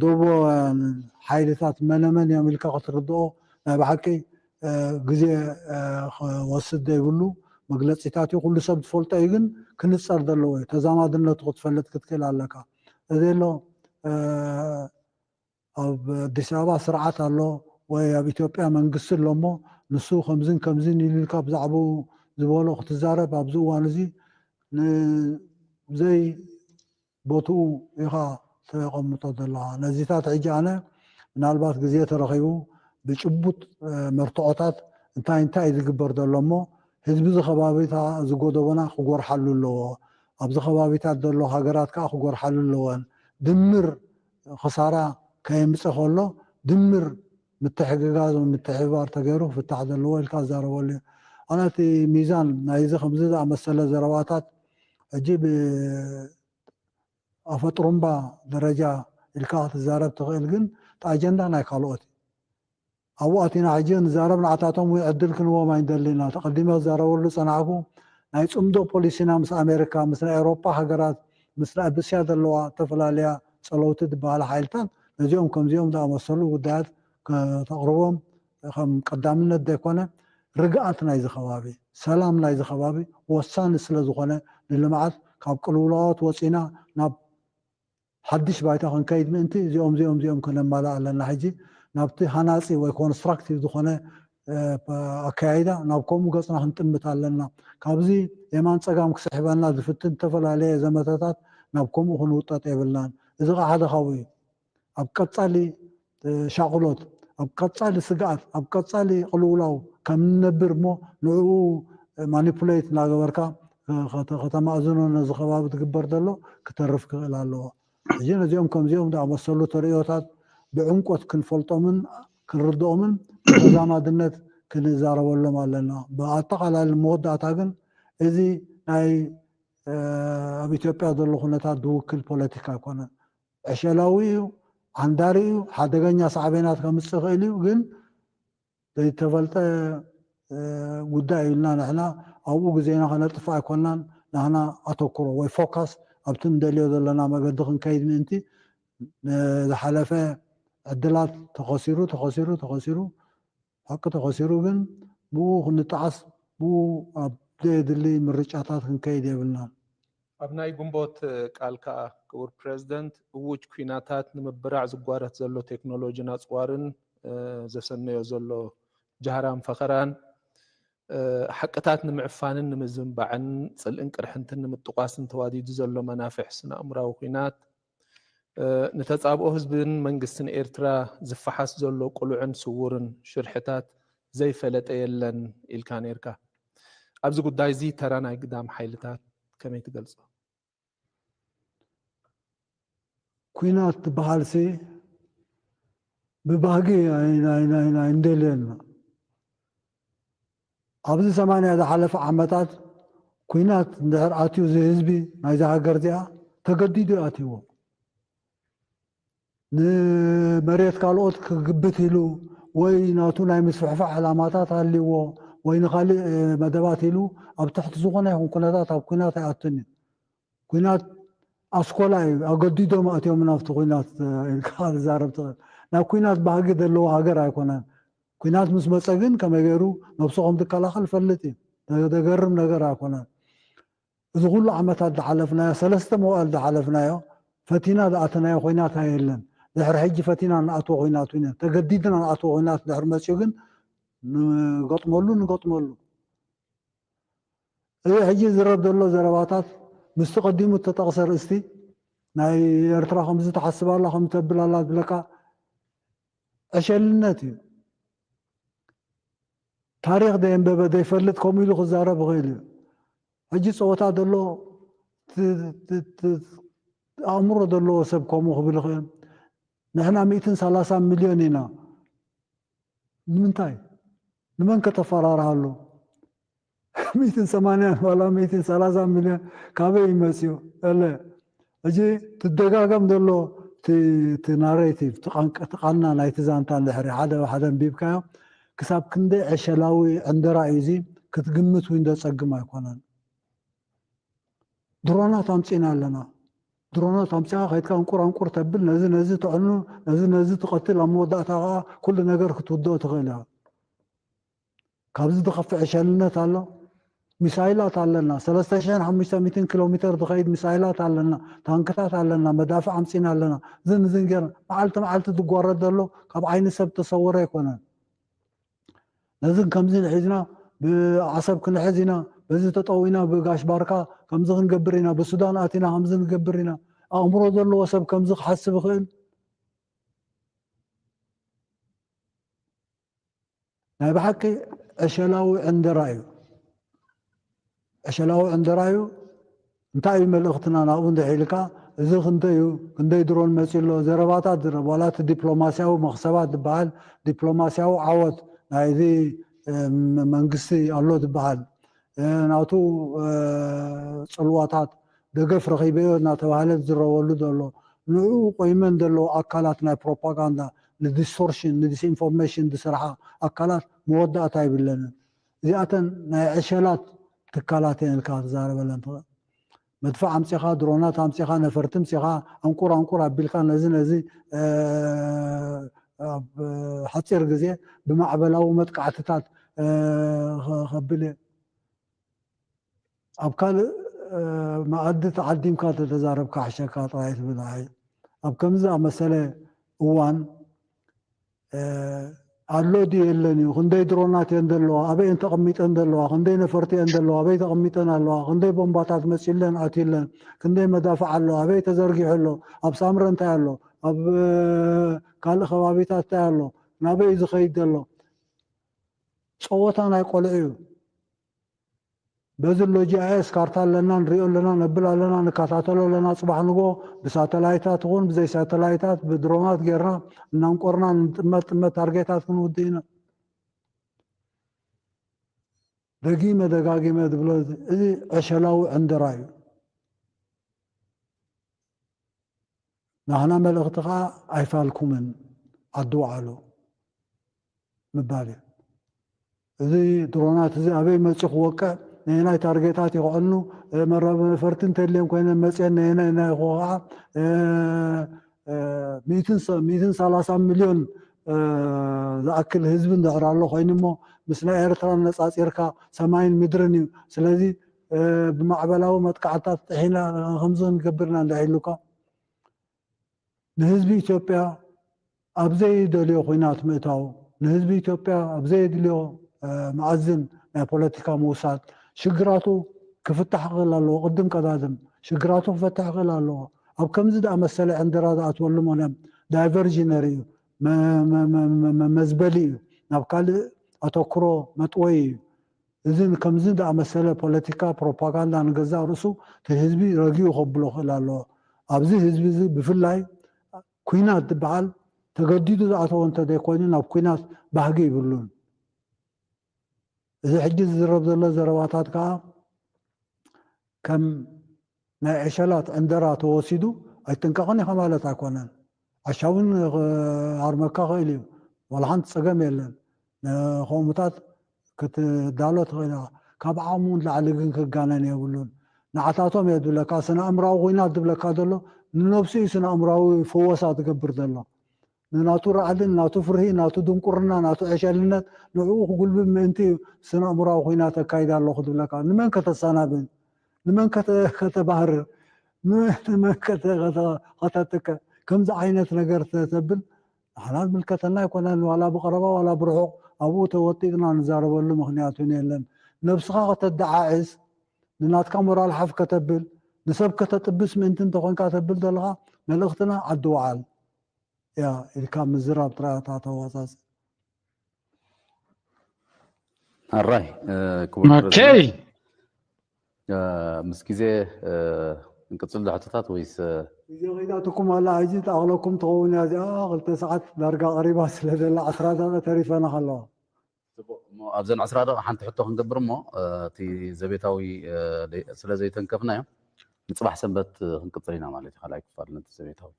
ዶቦ ሓይልታት መነመን እዮም ኢልካ ክትርድኦ ናይ ብሓቂ ግዜ ክወስድ ዘይብሉ መግለፂታት እዩ። ኩሉ ሰብ ዝፈልጦ እዩ፣ ግን ክንፀር ዘለዎ እዩ። ተዛማድነቱ ክትፈልጥ ክትክእል ኣለካ። እዚ ኣሎ ኣብ ኣዲስ ኣበባ ስርዓት ኣሎ ወይ ኣብ ኢትዮጵያ መንግስቲ ኣሎ እሞ ንሱ ከምዝን ከምዝን ኢሉ ኢልካ ብዛዕባኡ ዝበሎ ክትዛረብ ኣብዚ እዋን እዚ ንዘይ ቦትኡ ኢኻ ተቐምጦ ዘለኻ። ነዚታት ሕጂ ኣነ ምናልባት ግዜ ተረኺቡ ብጭቡጥ መርትዖታት እንታይ እንታይ እዩ ዝግበር ዘሎ እሞ ህዝቢ እዚ ከባቢታ ዝጎደቦና ክጎርሓሉ ኣለዎ። ኣብዚ ከባቢታት ዘሎ ሃገራት ከዓ ክጎርሓሉ ኣለወን። ድምር ክሳራ ከየምፀ ከሎ ድምር ምትሕግጋዝ ምትሕብባር ተገይሩ ክፍታሕ ዘለዎ ኢልካ ዝዛረበሉ እዩ። ኣነ እቲ ሚዛን ናይዚ ከምዚ ዝኣመሰለ ዘረባታት ሕጂ ብኣፈጥሩምባ ደረጃ ኢልካ ክትዛረብ ትኽእል፣ ግን እቲ ኣጀንዳ ናይ ካልኦት እዩ። ኣብኡ ኣቲና ሕጂ ንዛረብ ንዓታቶም እውን ዕድል ክንዎም ኣይንደሊና። ተቐዲመ ክዛረበሉ ዝጸናሕኩ ናይ ጽምዶ ፖሊሲና ምስ ኣሜሪካ፣ ምስ ናይ ኤውሮጳ ሃገራት፣ ምስ ኣብ እስያ ዘለዋ ዝተፈላለያ ጸለውቲ ዝበሃላ ሓይልታት ነዚኦም ከምዚኦም ዝኣመሰሉ ጉዳያት ከተቕርቦም ከም ቀዳምነት ዘይኮነ ርግኣት ናይዚ ከባቢ፣ ሰላም ናይዚ ከባቢ ወሳኒ ስለ ዝኾነ ንልምዓት ካብ ቅልውላዋት ወጺና ናብ ሓድሽ ባይታ ክንከይድ ምእንቲ እዚኦም እዚኦም እዚኦም ከነማልእ ኣለና። ሕጂ ናብቲ ሃናፂ ወይ ኮንስትራክቲቭ ዝኾነ ኣከያይዳ ናብ ከምኡ ገፅና ክንጥምት ኣለና። ካብዚ የማን ፀጋም ክስሕበና ዝፍትን ዝተፈላለየ ዘመተታት ናብ ከምኡ ክንውጠጥ የብልናን። እዚ ከዓ ሓደ ካብኡ እዩ። ኣብ ቀፃሊ ሻቕሎት፣ ኣብ ቀፃሊ ስግኣት፣ ኣብ ቀፃሊ ቅልውላው ከም ንነብር እሞ ንዕኡ ማኒፑሌት እናገበርካ ከተማእዝኖ ነዚ ከባቢ ትግበር ዘሎ ክተርፍ ክኽእል ኣለዎ። ሕጂ ነዚኦም ከምዚኦም ዝኣመሰሉ ተርእዮታት ብዕምቆት ክንፈልጦምን ክንርድኦምን ብተዛማድነት ክንዛረበሎም ኣለና። ብኣጠቓላሊ መወዳእታ ግን እዚ ናይ ኣብ ኢትዮጵያ ዘሎ ኩነታት ዝውክል ፖለቲካ ኣይኮነን። ዕሸላዊ እዩ፣ ዓንዳሪ እዩ፣ ሓደገኛ ሳዕቤናት ከምፅእ ይኽእል እዩ። ግን ዘይተፈልጠ ጉዳይ ኢልና ንሕና ኣብኡ ግዜና ከነጥፍእ ኣይኮንናን። ንሕና ኣተኩሮ ወይ ፎካስ ኣብቲ ንደልዮ ዘለና መገዲ ክንከይድ ምእንቲ ንዝሓለፈ ዕድላት ተኸሲሩ ተኸሲሩ ተኸሲሩ ሓቂ ተኸሲሩ ግን ብኡ ክንጠዓስ ብኡ ኣብ ዘየድሊ ምርጫታት ክንከይድ የብልናን። ኣብ ናይ ግንቦት ቃል ከኣ ክቡር ፕረዚደንት እውጅ ኲናታት ንምብራዕ ዝጓረት ዘሎ ቴክኖሎጂን ኣጽዋርን ዘሰነዮ ዘሎ ጃህራን ፈኸራን ሓቅታት ንምዕፋንን ንምዝንባዕን ጽልእን ቅርሕንትን ንምጥቋስን ተዋዲዱ ዘሎ መናፍሕ ስነ ኣእምራዊ ኲናት ንተጻብኦ ህዝብን መንግስትን ኤርትራ ዝፈሓስ ዘሎ ቅሉዕን ስዉርን ሽርሕታት ዘይፈለጠ የለን ኢልካ ነይርካ። ኣብዚ ጉዳይ እዚ ተራ ናይ ግዳም ሓይልታት ከመይ ትገልጾ? ኲናት ትበሃል ሲ ብባህጊ ኣይንደልየና። ኣብዚ ሰማንያ ዝሓለፈ ዓመታት ኲናት እንድሕር ኣትዩ እዚ ህዝቢ ናይዚ ሃገር እዚኣ ተገዲዱ ኣትይዎ። ንመሬት ካልኦት ክግብት ኢሉ ወይ ናቱ ናይ ምስፍሕፋሕ ዕላማታት ኣልዎ ወይ ንካሊእ መደባት ኢሉ ኣብ ትሕቲ ዝኾነ ይኹን ኩነታት ኣብ ኲናት ኣይኣቱን እዩ። ኲናት ኣስኮላ እዩ። ኣገዲዶም ኣእትዮም ናብቲ ኲናት ኢልካ ዝዛረብ ትኽእል። ናይ ኲናት ባህጊ ዘለዎ ሃገር ኣይኮነን። ኲናት ምስ መፀ ግን ከመይ ገይሩ ነብሱ ከም ዝከላኸል ፈልጥ እዩ። ዘገርም ነገር ኣይኮነን። እዚ ኩሉ ዓመታት ዝሓለፍናዮ ሰለስተ መዋእል ዝሓለፍናዮ ፈቲና ዝኣተናዮ ኮይናት ኣየለን። ድሕሪ ሕጂ ፈቲና ንኣትዎ ኮይናት ነ ተገዲድና ንኣትዎ ኮይናት ድሕሪ መፅኡ ግን ንገጥመሉ ንገጥመሉ። እዚ ሕጂ ዝረብ ዘሎ ዘረባታት ምስቲ ቀዲሙ እተጠቕሰ ርእስቲ ናይ ኤርትራ ከምዚ ተሓስባላ ከም ተብላላ ዝብለካ ዕሸልነት እዩ። ታሪኽ ደየንበበ ደይፈልጥ ከምኡ ኢሉ ክዛረብ ይኽእል እዩ። ሕጂ ፀወታ ዘሎ ኣእምሮ ዘለዎ ሰብ ከምኡ ክብል ይኽእል። ንሕና ሚእትን ሰላሳን ሚልዮን ኢና። ንምንታይ? ንመን ከተፈራርሃሉ? ሚእትን ሰማንያን ዋላ ሚእትን ሰላሳን ሚልዮን ካበይ ይመፅኡ? እለ ሕጂ ትደጋገም ዘሎ እቲ ናሬቲቭ፣ እቲ ቃና ናይቲ ዛንታ እንድሕሪ ሓደ ሓደ ኣንቢብካዮ ክሳብ ክንደይ ዕሸላዊ ዕንደራ እዩ እዚ ክትግምት እውን ዘፀግም ኣይኮነን። ድሮናት ኣምፂና ኣለና። ድሮናት ኣምፂኻ ከይድካ እንቁር ኣንቁር ተብል፣ ነዚ ነዚ ተዕኑ፣ ነዚ ነዚ ትቐትል፣ ኣብ መወዳእታ ከዓ ኩሉ ነገር ክትውድኦ ትኽእል እያ። ካብዚ ዝኸፍእ ዕሸልነት ኣሎ? ሚሳይላት ኣለና፣ ሰለስተ ሽሕን ሓሙሽተ ሚእትን ኪሎ ሜትር ዝኸይድ ሚሳይላት ኣለና፣ ታንክታት ኣለና፣ መዳፍዕ ኣምፂና ኣለና። ዝን ዝን ጌርና መዓልቲ መዓልቲ ዝጓረድ ዘሎ ካብ ዓይኒ ሰብ ተሰወረ ኣይኮነን። ነዝን ከምዚ ንሒዝና ብዓሰብ ክንሕዝ ኢና፣ በዚ ተጠው ኢና፣ ብጋሽ ባርካ ከምዚ ክንገብር ኢና፣ ብሱዳን ኣቲና ከምዚ ንገብር ኢና። ኣእምሮ ዘለዎ ሰብ ከምዚ ክሓስብ ይኽእል? ናይ ብሓቂ ዕሸላዊ ዕንደራ እዩ። ዕሸላዊ ዕንደራ እዩ። እንታይ እዩ መልእኽትና ናብኡ እንድሕር ኢልካ፣ እዚ ክንደይ እዩ፣ ክንደይ ድሮን መፂኡ ኣሎ፣ ዘረባታት ዝረብ፣ ዋላ እቲ ዲፕሎማስያዊ መኽሰባት ዝበሃል፣ ዲፕሎማስያዊ ዓወት ናይዚ፣ እ፣ መ-፣ መንግስቲ ኣሎ ዝበሃል፣ እ፣ ናቱ፣ እ፣ ፅልዋታት ደገፍ ረኺበዮ እናተባህለ ዝዝረበሉ ዘሎ፣ ንዕኡ ቆይመን ዘለዎ ኣካላት ናይ ፕሮፓጋንዳ፣ ንዲስቶርሽን፣ ንዲስኢንፎርሜሽን ዝሰርሓ ኣካላት መወዳእታ የብለንን። እዚኣተን ናይ ዕሸላት ትካላት እየን ኢልካ ክትዛረበለን ትኽእል። መድፍዕ ኣምፂኻ፣ ድሮናት ኣምፂኻ፣ ነፈርቲ ኣምፂኻ፣ ኣንቁር ኣንቁር ኣቢልካ ነዚ ነዚ፣ እ፣ ኣብ ሓፂር ግዜ ብማዕበላዊ መጥቃዕትታት፣ እ፣ ከ-፣ ከብል እየ። ኣብ ካልእ፣ እ፣ መኣዲ ተዓዲምካ ተተዛረብካ ሕሸካ ጥራይ ትብል። ኣይ፣ ኣብ ከምዚ ዝኣመሰለ እዋን፣ እ፣ ኣሎ ድዩ የለን እዩ፣ ክንደይ ድሮናት እየን ዘለዋ፣ ኣበይ እየን ተቐሚጠን ዘለዋ፣ ክንደይ ነፈርቲ እየን ዘለዋ፣ ኣበይ ተቐሚጠን ኣለዋ፣ ክንደይ ቦምባታት መፂለን ኣትዩለን፣ ክንደይ መዳፍዕ ኣሎ፣ ኣበይ ተዘርጊሑ ኣሎ፣ ኣብ ሳምረ እንታይ ኣሎ፣ ኣብ፣ እ፣ ካልእ ከባቢታት እንታይ ኣሎ፣ ናበይ እዩ ዝኸይድ ዘሎ? ፀወታ ናይ ቆልዑ እዩ። በዚ ኣሎ ጂ ኣይ ኤስ ካርታ ኣለና፣ ንሪኦ ኣለና፣ ነብል ኣለና፣ ንከታተሎ ኣለና። ፅባሕ ንጎ ብሳተላይታት ይኹን ብዘይ ሳተላይታት ብድሮናት ጌርና እናንቆርና ንጥመት ጥመት ታርጌታት ክንውድእ ኢና። ደጊመ ደጋጊመ ዝብሎ እዚ ዕሸላዊ ዕንደራ እዩ። ናህና መልእኽቲ ከዓ ኣይፋልኩምን ዓዲ ውዓሉ ምባል እዩ። እዚ ድሮናት እዚ ኣበይ መፂኡ ክወቅዕ፣ ነየናይ ታርጌታት ይኽዕኑ፣ መራበ ነፈርቲ እንተልየን ኮይነን መፅየን ነየናይ ናይ ክወቕዓ፣ እ፣ እ፣ ሚእትን ሰ-፣ ሚእትን ሰላሳ ሚልዮን፣ እ፣ ዝኣክል ህዝቢ እንድሕር ኣሎ ኮይኑ እሞ ምስ ናይ ኤርትራ ነፃፂርካ ሰማይን ምድርን እዩ። ስለዚ፣ እ፣ ብማዕበላዊ መጥቃዕታት ጥሒና ከምዚ ክንገብርና እንድሕር ኢሉካ ንህዝቢ ኢትዮጵያ ኣብ ዘይደልዮ ኲናት ምእታው፣ ንህዝቢ ኢትዮጵያ ኣብ ዘየድልዮ፣ እ፣ መኣዝን ናይ ፖለቲካ ምውሳድ፣ ሽግራቱ ክፍታሕ ክኽእል ኣለዎ። ቅድም ቀዳድም ሽግራቱ ክፈትሕ ክኽእል ኣለዎ። ኣብ ከምዚ ዝኣመሰለ ዕንደራ ዝኣትወሉ ምኽንያት ዳይቨርዥነሪ እዩ፣ መ-፣ መ-፣ መ-፣ መ-፣ መ-፣ መዝበሊ እዩ፣ ናብ ካልእ ኣተኩሮ መጥወይ እዩ። እዚ ከምዚ ዝኣመሰለ ፖለቲካ ፕሮፓጋንዳ ንገዛእ ርእሱ እቲ ህዝቢ ረጊኡ ከብሎ ክእል ኣለዎ። ኣብዚ ህዝቢ እዚ ብፍላይ ኲናት ዝበሃል ተገዲዱ ዝኣተወ እንተዘይኮይኑ ናብ ኲናት ባህጊ ይብሉን። እዚ ሕጂ ዝዝረብ ዘሎ ዘረባታት ከዓ ከም ናይ ዕሸላት ዕንደራ ተወሲዱ ኣይትጥንቀቕን ኢኻ ማለት ኣይኮነን። ዓሻ እውን ክሃርመካ ክእል እዩ። ዋላ ሓንቲ ፀገም የለን። ንኸምኡታት ክትዳሎ ትኽእል ኢኻ። ካብ ዓቕሙ ንላዕሊ ግን ክጋነን የብሉን። ንዓታቶም እየ ዝብለካ፣ ስነ ኣእምራዊ ኲናት ዝብለካ ዘሎ ንነብሱ እዩ ስነ ኣእምራዊ ፈወሳ ዝገብር ዘሎ። ንናቱ ራዕዲ፣ ንናቱ ፍርሂ፣ ናቱ ድንቁርና፣ ናቱ ዕሸልነት ንዕኡ ክጉልብብ ምእንቲ እዩ ስነ ኣእምራዊ ኲናት ኣካይድ ኣለኹ ዝብለካ። ንመን ከተሰናብን? ንመን ከተ-፣ ከተባህርር? ን-፣ ንመን ከተ-፣ ከተ-፣ ከተጥቅዕ? ከምዚ ዓይነት ነገር ተ-፣ ተብል ንሕና ዝምልከተና ኣይኮነን። ዋላ ብቐረባ ዋላ ብርሑቕ ኣብኡ ተወጢጥና ንዛረበሉ ምኽንያት እውን የለን። ነብስኻ ከተደዓዕስ፣ ንናትካ ሞራል ሓፍ ከተብል፣ ንሰብ ከተጥብስ ምእንቲ እንተኾንካ ተብል ዘለኻ፣ መልእኽትና ዓዲ ውዓል እያ ኢልካ ምዝራብ ጥራይ እታ ተዋፃፅ። ኣራይ፣ እ፣ ክቡር ኦኬ። ፕረዚደንት፣ እ፣ ምስ ግዜ፣ እ፣ እንቅፅል ዶ ሕቶታት ወይስ፣ እ፣ ግዜ ከይዳትኩም ኣላ። ሕጂ ተኣኽለኩም ትኸውን እያ እዚኣ። ክልተ ሰዓት ዳርጋ ቀሪባ ስለ ዘላ ዓስራ ደቂቐ ተሪፈና ከለዋ። ፅቡቕ። እሞ ኣብዘን ዕስራ ደቂቕ ሓንቲ ሕቶ ክንገብር እሞ፣ እ፣ እቲ ዘቤታዊ፣ እ፣ ደይ-፣ ስለ ዘይተንከፍናዮ ንፅባሕ ሰንበት ክንቅፅል ኢና ማለት እዩ። ካልኣይ ክፋል ነቲ ዘቤታዊ።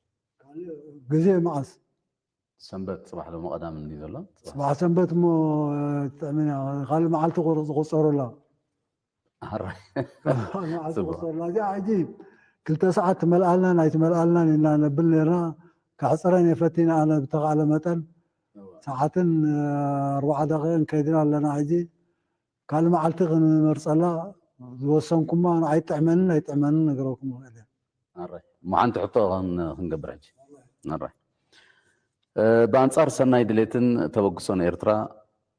ካልእ ግዜ መዓስ? ሰንበት ፅባሕ ሎሚ ቀዳም እንዲ ዘሎ። ፅባሕ። ፅባሕ ሰንበት እሞ፣ እ፣ ትጥዕምን እያ። ካልእ መዓልቲ ቁር-፣ ዝቑፀሩላ። ኣራይ። ካልእ መዓልቲ ጽቡቕ። ዝቑፀሩላ። እዚኣ ሕጂ ክልተ ሰዓት ትመልኣልናን ኣይትመልኣልናን ኢና ነብል ነርና። ከሕፅረን እየ ፈቲነ ኣነ ብተኻእለ መጠን። ሰዓትን ኣርባዓ ደቂቕን ከይድና ኣለና ሕጂ። ካልእ መዓልቲ ክንመርፀላ ዝወሰንኩማ ኣይጥዕመንን ኣይጥዕመንን ነገረኩም ይኽእል እየ። ኣራይ እሞ ሓንቲ ሕቶ ክን- ክንገብር ሕጂ ኣራይ ብኣንጻር ሰናይ ድሌትን ተበግሶን ኤርትራ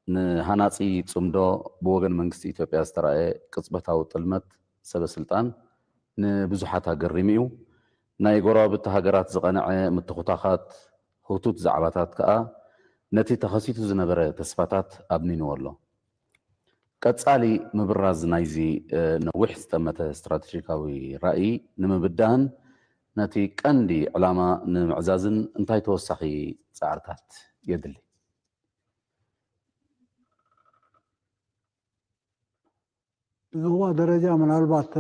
ንሃናጺ ጽምዶ ብወገን መንግስቲ ኢትዮጵያ ዝተራእየ ቅጽበታዊ ጥልመት ሰበ ስልጣን ንብዙሓት ኣገሪሙ እዩ። ናይ ጎረባብቲ ሃገራት ዝቐንዐ ምትኹታኻት ህውቱት ዛዕባታት ከኣ ነቲ ተኸሲቱ ዝነበረ ተስፋታት ኣብኒንዎ ኣሎ። ቀጻሊ ምብራዝ ናይዚ ነዊሕ ዝጠመተ ስትራተጂካዊ ራእይ ንምብዳህን ነቲ ቀንዲ ዕላማ ንምዕዛዝን እንታይ ተወሳኺ ጻዕርታት የድሊ? ብዝዋ ደረጃ ምናልባት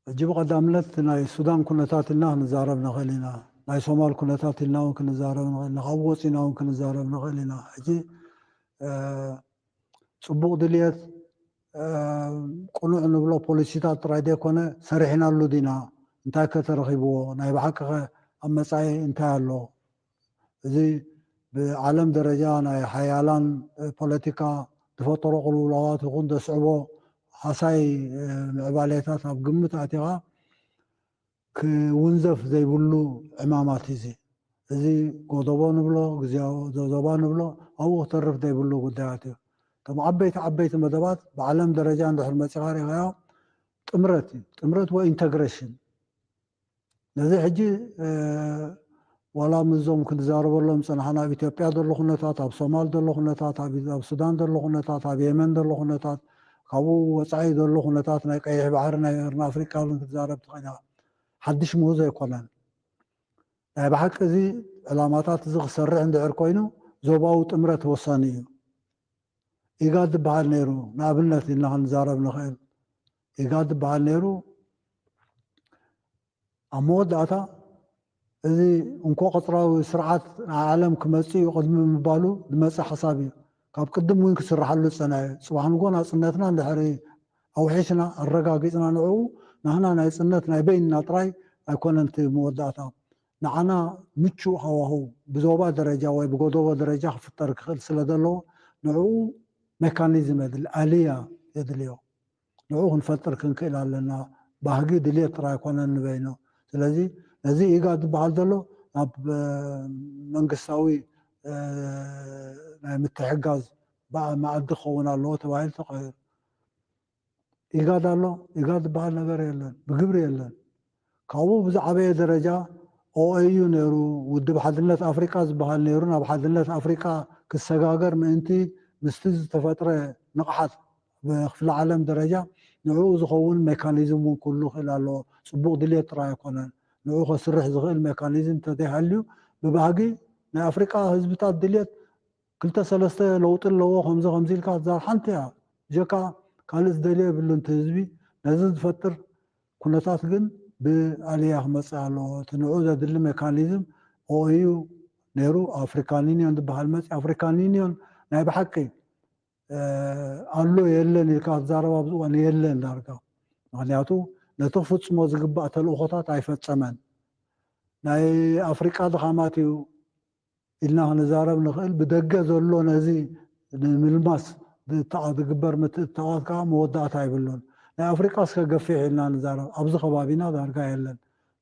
ሕጂ ብቐዳምነት ናይ ሱዳን ኩነታት ኢልና ክንዛረብ ንኽእል ኢና። ናይ ሶማል ኩነታት ኢልና እውን ክንዛረብ ንኽእል ኢና። ካብኡ ወፂና እውን ክንዛረብ ንኽእል ኢና። ሕጂ ፅቡቕ ድልየት ቅኑዕ ንብሎ ፖሊሲታት ጥራይ ዘይኮነ ሰሪሕናሉ ዲና፣ እንታይ ከ ተረኺብዎ፣ ናይ ብሓቂ ኸ ኣብ መፃኢ እንታይ ኣሎ? እዚ ብዓለም ደረጃ ናይ ሓያላን ፖለቲካ ዝፈጠሮ ቅልውላዋት ይኹን ዘስዕቦ ሃሳይ ምዕባሌታት ኣብ ግምት ኣቲኻ ክውንዘፍ ዘይብሉ ዕማማት እዚ እዚ ጎደቦ ንብሎ፣ ግዜያዊ ዞባ ንብሎ፣ ኣብኡ ክተርፍ ዘይብሉ ጉዳያት እዩ። እቶም ዓበይቲ ዓበይቲ መደባት ብዓለም ደረጃ እንድሕር መፂኻ ሪኢኻዮ ጥምረት እዩ። ጥምረት ወይ ኢንተግሬሽን። ነዚ ሕጂ ዋላ ምስዞም ክንዛረበሎም ፅናሕና ኣብ ኢትዮጵያ ዘሎ ኩነታት፣ ኣብ ሶማል ዘሎ ኩነታት፣ ኣብ ሱዳን ዘሎ ኩነታት፣ ኣብ የመን ዘሎ ኩነታት፣ ካብኡ ወፃኢ ዘሎ ኩነታት ናይ ቀይሕ ባሕሪ ናይ ቀርኒ ኣፍሪቃ እውን ክትዛረብ ትኽእል ኢኻ። ሓድሽ ምህዞ ኣይኮነን። ናይ ብሓቂ እዚ ዕላማታት እዚ ክሰርሕ እንድሕር ኮይኑ ዞባዊ ጥምረት ወሳኒ እዩ። ኢጋድ ዝበሃል ነይሩ፣ ንኣብነት ኢልና ክንዛረብ ንኽእል። ኢጋድ ዝበሃል ነይሩ። ኣብ መወዳእታ እዚ እንኮ ቅፅራዊ ስርዓት ናይ ዓለም ክመፅእ እዩ ቅድሚ ምባሉ ዝመፀ ሓሳብ እዩ። ካብ ቅድም እውን ክስርሓሉ ዝፀንሐ እዩ። ፅባሕ ንጎ ናፅነትና እንድሕሪ ኣውሒስና ኣረጋጊፅና ንዕኡ ናህና ናይ ፅነት ናይ በይንና ጥራይ ኣይኮነን እቲ መወዳእታ። ንዓና ምቹእ ሃዋህው ብዞባ ደረጃ ወይ ብጎደቦ ደረጃ ክፍጠር ክኽእል ስለ ዘለዎ ንዕኡ ሜካኒዝም የድሊ፣ ኣልያ የድልዮ። ንዕኡ ክንፈጥር ክንክእል ኣለና። ባህጊ ድልየት ጥራይ ኣይኮነን ንበይኑ። ስለዚ ነዚ ኢጋድ ዝበሃል ዘሎ ናብ መንግስታዊ ናይ ምትሕጋዝ መኣዲ ክኸውን ኣለዎ ተባሂሉ ተቐይሩ። ኢጋድ ኣሎ፣ ኢጋድ ዝበሃል ነገር የለን፣ ብግብሪ የለን። ካብኡ ብዝዓበየ ደረጃ ኦኤዩ ነይሩ፣ ውድብ ሓድነት ኣፍሪቃ ዝበሃል ነይሩ። ናብ ሓድነት ኣፍሪቃ ክሰጋገር ምእንቲ ምስቲ ዝተፈጥረ ንቕሓት ብክፍለ ዓለም ደረጃ ንዕኡ ዝኸውን ሜካኒዝም እውን ክህሉ ይኽእል ኣለዎ። ፅቡቕ ድልየት ጥራይ ኣይኮነን። ንዕኡ ከስርሕ ዝኽእል ሜካኒዝም እንተዘይሃልዩ ብባህጊ ናይ ኣፍሪቃ ህዝብታት ድልየት ክልተ ሰለስተ ለውጢ ኣለዎ ከምዚ ከምዚ ኢልካ ትዛር ሓንቲ እያ። ብጀካ ካልእ ዝደልዮ የብሉን እቲ ህዝቢ። ነዚ ዝፈጥር ኩነታት ግን ብኣልያ ክመፅእ ኣለዎ። እቲ ንዕኡ ዘድሊ ሜካኒዝም ኦኤዩ ነይሩ፣ ኣፍሪካን ዩኒዮን ዝበሃል መፅእ። ኣፍሪካን ዩኒዮን ናይ ብሓቂ ኣሎ የለን ኢልካ ትዛረብ ኣብዚ እዋን የለን ዳርጋ። ምክንያቱ ነቲ ክፍፅሞ ዝግባእ ተልእኾታት ኣይፈፀመን። ናይ ኣፍሪቃ ድኻማት እዩ ኢልና ክንዛረብ ንኽእል። ብደገ ዘሎ ነዚ ንምልማስ ዝግበር ምትእትታዋት ከዓ መወዳእታ ኣይብሉን። ናይ ኣፍሪቃ እስከ ገፊሕ ኢልና ንዛረብ፣ ኣብዚ ከባቢና ዳርጋ የለን።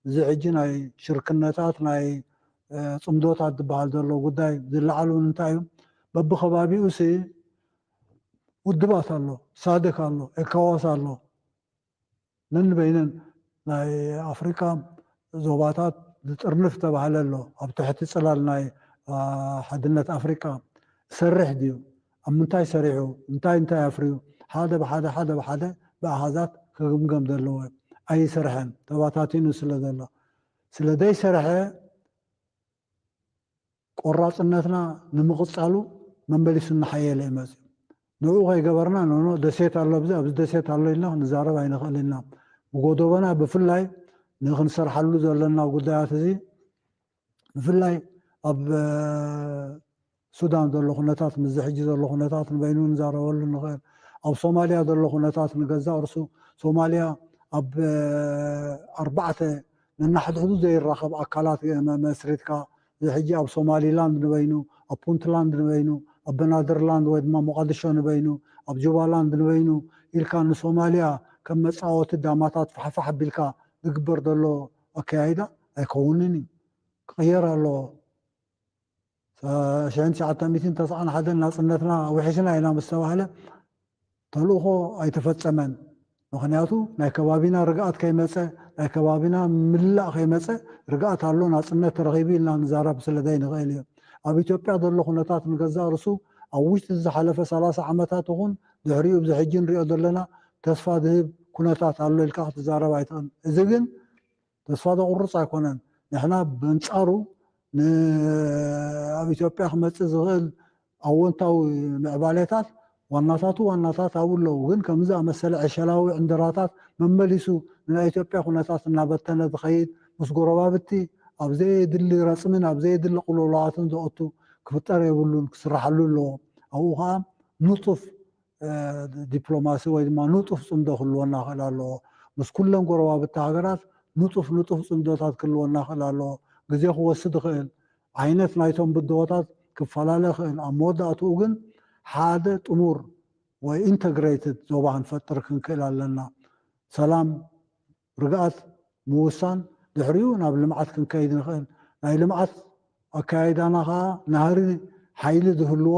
እዚ ሕጂ ናይ ሽርክነታት ናይ ፅምዶታት ዝበሃል ዘሎ ጉዳይ ዝለዓል እውን እንታይ እዩ? በብከባቢኡ ሲ ውድባት ኣሎ፣ ሳድክ ኣሎ፣ ኤካዋስ ኣሎ። ነንበይነን ናይ ኣፍሪቃ ዞባታት ዝጥርንፍ ተባህለ ኣሎ። ኣብ ትሕቲ ፅላል ናይ ሓድነት ኣፍሪቃ ዝሰርሕ ድዩ? ኣብ ምንታይ ሰሪሑ? እንታይ እንታይ ኣፍርዩ? ሓደ ብሓደ ሓደ ብሓደ ብኣሃዛት ክግምገም ዘለዎ። ኣይሰርሐን፣ ተባታቲኑ ስለ ዘሎ። ስለ ዘይሰርሐ ቆራፅነትና ንምቕፃሉ መመሊሱ እናሓየለ እዩ መፅዩ። ንዕኡ ከይገበርና ኖኖ ደሴት ኣሎ ኣብዚ ኣብዚ ደሴት ኣሎ ኢልና ክንዛረብ ኣይንኽእል ኢና። ብጎደቦና ብፍላይ ንክንሰርሓሉ ዘለና ጉዳያት እዚ ብፍላይ ኣብ ሱዳን ዘሎ ኩነታት ምስዚ ሕጂ ዘሎ ኩነታት ንበይኑ ንዛረበሉ ንኽእል። ኣብ ሶማልያ ዘሎ ኩነታት ንገዛእ ርሱ ሶማልያ ኣብ ኣርባዕተ ነናሕድሕዱ ዘይራኸብ ኣካላት መስሪትካ፣ እዚ ሕጂ ኣብ ሶማሊላንድ ንበይኑ፣ ኣብ ፑንትላንድ ንበይኑ፣ ኣብ በናድርላንድ ወይ ድማ ሞቓድሾ ንበይኑ፣ ኣብ ጁባላንድ ንበይኑ ኢልካ ንሶማልያ ከም መፃወቲ ዳማታት ፋሕፋሕ ኣቢልካ ዝግበር ዘሎ ኣከያይዳ ኣይከውንን እዩ። ክቕየር ኣለዎ። ሽሕን ትሽዓተ ሚእትን ተስዓን ሓደን ናፅነትና ውሒስና ኢና ምስ ተባህለ ተልእኾ ኣይተፈፀመን። ምኽንያቱ ናይ ከባቢና ርግኣት ከይመፀ፣ ናይ ከባቢና ምላእ ከይመፀ ርግኣት ኣሎ ናፅነት ተረኺቡ ኢልና ንዛረብ ስለ ዘይንኽእል እዩ። ኣብ ኢትዮጵያ ዘሎ ኩነታት ንገዛእ ርሱ ኣብ ውሽጢ ዝሓለፈ ሰላሳ ዓመታት ይኹን ድሕሪኡ ኣብዚ ሕጂ ንሪኦ ዘለና ተስፋ ዝህብ ኩነታት ኣሎ ኢልካ ክትዛረብ ኣይትኽእልን። እዚ ግን ተስፋ ዘቑርፅ ኣይኮነን። ንሕና በንፃሩ ኣብ ኢትዮጵያ ክመፅእ ዝኽእል ኣወንታዊ ምዕባሌታት ዋናታቱ ዋናታት ኣብኡ ኣለዉ። ግን ከምዚ ኣመሰለ ዕሸላዊ ዕንደራታት መመሊሱ ንናይ ኢትዮጵያ ኩነታት እናበተነ ዝኸይድ፣ ምስ ጎረባብቲ ኣብ ዘየድሊ ረፅምን ኣብ ዘየድሊ ቅልውላዋትን ዘእቱ ክፍጠር የብሉን፣ ክስራሓሉ ኣለዎ። ኣብኡ ከዓ ንጡፍ ዲፕሎማሲ ወይ ድማ ንጡፍ ፅምዶ ክህልወና ክእል ኣለዎ። ምስ ኩለን ጎረባብቲ ሃገራት ንጡፍ ንጡፍ ፅምዶታት ክህልወና ክእል ኣለዎ። ግዜ ክወስድ ይኽእል፣ ዓይነት ናይቶም ብድሆታት ክፈላለ ይኽእል። ኣብ መወዳእትኡ ግን ሓደ ጥሙር ወይ ኢንተግሬትድ ዞባ ክንፈጥር ክንክእል ኣለና። ሰላም፣ ርግኣት ምውሳን ድሕሪኡ ናብ ልምዓት ክንከይድ ንኽእል። ናይ ልምዓት ኣከያይዳና ከዓ ናህሪ ሓይሊ ዝህልዎ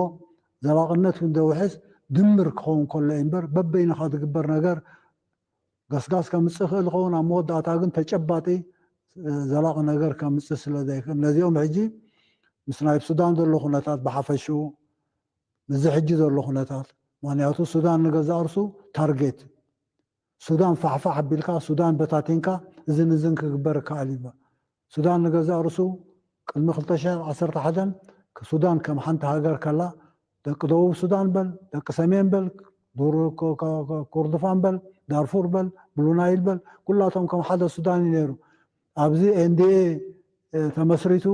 ዘላቕነት እውን ዘውሕስ ድምር ክኸውን ከሎ እዩ እምበር በበይንኻ ዝግበር ነገር ገስጋስ ከምፅእ ይኽእል ይኸውን፣ ኣብ መወዳእታ ግን ተጨባጢ ዘላቒ ነገር ከምፅእ ስለ ዘይክእል ነዚኦም ሕጂ ምስ ናይ ሱዳን ዘሎ ኩነታት ብሓፈሽኡ ምስዚ ሕጂ ዘሎ ኩነታት ምክንያቱ ሱዳን ንገዛእ ርሱ ታርጌት ሱዳን ፋሕፋሕ ኣቢልካ ሱዳን በታቲንካ እዝን እዝን ክግበር ይከኣል እዩ። ሱዳን ንገዛእ ርሱ ቅድሚ ክልተ ሽሕን ዓሰርተ ሓደን ሱዳን ከም ሓንቲ ሃገር ከላ ደቂ ደቡብ ሱዳን በል ደቂ ሰሜን በል ኩርድፋን በል ዳርፉር በል ብሉናይል በል ኩላቶም ከም ሓደ ሱዳን እዩ ነይሩ። ኣብዚ ኤንዲኤ ተመስሪቱ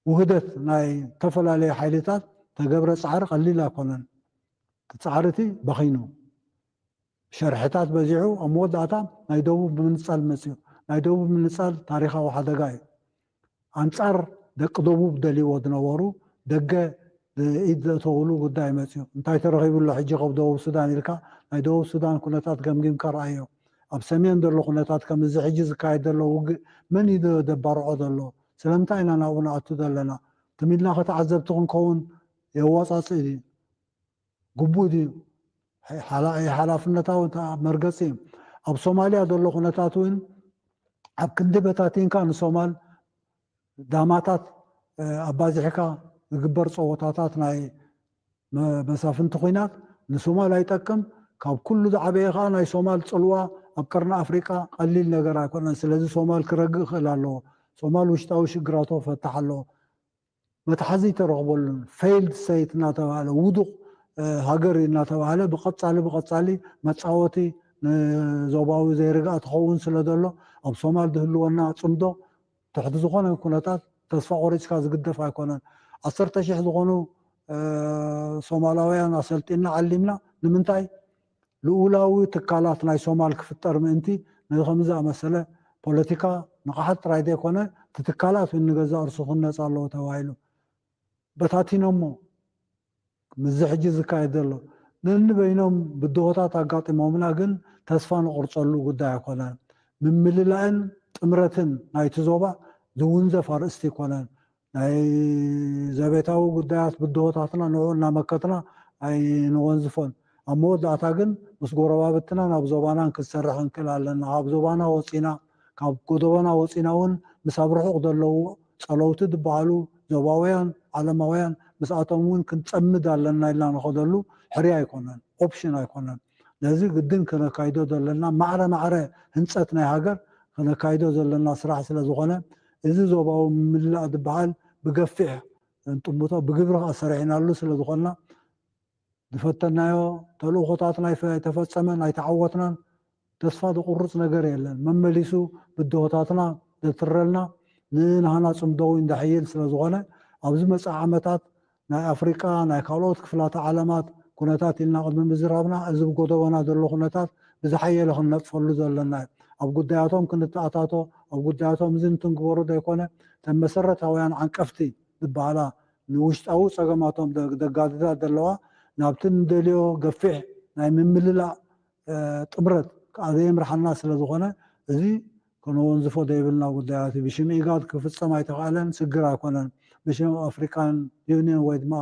ውህደት ናይ ዝተፈላለዩ ሓይልታት ተገብረ ፃዕሪ ቀሊል ኣይኮነን። እቲ ፃዕሪ እቲ በኺኑ ሸርሕታት በዚሑ ኣብ መወዳእታ ናይ ደቡብ ብምንፃል መፅኡ። ናይ ደቡብ ምንፃል ታሪካዊ ሓደጋ እዩ። ኣንፃር ደቂ ደቡብ ደልይዎ ዝነበሩ ደገ ኢድ ዘእተውሉ ጉዳይ መፅኡ። እንታይ ተረኺቡ ኣሎ ሕጂ ካብ ደቡብ ሱዳን ኢልካ ናይ ደቡብ ሱዳን ኩነታት ገምጊምካ ረኣዮ። ኣብ ሰሜን ዘሎ ኩነታት ከም እዚ ሕጂ ዝካየድ ዘሎ ውግእ መን እዩ ደባርዖ ዘሎ? ስለምንታይ ኢና ናብኡ ንኣቱ ዘለና? ትም ኢልና ከተዓዘብቲ ክንከውን የዋፃፅእ ድዩ? ግቡእ ድዩ? ሓላፍነታዊ መርገፂ እዩ። ኣብ ሶማልያ ዘሎ ኩነታት እውን ኣብ ክንዲ በታቲንካ ንሶማል ዳማታት ኣባዚሕካ ዝግበር ፀወታታት ናይ መሳፍንቲ ኩናት ንሶማል ኣይጠቅም። ካብ ኩሉ ዝዓበየ ከዓ ናይ ሶማል ፅልዋ ኣብ ቀርኒ ኣፍሪቃ ቀሊል ነገር ኣይኮነን። ስለዚ ሶማል ክረግእ ክእል ኣለዎ። ሶማል ውሽጣዊ ሽግራቶ ፈታሕ ኣለዎ። መትሓዚ ተረኽበሉን ፌይልድ ስቴት እናተባሃለ ውዱቕ ሃገር እናተባሃለ ብቐፃሊ ብቐፃሊ መፃወቲ ንዞባዊ ዘይርግኣ ትኸውን ስለ ዘሎ ኣብ ሶማል ዝህልወና ፅምዶ ትሕቲ ዝኾነ ኩነታት ተስፋ ቆሪፅካ ዝግደፍ ኣይኮነን። ዓሰርተ ሽሕ ዝኾኑ ሶማላውያን ኣሰልጢና ዓሊምና ንምንታይ ልኡላዊ ትካላት ናይ ሶማል ክፍጠር ምእንቲ ነዚ ከምዚ ዝኣመሰለ ፖለቲካ ንቕሓት ጥራይ ዘይኮነ እቲ ትካላት እውን ንገዛእ ርሱ ክነፅ ኣለዎ ተባሂሉ በታቲኖሞ ምስዚ ሕጂ ዝካየድ ዘሎ ነንበይኖም ብድሆታት ኣጋጢሞምና ግን ተስፋ ንቆርፀሉ ጉዳይ ኣይኮነን። ምምልላእን ጥምረትን ናይቲ ዞባ ዝውንዘፍ ኣርእስቲ ኣይኮነን። ናይ ዘቤታዊ ጉዳያት ብድሆታትና ንዑ እናመከትና ኣይንወንዝፎን። ኣብ መወዳእታ ግን ምስ ጎረባብትና ናብ ዞባናን ክንሰርሕ ክንክእል ኣለና። ካብ ዞባና ወፂና ካብ ጎደቦና ወፂና እውን ምስ ኣብ ርሑቕ ዘለዉ ፀለውቲ ዝበሃሉ ዞባውያን ዓለማውያን ምስኣቶም እውን ክንፀምድ ኣለና ኢልና ንኸደሉ ሕርያ ኣይኮነን፣ ኦፕሽን ኣይኮነን። ነዚ ግድን ክነካይዶ ዘለና ማዕረ ማዕረ ህንፀት ናይ ሃገር ክነካይዶ ዘለና ስራሕ ስለ ዝኾነ እዚ ዞባዊ ምምላእ ዝበሃል ብገፊሕ እንጥምቶ ብግብሪ ከዓ ሰሪሕናሉ ስለ ዝኾንና ዝፈተናዮ ተልእኾታትና ኣይተፈፀመን ኣይተዓወትናን ተስፋ ዘቑርፅ ነገር የለን። መመሊሱ ብድሆታትና ዘትረልና ንናህና ፅምዶ እውን ዘሕይል ስለ ዝኾነ ኣብዚ መፃኢ ዓመታት ናይ ኣፍሪቃ፣ ናይ ካልኦት ክፍላተ ዓለማት ኩነታት ኢልና ቅድሚ ምዝራብና፣ እዚ ብጎደቦና ዘሎ ኩነታት ብዝሓየለ ክንነጥፈሉ ዘለና እዩ። ኣብ ጉዳያቶም ክንተኣታቶ፣ ኣብ ጉዳያቶም እዚ እንትንግበሩ ዘይኮነ፣ እተን መሰረታውያን ዓንቀፍቲ ዝበሃላ ንውሽጣዊ ጸገማቶም ደ-፣ ደጋድዳ ዘለዋ ናብቲ ንደልዮ ገፊሕ ናይ ምምልላእ፣ እ፣ ጥምረት ከኣ ዘየምርሓና ስለ ዝኾነ፣ እዚ ከነወንዝፎ ዘይብልና ጉዳያት እዩ። ብሽም ኢጋድ ክፍጸም ኣይተኻእለን፣ ስግር ኣይኮነን። ብሽም ኣፍሪካን ዩኒየን ወይ ድማ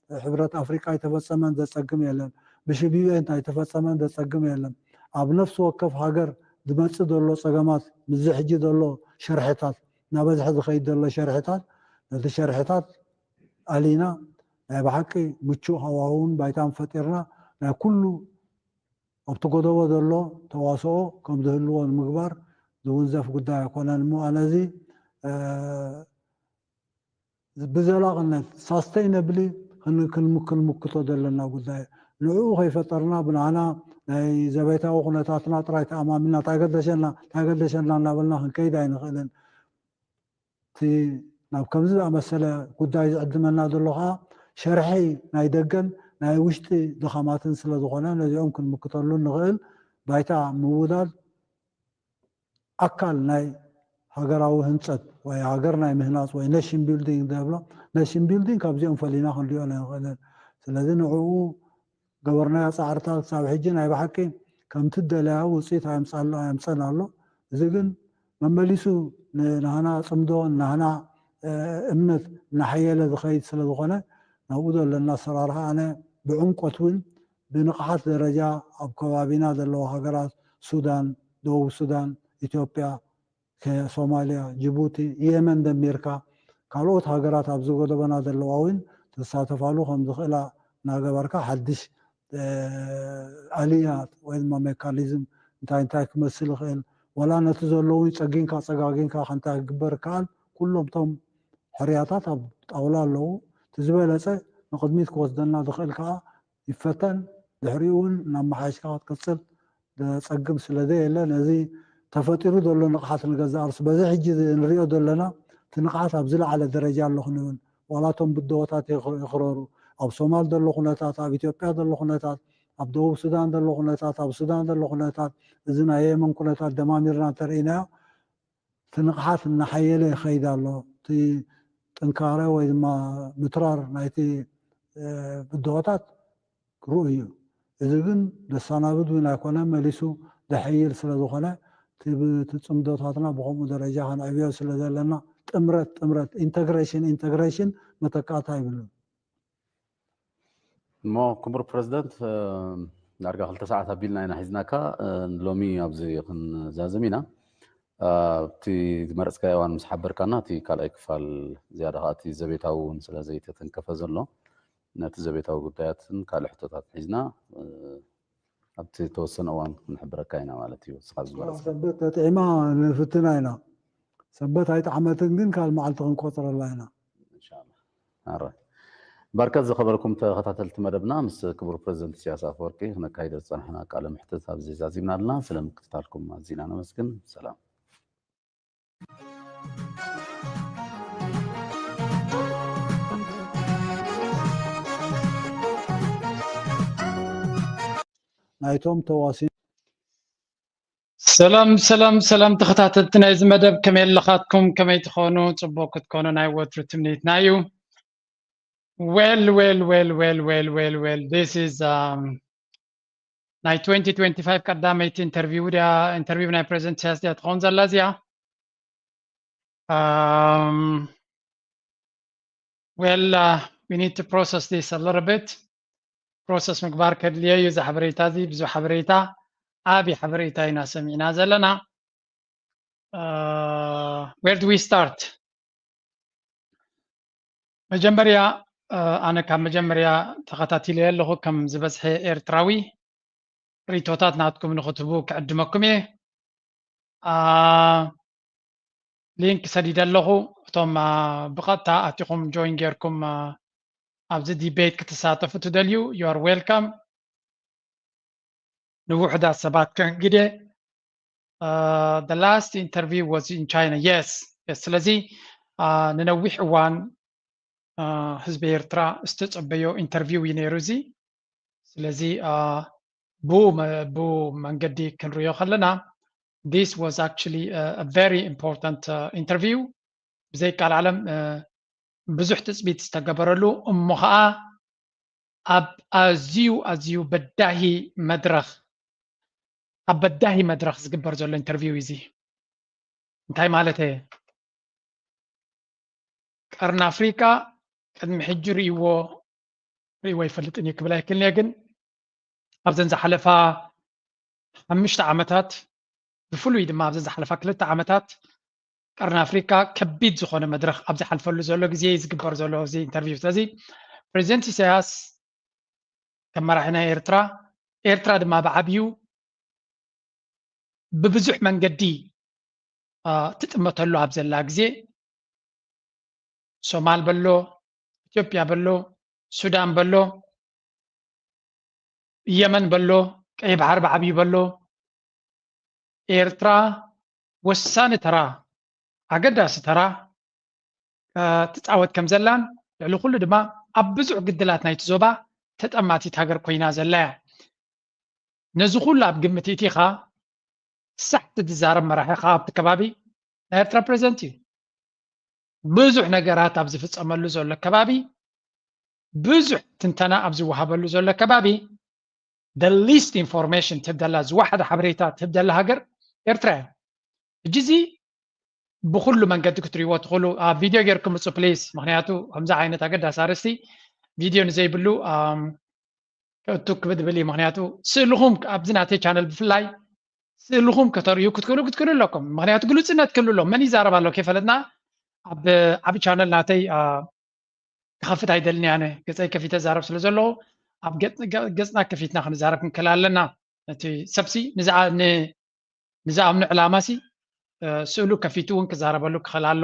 ሕብረት ኣፍሪካ ኣይተፈጸመን ዘጸግም የለን። ብሽም ዩ ኤን ኣይተፈጸመን ዘጸግም የለን። ኣብ ነፍሲ ወከፍ ሃገር ዝመጽእ ዘሎ ጸገማት፣ ምስዚ ሕጂ ዘሎ ሸርሕታት፣ እናበዝሐ ዝኸይድ ዘሎ ሸርሕታት፣ ነቲ ሸርሕታት ኣሊና ናይ ብሓቂ ምቹእ ሃዋህውን ባይታን ፈጢርና ናይ ኩሉ ኣብቲ ጎደቦ ዘሎ ተዋስኦ ከም ዝህልዎ ንምግባር ዝውንዘፍ ጉዳይ ኣይኮነን እሞ፣ ኣነ እዚ፣ እ፣ ብዘላቕነት ሳስተይነብሊ ክን-፣ ክን-፣ ክንምክቶ ዘለና ጉዳይ እዩ። ንዕኡ ከይፈጠርና ብናህና ናይ ዘቤታዊ ኩነታትና ጥራይ ተኣማሚና እንታይ ገደሸና፣ እንታይ ገደሸና እናበልና ክንከይድ ኣይንኽእልን። እቲ ናብ ከምዚ ዝኣመሰለ ጉዳይ ዝዕድመና ዘሎ ከዓ ሸርሒ ናይ ደገን ናይ ውሽጢ ድኻማትን ስለ ዝኾነ ነዚኦም ክንምክተሉ ንኽእል ባይታ ምውዳድ ኣካል ናይ ሃገራዊ ህንፀት ወይ ሃገር ናይ ምህናፅ ወይ ኔሽን ቢልዲንግ ዝብሎ፣ ኔሽን ቢልዲንግ ካብዚኦም ፈሊና ክንሪኦ ኣይንኽእልን። ስለዚ ንዕኡ ገበርናዮ ፃዕርታት ክሳብ ሕጂ ናይ ብሓቂ ከምቲ ደለያ ውፅኢት ኣየምፀኣሉ-፣ ኣየምፀን ኣሎ። እዚ ግን መመሊሱ ንናህና ፅምዶ፣ ናህና፣ እ፣ እምነት እናሓየለ ዝኸይድ ስለ ዝኾነ ናብኡ ዘለና ኣሰራርሓ ኣነ ብዕምቆት እውን ብንቕሓት ደረጃ ኣብ ከባቢና ዘለዋ ሃገራት ሱዳን፣ ደቡብ ሱዳን፣ ኢትዮጵያ፣ ከ-፣ ሶማልያ፣ ጅቡቲ፣ የመን ደሚርካ ካልኦት ሃገራት ኣብዚ ጎደቦና ዘለዋ እውን ተሳተፋሉ ከም ዝኽእላ እናገበርካ ሓድሽ፣ እ፣ ኣልያት ወይ ድማ ሜካኒዝም እንታይ እንታይ ክመስል ይኽእል፣ ዋላ ነቲ ዘሎ እውን ጸጊንካ ጸጋጊንካ ከ እንታይ ክግበር ይከኣል፣ ኩሎም እቶም ሕርያታት ኣብ ጣውላ ኣለዉ። እቲ ዝበለጸ ንቕድሚት ክወስደና ዝኽእል ከኣ ይፈተን፣ ድሕሪኡ እውን እናመሓየሽካ ክትቅጽል ዘጸግም ስለ ዘየለ፣ ነዚ ተፈጢሩ ዘሎ ንቕሓት ንገዛእ ርእሱ፣ በዚ ሕጂ ንሪኦ ዘለና፣ እቲ ንቕሓት ኣብ ዝለዓለ ደረጃ ኣሎ ክንብል፣ ዋላ እቶም ብድሆታት ይኽ-፣ ይኽረሩ፣ ኣብ ሶማል ዘሎ ኩነታት፣ ኣብ ኢትዮጵያ ዘሎ ኩነታት፣ ኣብ ደቡብ ሱዳን ዘሎ ኩነታት፣ ኣብ ሱዳን ዘሎ ኩነታት፣ እዚ ናይ የመን ኩነታት ደማሚርና እንተርኢናዮ፣ እቲ ንቕሓት እናሓየለ ይኸይድ ኣሎ። እቲ ጥንካረ ወይ ድማ ምትራር ናይቲ፣ እ፣ ብድሆታት ርኡይ እዩ። እዚ ግን ዘሰናብድ እውን ኣይኮነ፣ መሊሱ ዘሐይል ስለ ዝኾነ፣ እቲ ብ-፣ እቲ ጽምዶታትና ብኸምኡ ደረጃ ከነዕብዮ ስለ ዘለና፣ ጥምረት፣ ጥምረት፣ ኢንተግሬሽን፣ ኢንተግሬሽን መተካእታ የብሉን። እሞ ክቡር ፕረዚደንት፣ እ፣ ዳርጋ ክልተ ሰዓት ኣቢልና ኢና ሒዝናካ። እ፣ ሎሚ ኣብዚ ክንዛዘም ኢና። እ፣ ኣብቲ ዝመረጽካዮ እዋን ምስ ሓበርካና፣ እቲ ካልኣይ ክፋል ዝያዳ ከኣ እቲ ዘቤታዊ እውን ስለ ዘይተተንከፈ ዘሎ፣ ነቲ ዘቤታዊ ጉዳያትን ካልእ ሕቶታት ሒዝና፣ እ፣ ኣብቲ ተወሰነ እዋን ክንሕብረካ ኢና ማለት እዩ። ንስኻ ዝመረጽካ። ሰንበት ተጥዒማ ንፍትና ኢና። ሰንበት ኣይጠዓመትን ግን ካልእ መዓልቲ ክንቆጽረላ ኢና። ኢንሻላህ። ኣረ። በርከት ዝኸበርኩም ተኸታተልቲ መደብና፣ ምስ ክቡር ፕረዚደንት ኢሳያስ ኣፈወርቂ ክነካይዶ ዝጸናሕና ቃለ መሕትት ኣብዚ ዛዚምና ኣለና። ስለ ምክትታልኩም ኣዚና ነመስግን። ሰላም። ናይቶም ተዋሲ ሰላም፣ ሰላም፣ ሰላም ተኸታተልቲ ናይዚ መደብ፣ ከመይ ኣለኻትኩም? ከመይ ትኾኑ? ጽቡቕ ክትኮኑ ናይ ወትሩ ትምኒትና እዩ። Well, well, well, well, well, well, well. This is, um, ናይ twenty twenty-five ቀዳመይቲ ኢንተርቪው ድያ፣ ኢንተርቪው ናይ ፕረዚደንት ኢሳያስ ድያ ትኸውን ዘላ እዚኣ? Um, well, uh, we need to process this a little bit. ፕሮሰስ ምግባር ከድልዮ እዩ። እዚ ሓበሬታ እዚ ብዙሕ ሓበሬታ፣ ዓቢ ሓበሬታ ኢና ሰሚዕና ዘለና። Uh, where do we start? መጀመርያ፣ እ፣ ኣነ ካብ መጀመርያ ተኸታቲለ ኣለኹ። ከም ዝበዝሐ ኤርትራዊ ርእይቶታት ናትኩም ንኽትህቡ ክዕድመኩም እየ። ኣ፣ ሊንክ ሰዲደ ኣለኹ። እቶም፣ ኣ፣ ብቐጥታ ኣቲኹም ጆይን ጌርኩም፣ ኣ፣ ኣብዚ ዲቤት ክትሳተፉ ትደልዩ፣ you are welcome። ንውሑዳት ሰባት ከንግደ። Uh, the last interview was in China. Yes, yes. ስለዚ፣ uh, ንነዊሕ እዋን፣ ህዝቢ ኤርትራ ዝተጸበዮ ኢንተርቪው እዩ ነይሩ እዚ። ስለዚ ብኡ መንገዲ ክንሪኦ ከለና this was actually a very important interview። ብዘይ ቃል ዓለም ብዙሕ ትጽቢት ዝተገበረሉ እሞ ኸዓ ኣብ ኣዝዩ ኣዝዩ በዳሂ መድረኽ ኣብ በዳሂ መድረኽ ዝግበር ዘሎ ኢንተርቪው እዚ እንታይ ማለት እየ? ቀርኒ ኣፍሪቃ ቅድሚ ሕጂ ርእይዎ ርእይዎ ኣይፈልጥን እዩ ክብል ኣይክልን እየ፣ ግን ኣብዘን ዝሓለፋ ሓሙሽተ ዓመታት ብፍሉይ ድማ ኣብዘን ዝሓለፋ ክልተ ዓመታት ቀርኒ ኣፍሪካ ከቢድ ዝኾነ መድረኽ ኣብ ዝሓልፈሉ ዘሎ ግዜ እዩ ዝግበር ዘሎ እዚ ኢንተርቪው። ስለዚ ፕሬዚደንት ኢሳያስ ከም መራሒ ናይ ኤርትራ፣ ኤርትራ ድማ ብዓብዩ ብብዙሕ መንገዲ ትጥመተሉ ኣብ ዘላ ግዜ ሶማል በሎ፣ ኢትዮጵያ በሎ፣ ሱዳን በሎ፣ የመን በሎ፣ ቀይ ባሕሪ ብዓብዩ በሎ፣ ኤርትራ ወሳኒ ተራ፣ ኣገዳሲ ተራ ትጻወት ከም ዘላን ልዕሊ ኩሉ ድማ ኣብ ብዙሕ ግድላት ናይቲ ዞባ ተጠማቲት ሃገር ኮይና ዘላ እያ። ነዚ ኩሉ ኣብ ግምት እቲኻ ሳሕቲ ዝዛረብ መራሒ ካብ ኣብቲ ከባቢ ናይ ኤርትራ ፕሬዚደንት እዩ። ብዙሕ ነገራት ኣብ ዝፍጸመሉ ዘሎ ከባቢ፣ ብዙሕ ትንተና ኣብ ዝወሃበሉ ዘሎ ከባቢ the least information ትህብ ዘላ፣ ዝወሓደ ሓበሬታ ትህብ ዘላ ሃገር ኤርትራ እያ። ሕጂ እዚ ብኩሉ መንገዲ ክትሪእዎ ትኽእሉ። ኣብ ቪድዮ ጌርኩም ምጹ ፕሊስ፣ ምክንያቱ ከምዚ ዓይነት ኣገዳሲ ኣርእስቲ ቪድዮ ንዘይብሉ ከእቱ ክብድብል እዩ። ምክንያቱ ስእልኹም ኣብዚ ናተይ ቻነል ብፍላይ ስእልኹም ከተርእዩ ክትክእሉ ክትክእሉ ኣለኩም። ምክንያቱ ግሉጽነት ክህሉ ኣሎ። መን ይዛረብ ኣሎ ከይፈለጥና ኣብ ዓቢ ቻነል ናተይ ክኸፍት ኣይደልን ኣነ ገፀይ ከፊተ ዛረብ ስለ ዘለኹ ኣብ ገፅና ከፊትና ክንዛረብ ክንክእል ኣለና። እቲ ሰብሲ ንዝኣምኖ ዕላማሲ ስእሉ ከፊቱ እውን ክዛረበሉ ክኽእል ኣሎ።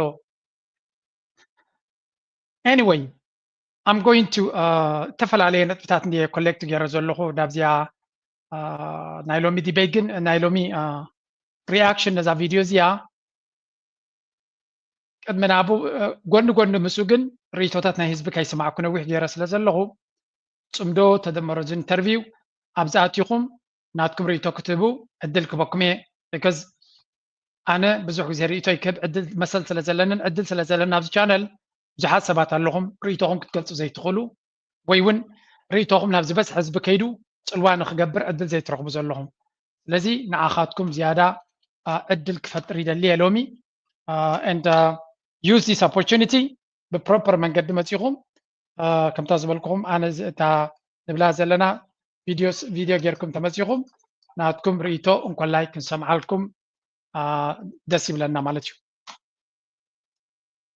Anyway, I'm going to ዝተፈላለየ ነጥብታት እንድየ ኮሌክት ገይረ ዘለኹ ናብዚኣ ናይ ሎሚ ዲቤት። ግን ናይ ሎሚ ሪኣክሽን ነዛ ቪድዮ እዚኣ ቅድሚ ናብኡ ጎኒ ጎኒ ምስኡ ግን ርእቶታት ናይ ህዝቢ ከይሰማዕኩ ነዊሕ ገይረ ስለ ዘለኹ ፅምዶ ተደመሮ እዚ ኢንተርቪው ኣብዚ ኣቲኹም ናትኩም ርእቶ ክትህቡ ዕድል ክበኩም እየ። ቢካዝ ኣነ ብዙሕ ግዜ ርእቶይ ክህብ ዕድል መሰል ስለ ዘለንን ዕድል ስለ ዘለንን ኣብዚ ቻነል ብዙሓት ሰባት ኣለኹም ርእቶኹም ክትገልፁ ዘይትኽእሉ ወይ እውን ርእቶኹም ናብ ዝበዝሐ ህዝቢ ከይዱ ፅልዋ ንክገብር ዕድል ዘይትረኽቡ ዘለኹም። ስለዚ ንዓኻትኩም ዝያዳ ዕድል ክፈጥር ይደሊ እየ ሎሚ። And use this opportunity ብፕሮፐር መንገዲ መፂኹም ከምታ ዝበልኩኹም ኣነ እታ ንብላ ዘለና ቪድዮ ጌርኩም ተመፂኹም ናትኩም ርእቶ እንኮላይ ክንሰምዓልኩም ደስ ይብለና ማለት እዩ።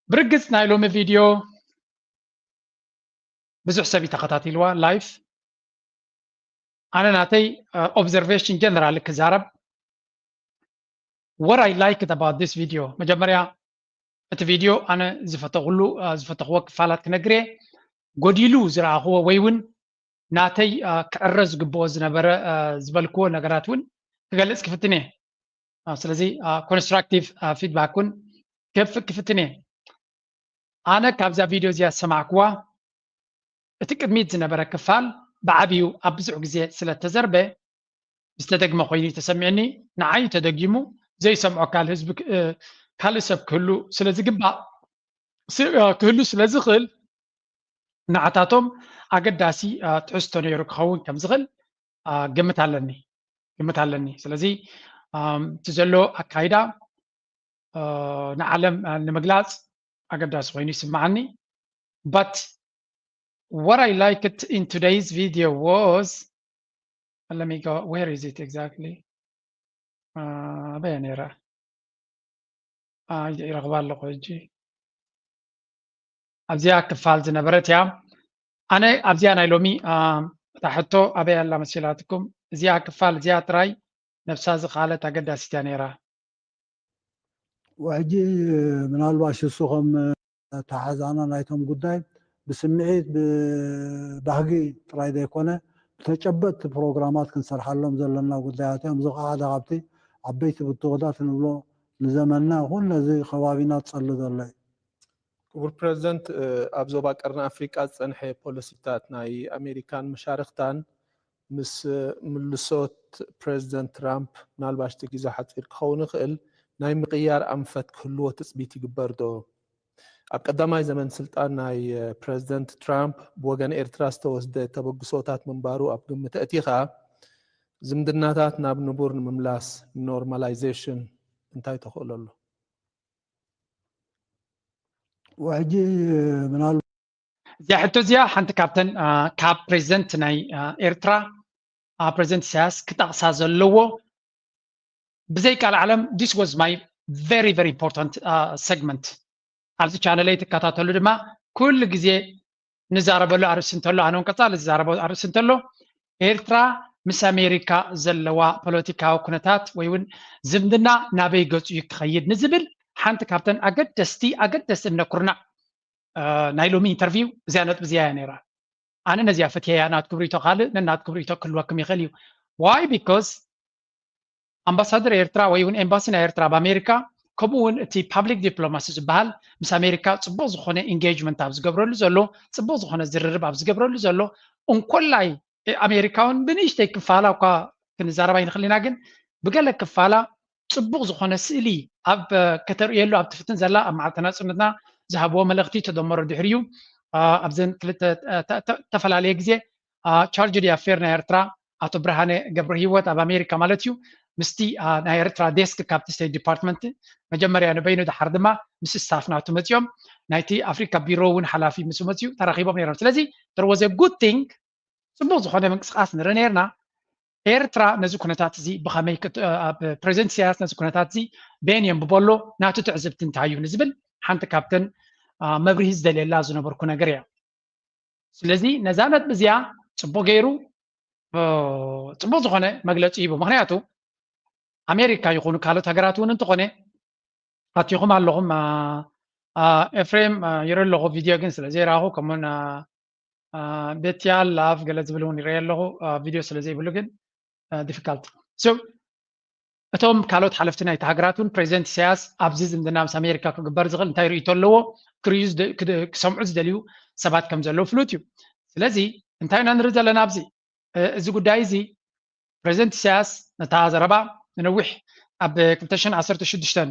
ብርግፅ ናይ ሎሚ ቪድዮ ብዙሕ ሰብ እዩ ተኸታቲልዋ ላይፍ። ኣነ ናተይ ኦብዘርቬሽን ጀነራል ክዛረብ። What I liked about this video፣ መጀመርያ እቲ ቪድዮ ኣነ ዝፈተኹሉ ዝፈተኽዎ ክፋላት ክነግር እየ። ጎዲሉ ዝረኣኽዎ ወይ እውን ናተይ ክዕረ ዝግብኦ ዝነበረ ዝበልክዎ ነገራት እውን ክገልፅ ክፍትን እየ። ስለዚ ኮንስትራክቲቭ ፊድባክ እውን ክህብ ክፍትን እየ። ኣነ ካብዛ ቪድዮ እዚኣ ዝሰማዕክዋ እቲ ቅድሚት ዝነበረ ክፋል ብዓብዩ ኣብ ብዙሕ ግዜ ስለ እተዘርበ ዝተደግመ ኮይኑ እዩ ተሰሚዕኒ። ንዓይ ተደጊሙ ዘይሰምዖ ካልእ ህዝቢ ካልእ ሰብ ክህሉ ስለ ዝግባእ ክህሉ ስለ ዝኽእል ንዓታቶም ኣገዳሲ ትሕዝቶ ነይሩ ክኸውን ከም ዝኽእል ግምት ኣለኒ ግምት ኣለኒ። ስለዚ እቲ ዘሎ ኣካይዳ ንዓለም ንምግላፅ ኣገዳሲ ኮይኑ ይስምዓኒ። But what I liked in today's video was let me go, where is it exactly? ኣበይ ነይራ? ይረኽባ ኣለኹ ሕጂ። ኣብዚኣ ክፋል ዝነበረት እያ። ኣነ ኣብዚኣ ናይ ሎሚ እታ ሕቶ ኣበይ ኣላ መሲላትኩም? እዚኣ ክፋል እዚኣ ጥራይ ነብሳ ዝኸኣለት ኣገዳሲት እያ ነይራ። ሕጂ ምናልባሽ እሱ ከም ኣተሓሕዛና ናይቶም ጉዳይ ብስምዒት ብባህጊ ጥራይ ዘይኮነ ብተጨበጥቲ ፕሮግራማት ክንሰርሓሎም ዘለና ጉዳያት እዮም። እዚ ከዓ ሓደ ካብቲ ዓበይቲ ብድሆታት ንብሎ ንዘመንና ይኹን ነዚ ከባቢና ዝፀሊ ዘሎ እዩ። ክቡር ፕረዚደንት፣ ኣብ ዞባ ቀርኒ ኣፍሪቃ ዝጸንሐ ፖሊሲታት ናይ ኣሜሪካን መሻርኽታን ምስ ምልሶት ፕረዚደንት ትራምፕ ምናልባሽ እቲ ግዜ ሓጺር ክኸውን ይኽእል ናይ ምቕያር ኣንፈት ክህልዎ ትጽቢት ይግበር ዶ? ኣብ ቀዳማይ ዘመን ስልጣን ናይ ፕረዚደንት ትራምፕ ብወገን ኤርትራ ዝተወስደ ተበግሶታት ምንባሩ ኣብ ግምት ኣእቲኻ ዝምድናታት ናብ ንቡር ንምምላስ ኖርማላይዜሽን እንታይ ተኽእሎ ኣሎ? ሕጂ ምናልባት እዚኣ ሕቶ እዚኣ ሓንቲ ካብተን ካብ ፕሬዚደንት ናይ ኤርትራ ፕሬዚደንት ኢሳያስ ክጠቕሳ ዘለዎ ብዘይ ቃል ዓለም this was my very very important segment። ኣብዚ ቻነለይ ትከታተሉ ድማ ኩሉ ግዜ ንዛረበሉ ኣርእስቲ እንተሎ ኣነ እውን ቀፃሊ ዝዛረበ ኣርእስቲ እንተሎ ኤርትራ ምስ ኣሜሪካ ዘለዋ ፖለቲካዊ ኩነታት ወይ እውን ዝምድና ናበይ ገፁ እዩ ክኸይድ ንዝብል ሓንቲ ካብተን ኣገደስቲ ኣገደስቲ እምነ ኩርናዕ ናይ ሎሚ ኢንተርቪው እዚኣ ነጥቢ እዚኣ እያ ነይራ። ኣነ ነዚኣ ፈትየያ ናትኩም ርእይቶ ካልእ ነናትኩም ርእይቶ ክህልወኩም ይኽእል እዩ። Why? Because ኣምባሳደር ኤርትራ ወይ እውን ኤምባሲ ናይ ኤርትራ ኣብ ኣሜሪካ ከምኡ እውን እቲ ፓብሊክ ዲፕሎማሲ ዝበሃል ምስ ኣሜሪካ ፅቡቅ ዝኾነ ኢንጌጅመንት ኣብ ዝገብረሉ ዘሎ ፅቡቅ ዝኾነ ዝርርብ ኣብ ዝገብረሉ ዘሎ እንኮላይ ኣሜሪካ እውን ብንእሽተይ ክፋላ እኳ ክንዛረብ ኣይንኽእል ኢና ግን ብገለ ክፋላ ፅቡቅ ዝኾነ ስእሊ ኣብ ከተርእየሉ ኣብ ትፍትን ዘላ ኣብ መዓልቲ ናፅነትና ዝሃብዎ መልእኽቲ ተደመሮ ድሕሪዩ ኣብዘን ክልተ ተፈላለየ ግዜ ቻርጅ ዲ ኣፌር ናይ ኤርትራ ኣቶ ብርሃነ ገብረ ህይወት ኣብ ኣሜሪካ ማለት እዩ ምስቲ ናይ ኤርትራ ዴስክ ካብቲ ስቴት ዲፓርትመንት መጀመርያ ንበይኑ ድሓር ድማ ምስ ስታፍ ናቱ መፅኦም ናይቲ ኣፍሪካ ቢሮ እውን ሓላፊ ምስ መፅኡ ተራኺቦም ነይሮም ስለዚ there was a good thing ፅቡቅ ዝኾነ ምንቅስቃስ ንርኢ ነርና ኤርትራ ነዚ ኩነታት እዚ ብኸመይ ፕሬዚደንት ኢሳያስ ነዚ ኩነታት እዚ በየን የንብቦ ኣሎ ናቱ ትዕዝብቲ እንታይ እዩ ንዝብል ሓንቲ ካብተን መብርሂ ዝደልየላ ዝነበርኩ ነገር እያ ስለዚ ነዛ ነጥቢ እዚኣ ፅቡቅ ገይሩ ፅቡቅ ዝኾነ መግለፂ ሂቡ ምክንያቱ ኣሜሪካ ይኹኑ ካልኦት ሃገራት እውን እንተኾነ ኣቲኹም ኣለኹም ኤፍሬም ይርኢ ኣለኹ ቪድዮ ግን ስለ ዘይረኣኹ ከምኡን ቤትያ ላቭ ገለ ዝብል እውን ይረአ ኣለኹ ቪድዮ ስለ ዘይብሉ ግን ዲፊካልት እቶም ካልኦት ሓለፍቲ ናይቲ ሃገራት እውን ፕሬዚደንት ኢሳያስ ኣብዚ ዝምድና ምስ ኣሜሪካ ክግበር ዝኽእል እንታይ ርእይቶ ኣለዎ ክሰምዑ ዝደልዩ ሰባት ከም ዘለዉ ፍሉጥ እዩ ስለዚ እንታይ ኢና ንርኢ ዘለና ኣብዚ እዚ ጉዳይ እዚ ፕሬዚደንት ኢሳያስ ነታ ዘረባ ንነዊሕ ኣብ ክልተ ሽሕን ዓሰርተ ሽዱሽተን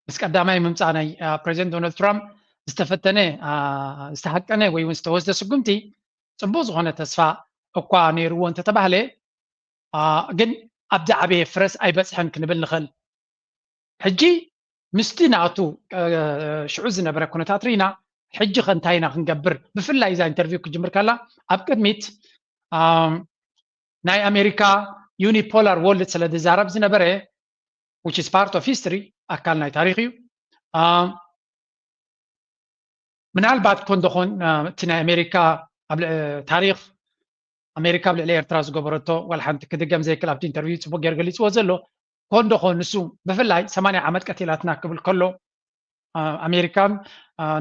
ምስ ቀዳማይ ምምፃእ ናይ ፕሬዚደንት ዶናልድ ትራምፕ ዝተፈተነ ዝተሃቀነ ወይ እውን ዝተወስደ ስጉምቲ ፅቡቅ ዝኾነ ተስፋ እኳ ነይርዎ እንተተባህለ ግን ኣብዚ ዓበየ ፍረስ ኣይበፅሐን ክንብል ንኽእል ሕጂ ምስቲ ናቱ ሽዑ ዝነበረ ኩነታት ርኢና ሕጂ ከ እንታይ ኢና ክንገብር ብፍላይ እዛ ኢንተርቪው ክጅምር ከላ ኣብ ቅድሚት ናይ ኣሜሪካ ዩኒፖላር ወርልድ ስለ ዝዛረብ ዝነበረ which is part of history ኣካል ናይ ታሪክ እዩ ምናልባት ኮን ደኾን እቲ ናይ ኣሜሪካ ኣብ ታሪክ ኣሜሪካ ኣብ ልዕሊ ኤርትራ ዝገበረቶ ዋላ ሓንቲ ክድገም ዘይክል ኣብቲ ኢንተርቪው ፅቡቅ ገይር ገሊፅዎ ዘሎ ኮን ደኾን ንሱ ብፍላይ ሰማንያ ዓመት ቀቲላትና ክብል ከሎ ኣሜሪካን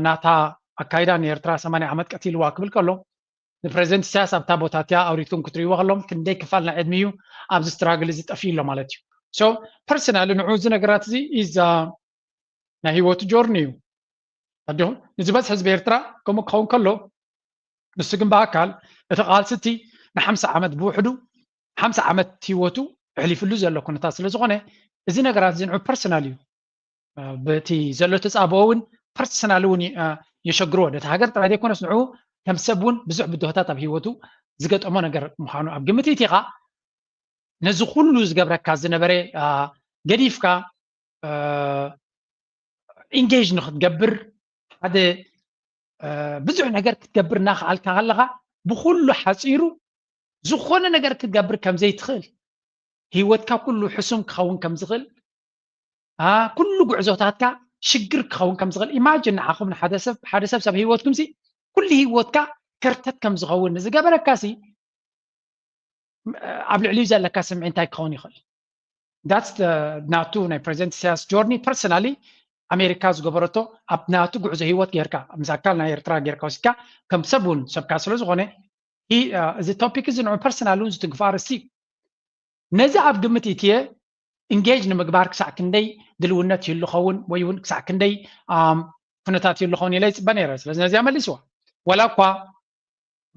ናታ ኣካይዳ ንኤርትራ ሰማንያ ዓመት ቀቲልዋ ክብል ከሎ ንፕሬዚደንት ኢሳያስ ኣብታ ቦታ እቲኣ ኣውሪድኩም ክትርእይዎ ከለኹም ክንደይ ክፋል ናይ ዕድሚኡ ኣብዚ ስትራግል እዚ ጠፊኡ ኣሎ ማለት እዩ so personally ንዑ እዚ ነገራት እዚ is ናይ ህይወቱ ጆርኒ እዩ ኣዲኹም ንዝበዝሕ ህዝቢ ኤርትራ ከምኡ ክኸውን ከሎ ንሱ ግን ብኣካል እቲ ቃልሲ እቲ ንሓምሳ ዓመት ብውሕዱ ሓምሳ ዓመት ህይወቱ ኣሕሊፍሉ ዘሎ ኩነታት ስለ ዝኾነ እዚ ነገራት እዚ ንዑ ፐርሰናል እዩ በቲ ዘሎ ተፃብኦ እውን ፐርሰናል እውን የሸግርዎ ነቲ ሃገር ጥራይ ዘይኮነስ ንዑ ከም ሰብ እውን ብዙሕ ብድሆታት ኣብ ህይወቱ ዝገጠሞ ነገር ምዃኑ ኣብ ግምት ኢቲኻ ነዚ ኩሉ ዝገብረካ ዝነበረ ገዲፍካ ኢንጌጅ ንክትገብር ሓደ ብዙሕ ነገር ክትገብር እናክኣልካ ከለካ ብኩሉ ሓፂሩ ዝኾነ ነገር ክትገብር ከምዘይትኽእል ህይወትካ ኩሉ ሕሱም ክኸውን ከምዝኽእል ኩሉ ጉዕዞታትካ ሽግር ክኸውን ከምዝኽእል ኢማጅን ንዓኹም ንሓደ ሰብ ሓደ ሰብ ሰብ ህይወትኩም ሲ ኩሉ ህይወትካ ከርተት ከምዝኸውን ንዝገበረካ ሲ ኣብ ልዕሊኡ ዘለካ ስምዒ እንታይ ክኸውን ይኽእል that's ናቱ ናይ ፕሬዚደንት ኢሳያስ ጆርኒ ፐርሰናሊ ኣሜሪካ ዝገበረቶ ኣብ ናቱ ጉዕዞ ህይወት ጌርካ ምስ ኣካል ናይ ኤርትራ ጌርካ ወሲድካ ከም ሰብ እውን ሰብካ ስለ ዝኾነ እዚ ቶፒክ እዚ ንዑ ፐርሰናል እውን ዝትንክፎ ኣርእስቲ እዩ ነዚ ኣብ ግምት ኢትየ ኢንጌጅ ንምግባር ክሳዕ ክንደይ ድልውነት ይህሉ ኸውን ወይ እውን ክሳዕ ክንደይ ኩነታት ይሉ ኸውን ኢለ ይፅበ ነይረ። ስለዚ ነዚኣ መሊስዋ። ወላ እኳ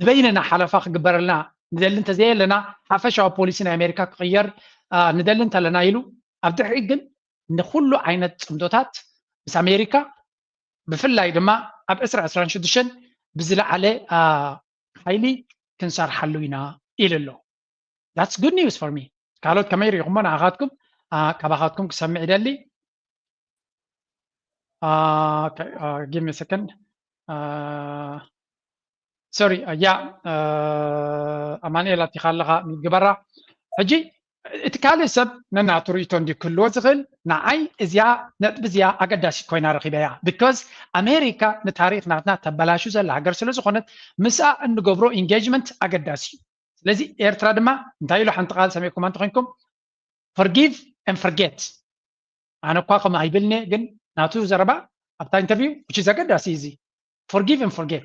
ንበይንና ሓለፋ ክግበረልና ንደሊ እንተዘየለና፣ ሓፈሻዊ ፖሊሲ ናይ ኣሜሪካ ክቕየር ንደሊ እንተለና ኢሉ፣ ኣብ ድሕሪት ግን ንኩሉ ዓይነት ፅምዶታት ምስ ኣሜሪካ፣ ብፍላይ ድማ ኣብ ዕስራ ዕስራን ሽዱሽተን ብዝለዓለ ሓይሊ ክንሰርሓሉ ኢና ኢሉ ኣሎ። That's good news for me። ካልኦት ከመይ ርኢኹሞ? ንኣኻትኩም ካባኻትኩም ክሰምዕ ይደሊ። Give me a second. Sorry, ያ ኣማኑኤል ኣቲኻ ኣለኻ፣ ግበራ። ሕጂ እቲ ካልእ ሰብ ነናቱ ርእይቶ እንዲ ክህልዎ ዝኽእል፣ ንዓይ እዚኣ ነጥቢ እዚኣ ኣገዳሲት ኮይና ረኺበያ። Because ኣሜሪካ ንታሪኽ ናትና ተበላሹ ዘላ ሃገር ስለ ዝኾነት፣ ምስኣ እንገብሮ ኢንጌጅመንት ኣገዳሲ እዩ። ስለዚ ኤርትራ ድማ እንታይ ኢሉ፣ ሓንቲ ቃል ሰሚዕኩማ እንተኾይንኩም፣ forgive and forget። ኣነ እኳ ከም ኣይብልኒ፣ ግን ናቱ ዘረባ ኣብታ ኢንተርቪው which is ኣገዳሲ እዩ እዚ። Forgive and forget፣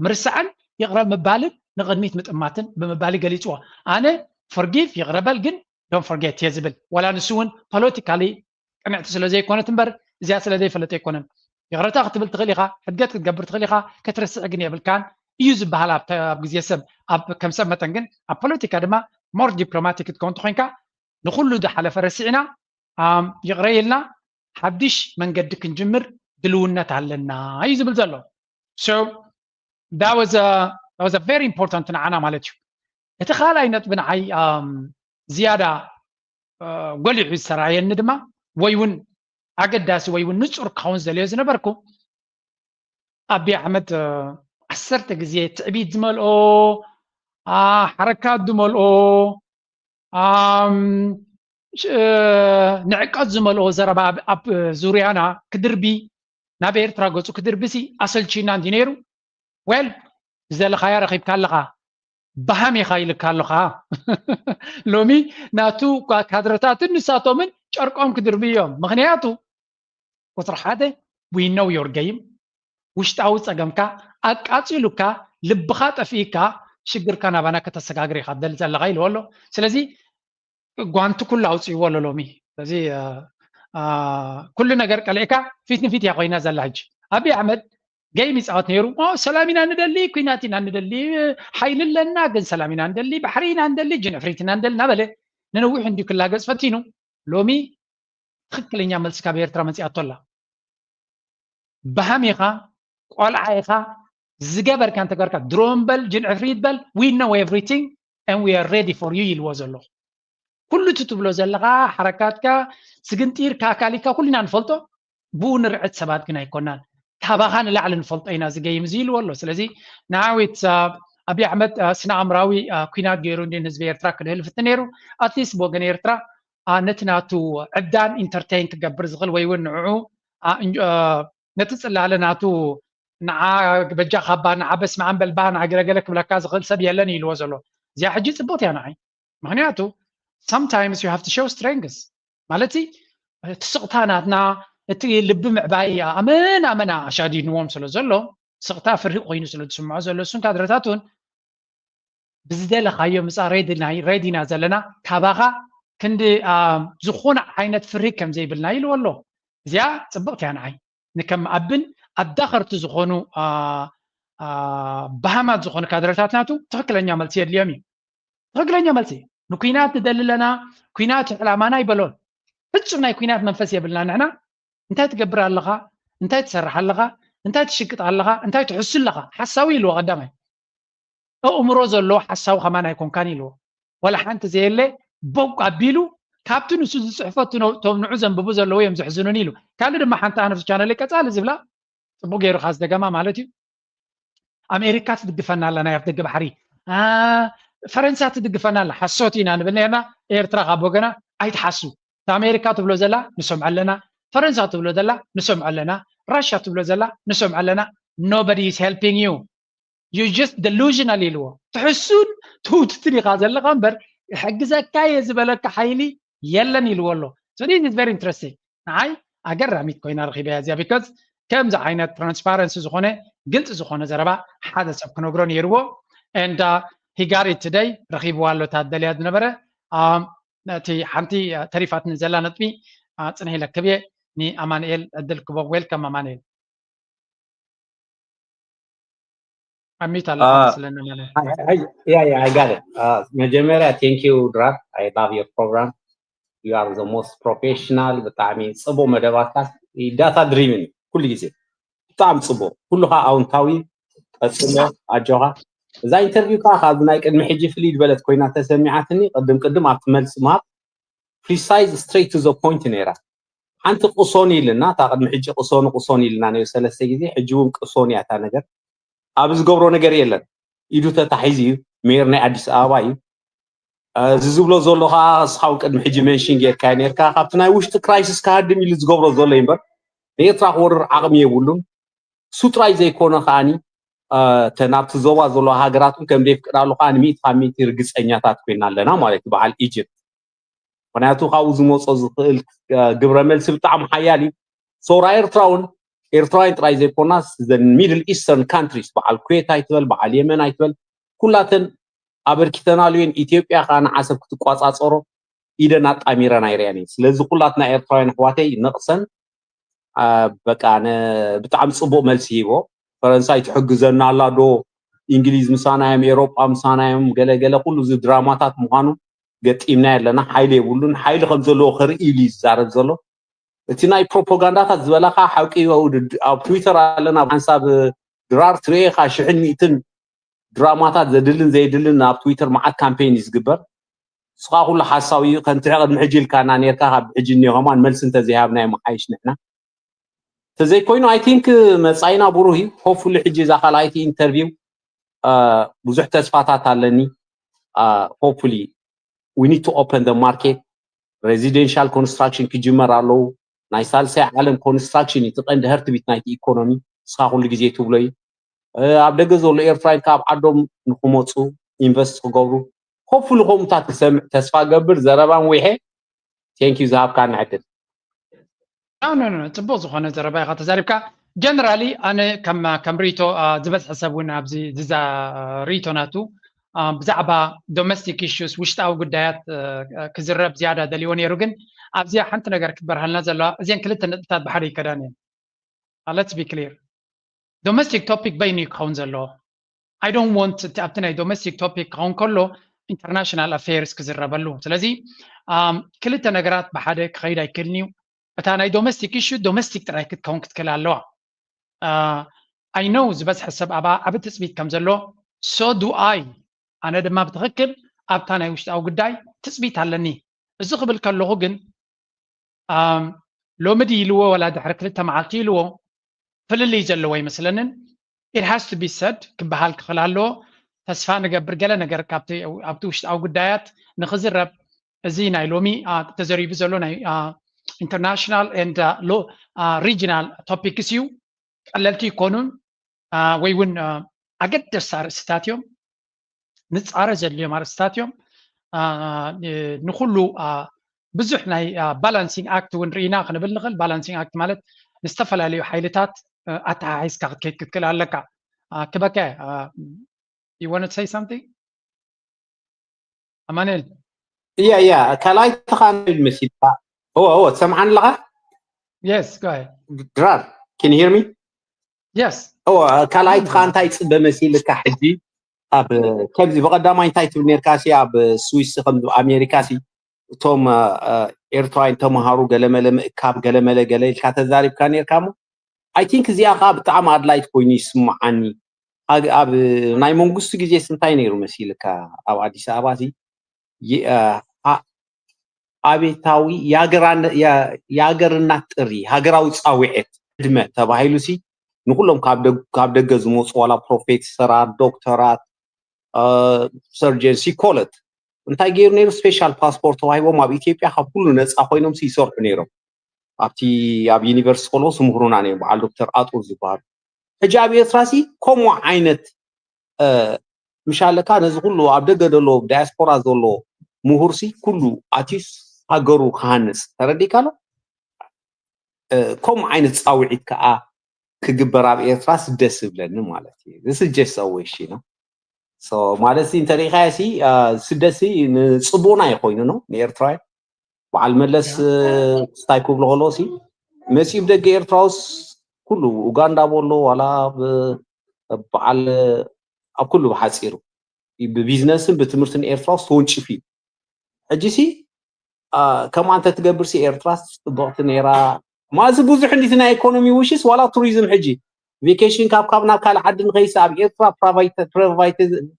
ምርስዓን ይቕረ ምባልን ንቕድሚት ምጥማትን ብምባል ገሊፅዎ። ኣነ forgive፣ ይቕረ በል፣ ግን don't forget እየ ዝብል። ዋላ ንሱ እውን ፖለቲካሊ ቅንዕቲ ስለ ዘይኮነት እምበር፣ እዚኣ ስለ ዘይፈለጠ ኣይኮነን። ይቕረታ ክትብል ትኽእል ኢኻ፣ ሕድገት ክትገብር ትኽእል ኢኻ፣ ክትርስዕ ግን የብልካን እዩ ዝበሃል ኣብ ግዜ ሰብ። ከም ሰብ መጠን ግን ኣብ ፖለቲካ ድማ more diplomatic ክትከውን ተኾይንካ፣ ንኹሉ ዝሓለፈ ረሲዕና፣ ይቕረ ኢልና ሓድሽ መንገዲ ክንጅምር ድልውነት ኣለና እዩ ዝብል ዘሎ። So that was a very important ንዓና ማለት እዩ። እቲ ካልኣይ ነጥቢ ንዓይ ዝያዳ ጎሊሑ ዝተራእየኒ ድማ፣ ወይ እውን ኣገዳሲ ወይ እውን ንፁር ክኸውን ዘልዮ ዝነበርኩ፣ ኣቢ ኣሕመድ ዓሰርተ ግዜ ትዕቢት ዝመልኦ፣ ሓረካት ዝመልኦ፣ ንዕቀት ዝመልኦ ዘረባ ኣብ ዙርያና ክድርቢ፣ ናብ ኤርትራ ገፁ ክድርቢ ሲ ኣሰልቺና እንዲ ነይሩ። Well፣ ዝደለኻያ ረኺብካ ኣለኻ፣ በሃም ኢኻ ኢልካ ኣለኻ። ሎሚ ናቱ ካድረታትን ንሳቶምን ጨርቆም ክድርቢ እዮም። ምኽንያቱ ቁፅሪ ሓደ፣ we know your game። ውሽጣዊ ፀገምካ ኣቃፂሉካ፣ ልብኻ ጠፊእካ፣ ሽግርካ ናባና ከተሰጋግር ኢኻ ትደሊ ዘለኻ ኢልዎ ኣሎ። ስለዚ ጓንቲ ኩሉ ኣውፅእዎ ኣሎ ሎሚ። ስለዚ ኩሉ ነገር ቀሊዕካ ፊት ንፊት እያ ኮይና ዘላ። ሕጂ ኣብይ ኣሕመድ ጌም ይፃወት ነይሩ። ሰላም ኢና ንደሊ፣ ኩናት ኢና ንደሊ፣ ሓይሊ ኣለና ግን ሰላም ኢና ንደሊ፣ ባሕሪ ኢና ንደሊ፣ ጅንዕፍሪት ኢና ንደሊ እናበለ ንነዊሕ እንዲዩ ክላገፅ ፈቲኑ። ሎሚ ትኽክለኛ መልሲ ካብ ኤርትራ መፂኣቶ ኣላ። በሃም ኢኻ፣ ቆልዓ ኢኻ፣ ዝገበርካ እንተገበርካ፣ ድሮን በል፣ ጅንዕፍሪት በል፣ we know everything and we are ready for you ኢልዎ ዘሎ። ኩሉ እቲ ትብሎ ዘለኻ ሓረካትካ፣ ስግንጢርካ፣ ኣካሊካ ኩልና ንፈልጦ። ብኡ ንርዕድ ሰባት ግን ኣይኮናን። ካባኻ ንላዕሊ ንፈልጦ ኢና እዚ ገይም እዚ ኢልዎ ኣሎ። ስለዚ ንዓዊት ኣብይ ኣሕመድ ስነ ኣእምራዊ ኩናት ገይሩ እንዲ ንህዝቢ ኤርትራ ክድህል ፍትን ነይሩ። ኣትሊስት ብወገን ኤርትራ ነቲ ናቱ ዕብዳን ኢንተርቴን ክገብር ዝኽእል ወይ እውን ንዕኡ ነቲ ፅላለ ናቱ ንዓ በጃ ካባ ንዓ በስመ ኣም በልባ ንዓ ገለገለ ክብለካ ዝኽእል ሰብ የለን ኢልዎ ዘሎ። እዚኣ ሕጂ ፅብቕቲ እያ ንዓይ። ምክንያቱ sometimes you have to show strength ማለት እቲ ስቕታ ናትና እቲ ልቢ ምዕባይ ኣመና ኣመና ኣሻዲንዎም ስለ ዘሎ ስቕታ ፍርሂ ኮይኑ ስለ ዝስምዖ ዘሎ እሱን ካድረታቱን ብዝደለኻዮ ምፃ ሬዲና ዘለና ካባኻ ክንዲ ዝኾነ ዓይነት ፍርሂ ከም ዘይብልና ኢልዎ ኣሎ። እዚኣ ፅብቕቲ እያ ንዓይ። ንከም ኣብን ኣዳኸርቲ ዝኾኑ በሃማት ዝኾኑ ካድረታት ናቱ ትኽክለኛ መልሲ የድልዮም እዩ። ትኽክለኛ መልሲ። ንኩናት ንደሊ ኣለና፣ ኩናት ዕላማና ኣይበሎን። ፍጹም ናይ ኩናት መንፈስ የብልና ንሕና። እንታይ ትገብር ኣለኻ? እንታይ ትሰርሕ ኣለኻ? እንታይ ትሽቅጥ ኣለኻ? እንታይ ትሕሱ ኣለኻ? ሓሳዊ ኢልዎ ቀዳማይ። ኣእምሮ ዘለዎ ሓሳዊ ከማን ኣይኮንካን ኢልዎ። ወላ ሓንቲ ዘየለ ቦቅ ኣቢሉ ካብቲ ንሱ ዝፅሕፈ እቶም ንዑ ዘንብቡ ዘለዉ እዮም ዘሕዝኑኒ ኢሉ። ካልእ ድማ ሓንቲ ኣነ ቻነለይ ቀፃሊ ዝብላ ፅቡቅ ገይሩ ካብ ዝደገማ ማለት እዩ። ኣሜሪካ ትድግፈና ኣላ ናይ ኣፍደገ ባሕሪ፣ ፈረንሳ ትድግፈና ኣላ። ሓሶት ኢና ንብል ነርና። ኤርትራ ካብ ወገና ኣይትሓሱ። ኣሜሪካ ትብሎ ዘላ ንሰምዖ ኣለና፣ ፈረንሳ ትብሎ ዘላ ንሰምዖ ኣለና፣ ራሻ ትብሎ ዘላ ንሰምዖ ኣለና። Nobody is helping you, you just delusional ኢልዎ። ትሕሱን ትውትትን ኢኻ ዘለኻ እምበር ይሕግዘካ እየ ዝበለካ ሓይሊ የለን ኢልዎ ኣሎ። So this is very interesting። ንዓይ ኣገራሚት ኮይና ረኺበያ እዚኣ because ከምዚ ዓይነት ትራንስፓረንሲ ዝኾነ ግልፂ ዝኾነ ዘረባ ሓደ ሰብ ክነግሮ ነይርዎ። And he got it today፣ ረኺብዋ ኣሎ እታ ደልያ ዝነበረ። ነቲ ሓንቲ ተሪፋትኒ ዘላ ነጥቢ ፅንሒ ለክብ እየ ንኣማንኤል ዕድል ክቦ። Welcome ኣማንኤል። ኣሚት ኣለካ መስለኒ ማለት። Yeah, yeah, I got it. መጀመርያ thank you ድራር, I love your program. You are the most professional. ብጣዕሚ ጽቡቅ መደባትካ፣ data driven ኩሉ ግዜ ብጣዕሚ ጽቡቅ፣ ኩሉ ከዓ ኣውንታዊ። ቀጽሎ፣ ኣጆኻ። እዛ ኢንተርቪው ከዓ ካብዚ ናይ ቅድሚ ሕጂ ፍልይ ዝበለት ኮይና ተሰሚዓትኒ። ቅድም ቅድም ኣብቲ መልሲ ምሃብ precise, straight to the point ነይራ። ሓንቲ ቅሶኒ ኢልና፣ እታ ቅድሚ ሕጂ ቅሶኒ ቅሶኒ ኢልና ነይሩ ሰለስተ ግዜ፣ ሕጂ እውን ቅሶኒ እያ እታ ነገር። ኣብ ዝገብሮ ነገር የለን። ኢዱ ተታሒዙ እዩ። ሜየር ናይ ኣዲስ ኣበባ እዩ። እዚ ዝብሎ ዘሎ ከዓ እስኻ እውን ቅድሚ ሕጂ ሜንሽን ጌርካ ነርካ፣ ካብቲ ናይ ውሽጢ ክራይሲስ ክሃድም ኢሉ ዝገብሮ ዘሎ እዩ እምበር፣ ንኤርትራ ክወርር ዓቕሚ የብሉን። እሱ ጥራይ ዘይኮነ ከዓኒ፣ እተን ኣብቲ ዞባ ዘለዋ ሃገራት እውን ከም ዘይፍቅዳሉ ከዓኒ ሚእቲ ካብ ሚእቲ ርግፀኛታት ኮይና ኣለና ማለት እዩ። በዓል ኢጅፕት፣ ምክንያቱ ካብኡ ዝመፆ ዝኽእል ግብረ መልሲ ብጣዕሚ ሓያል እዩ። ሶራ ኤርትራ እውን፣ ኤርትራውያን ጥራይ ዘይኮናስ፣ the Middle Eastern countries፣ በዓል ኩዌት ኣይትበል፣ በዓል የመን ኣይትበል፣ ኩላተን ኣበርኪተናሉ እየን። ኢትዮጵያ ከዓ ንዓሰብ ክትቋፃፀሮ ኢደን ኣጣሚረን ኣይርኣያን እየን። ስለዚ ኩላትና ኤርትራውያን ኣሕዋተይ ነቕሰን፣ በቃ ብጣዕሚ ፅቡቅ መልሲ ሂቦ። ፈረንሳይ ትሕግዘና ኣላ ዶ? እንግሊዝ ምሳና እዮም፣ ኤሮጳ ምሳና እዮም፣ ገለ ገለ ኩሉ እዚ ድራማታት ምዃኑ ገጢምና ኣለና። ሓይሊ የብሉን። ሓይሊ ከም ዘለዎ ከርኢ ኢሉ እዩ ዝዛረብ ዘሎ። እቲ ናይ ፕሮፓጋንዳታት ዝበላካ ሓቂ እዩ። ኣብ ትዊተር ኣለና፣ ኣብ ሓንሳብ ድራር ትርእየካ ሽሕን ሚእትን ድራማታት ዘድልን ዘየድልን ኣብ ትዊተር መዓት ካምፔን እዩ ዝግበር። ንስኻ ኩሉ ሓሳዊ እዩ፣ ከምቲ ቅድሚ ሕጂ ኢልካና ነርካ፣ ካብ ሕጂ እኒኦ ከማን መልሲ እንተዘይሃብና ይመሓይሽ ንሕና። ተዘይኮይኑ I think መጻኢና ብሩህ እዩ። Hopefully ሕጂ እዛ ካልኣይቲ ኢንተርቪው ብዙሕ ተስፋታት ኣለኒ። Hopefully we need to open the market. Residential construction ክጅመር ኣለዉ። ናይ ሳልሳይ ዓለም ኮንስትራክሽን እዩ እቲ ቀንዲ heartbeat ናይቲ ኢኮኖሚ። ንስኻ ኩሉ ግዜ ትብሎ እዩ። ኣብ ደገ ዘሎ ኤርትራውያን ካብ ዓዶም ንክመፁ ኢንቨስት ክገብሩ፣ hopefully ከምኡታት ክሰምዕ ተስፋ ገብር። ዘረባን ውሔ። Thank you ዝሃብካኒ ዕድል። ኖ ኖ ኖ፣ ጽቡቅ ዝኾነ ዘረባ ኢኻ ተዛሪብካ። ጀነራሊ ኣነ ከም ከም ሪቶ ዝበዝሐ ሰብ እውን ኣብዚ ዝዛ ሪቶ ናቱ ብዛዕባ ዶሜስቲክ ኢሹስ፣ ውሽጣዊ ጉዳያት ክዝረብ ዝያዳ ደልይዎ ነይሩ። ግን ኣብዚኣ ሓንቲ ነገር ክትበርሃልና ዘለዋ፣ እዚን ክልተ ነጥብታት ብሓደ ይከዳን እየን። Let's be clear. ዶሜስቲክ ቶፒክ በይኑ እዩ ክኸውን ዘለዎ። I don't want ኣብቲ ናይ ዶሜስቲክ ቶፒክ ክኸውን ከሎ ኢንተርናሽናል ኣፌርስ ክዝረበሉ። ስለዚ ክልተ ነገራት ብሓደ ክኸይድ ኣይክእልን እዩ። እታ ናይ ዶሜስቲክ ኢሹ ዶሜስቲክ ጥራይ ክትከውን ክትክእል ኣለዋ። I know ዝበዝሐ ሰብ ኣብኣ ዓቢ ትጽቢት ከም ዘሎ፣ so do I። ኣነ ድማ ብትኽክል ኣብታ ናይ ውሽጣዊ ጉዳይ ትጽቢት ኣለኒ። እዚ ክብል ከለኹ ግን ሎሚ ድዩ ኢልዎ ዋላ ድሕሪ ክልተ መዓልቲ ኢልዎ ፍልልይ ዘለዎ ኣይመስለንን። It has to be said ክበሃል ክኽእል ኣለዎ። ተስፋ ንገብር ገለ ነገር ካብቲ ኣብቲ ውሽጣዊ ጉዳያት ንኽዝረብ። እዚ ናይ ሎሚ ተዘሪቡ ዘሎ ናይ international and regional topics እዩ። ቀለልቲ ይኮኑን ወይ እውን ኣገደስቲ ኣርእስትታት እዮም። ንጻረ ዘድልዮም ኣርእስትታት እዮም። ንኩሉ ብዙሕ ናይ balancing act እውን ርኢና ክንብል ንኽእል። Balancing act ማለት ንዝተፈላለዩ ሓይልታት ኣተሓሒዝካ ክትከይድ ክትክእል ኣለካ። ክበከ you want to say something ኣማኑኤል? እያ እያ ካልኣይቲ ኻንብል መሲልካ። እወ እወ ትሰምዓኒ ኣለኻ? Yes, go ahead. ድራር, can you hear me? Yes. እወ ካልኣይቲ ኻን እንታይ ይፅበ መሲልካ ሕጂ? ኣብ ከምዚ ብቐዳማይ እንታይ ትብል ነርካ ሲ ኣብ ስዊስ ከም ኣሜሪካ ሲ እቶም ኤርትራውያን ተምሃሩ ገለመለ ምእካብ ገለመለ ገለ ኢልካ ተዛሪብካ ነርካ። እሞ I think እዚኣ ከዓ ብጣዕሚ ኣድላይት ኮይኑ ይስምዓኒ። ኣብ ናይ መንግስቱ ግዜ እንታይ ነይሩ መሲልካ? ኣብ ኣዲስ ኣበባ ሲ ኣቤታዊ የሀገርነት ጥሪ፣ ሃገራዊ ፃዊዐት ዕድመ ተባሂሉ ሲ ንኩሎም ካብ ደገ ዝመፁ ዋላ ፕሮፌሰራት፣ ዶክተራት፣ ሰርጀንሲ ኮለት እንታይ ገይሩ ነይሩ? ስፔሻል ፓስፖርት ተዋሂቦም ኣብ ኢትዮጵያ ካብ ኩሉ ነፃ ኮይኖም ይሰርሑ ነይሮም። ኣብቲ ኣብ ዩኒቨርሲቲ ከለዎ ስምህሩና ነይሮም በዓል ዶክተር ኣጡር ዝበሃሉ። ሕጂ ኣብ ኤርትራ ሲ ከምኡ ዓይነት ምሻለካ ነዚ ኩሉ ኣብ ደገ ዘሎ ዳያስፖራ ዘሎ ምሁር ሲ ኩሉ ኣትዩስ ሃገሩ ክሃንፅ ተረዲካ ኣሎ። ከምኡ ዓይነት ፃውዒት ከዓ ክግበር ኣብ ኤርትራ ደስ ዝብለኒ ማለት እዩ። This is just a wish, you know. So ማለት ሲ እንተሪኢኻዮ ሲ ስደት ሲ ንፅቡና እዩ ኮይኑ ነው ንኤርትራውያን። በዓል መለስ ስታይ ክብሎ ከለዎ ሲ መፂኡ ብደገ ኤርትራውስ ኩሉ ኡጋንዳ በሎ ዋላ በዓል ኣብ ኩሉ ብሓፂሩ ብቢዝነስን ብትምህርትን ኤርትራ ውስጥ ተወንጭፉ እዩ። ሕጂ ሲ ከምኣ እንተትገብር ሲ ኤርትራ ጽብቕቲ ነይራ። ማዚ ብዙሕ እንዲቲ ናይ ኢኮኖሚ ውሽስ ዋላ ቱሪዝም ሕጂ ቬኬሽን ካብ ካብ ናብ ካልእ ዓዲ ንኸይሲ ኣብ ኤርትራ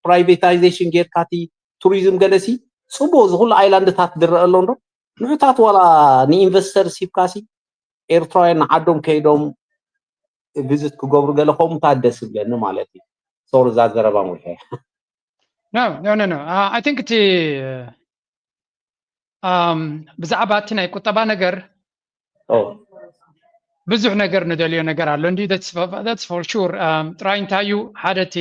ፕራይቬታይዜሽን ጌርካቲ ቱሪዝም ገለሲ ጽቡቅ እዚ ኩሉ ኣይላንድታት ዝረአ ኣሎ እንዶ ንዑታት ዋላ ንኢንቨስተር ሲብካሲ ኤርትራውያን ንዓዶም ከይዶም ቪዝት ክገብሩ ገለ ከምኡታት ደስ ዝብለኒ ማለት እዩ። ሶሪ እዛ ዘረባ ሙልሐ no no no no I think እቲ ብዛዕባ እቲ ናይ ቁጠባ ነገር ብዙሕ ነገር ንደልዮ ነገር ኣሎ እንዲ that's for sure ጥራይ እንታይ እዩ ሓደ እቲ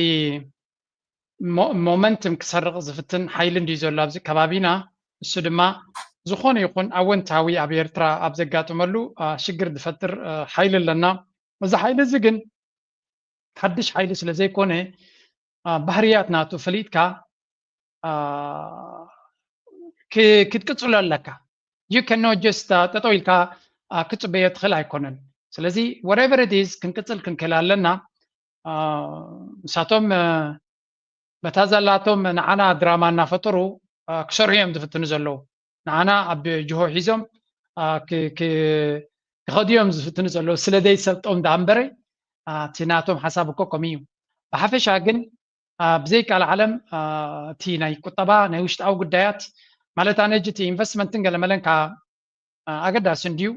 ሞመንትም ክሰርቕ ዝፍትን ሓይሊ እንድዩ ዘሎ ኣብዚ ከባቢና እሱ ድማ ዝኾነ ይኹን ኣወንታዊ ኣብ ኤርትራ ኣብ ዘጋጥመሉ ሽግር ዝፈጥር ሓይሊ ኣለና እዚ ሓይሊ እዚ ግን ሓድሽ ሓይሊ ስለ ዘይኮነ ባህርያት ናቱ ፈሊጥካ ክትቅፅሎ ኣለካ you cannot just ጠጠው ኢልካ ክትፅበዮ ትኽእል ኣይኮነን ስለዚ whatever it is ክንቅፅል ክንክእል ኣለና ምሳቶም በታ ዘላቶም ንዓና ድራማ እናፈጠሩ ክሰርሑ እዮም ዝፍትኑ ዘለዉ ንዓና ኣብ ጅሆ ሒዞም ክኸዱ እዮም ዝፍትኑ ዘለዉ ስለ ዘይሰልጦም ዳ እምበረ እቲ ናቶም ሓሳብ እኮ ከምኡ እዩ ብሓፈሻ ግን ብዘይ ቃል ዓለም እቲ ናይ ቁጠባ ናይ ውሽጣዊ ጉዳያት ማለት ኣነ እቲ ኢንቨስትመንትን ገለመለን ኣገዳሲ እንድዩ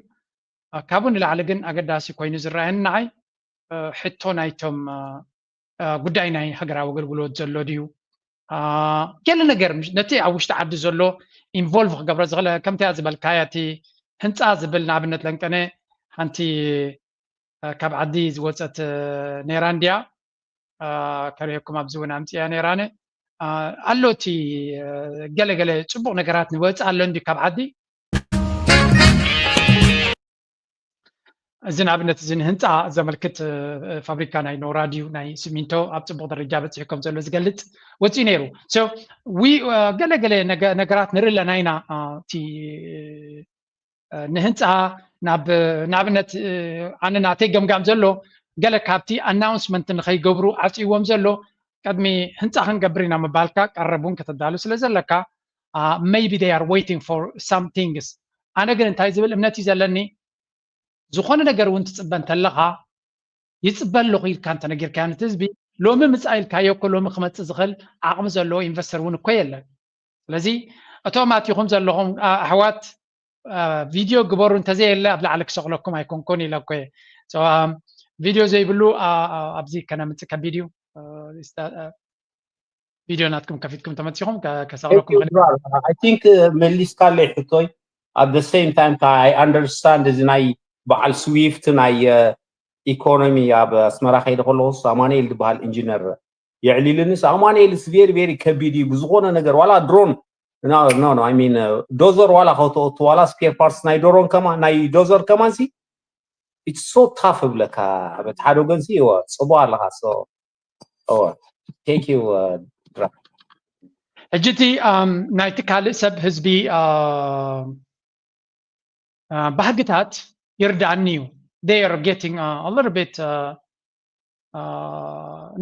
ካብኡ ንላዕሊ ግን ኣገዳሲ ኮይኑ ዝረኣየኒ ንዓይ ሕቶ ናይቶም ጉዳይ ናይ ሃገራዊ ኣገልግሎት ዘሎ ድዩ ገለ ነገር ነቲ ኣብ ውሽጢ ዓዲ ዘሎ ኢንቮልቭ ክገብሮ ዝኽእል ከምቲያ ዝበልካያ እቲ ህንፃ ዝብል ንኣብነት ለንቀነ ሓንቲ ካብ ዓዲ ዝወፀት ነይራ እንድያ ከርእየኩም ኣብዚ እውን ኣምፅያ ነይራነ ኣሎ እቲ ገለገለ ፅቡቅ ነገራት ንወፅእ ኣሎ እንዲ ካብ ዓዲ እዚ ንኣብነት እዚ ንህንፃ ዘመልክት ፋብሪካ ናይ ኖራ ድዩ ናይ ሲሚንቶ ኣብ ፅቡቅ ደረጃ በፂሑ ከም ዘሎ ዝገልፅ ወፂኡ ነይሩ ገለገለ ነገራት ንርኢ ኣለና ኢና እቲ ንህንፃ ናብ ንኣብነት ኣነ ናተይ ገምጋም ዘሎ ገለ ካብቲ ኣናውንስመንት ንኸይገብሩ ዓፅይዎም ዘሎ ቅድሚ ህንፃ ክንገብር ኢና ምባልካ ቀረብ እውን ከተዳሉ ስለ ዘለካ maybe they are waiting for some things ኣነ ግን እንታይ ዝብል እምነት እዩ ዘለኒ ዝኾነ ነገር እውን ትፅበ እንተለኻ ይፅበ ኣለኹ ኢልካ እንተነጊርካዮ ነቲ ህዝቢ ሎሚ ምፃእ ኢልካዮ እኮ ሎሚ ክመፅእ ዝኽእል ዓቕሚ ዘለዎ ኢንቨስተር እውን እኮ የለን ስለዚ እቶም ኣቲኹም ዘለኹም ኣሕዋት ቪድዮ ግበሩ እንተዘየለ ኣብ ላዕሊ ክሰቕለኩም ኣይኮንኮን ኢለ እኮ ቪድዮ ዘይብሉ ኣብዚ ከነምፅእ ከቢድ እዩ ቪድዮ ናትኩም ከፊትኩም ተመፂኹም ከሰቕለኩም I think መሊስካለይ ሕቶይ at the same time I understand እዚ ናይ በዓል ስዊፍት ናይ ኢኮኖሚ ኣብ ኣስመራ ከይደ ከለኹስ ኣማኑኤል ዝበሃል ኢንጂነር የዕሊልንስ ኣማኑኤልስ very very ከቢድ እዩ ብዝኾነ ነገር ዋላ ድሮን no no I mean ዶዘር ዋላ ከተእቱ ዋላ ስፔር ፓርትስ ናይ ዶሮን ከማን ናይ ዶዘር ከማን ሲ it's so tough እብለካ በቲ ሓደ ወገን ሲ እወ ፅቡቅ ኣለካ so እወ thank you ድራ ሕጂ እቲ ናይቲ ካልእ ሰብ ህዝቢ ባህግታት ይርዳእኒ እዩ they are getting a little bit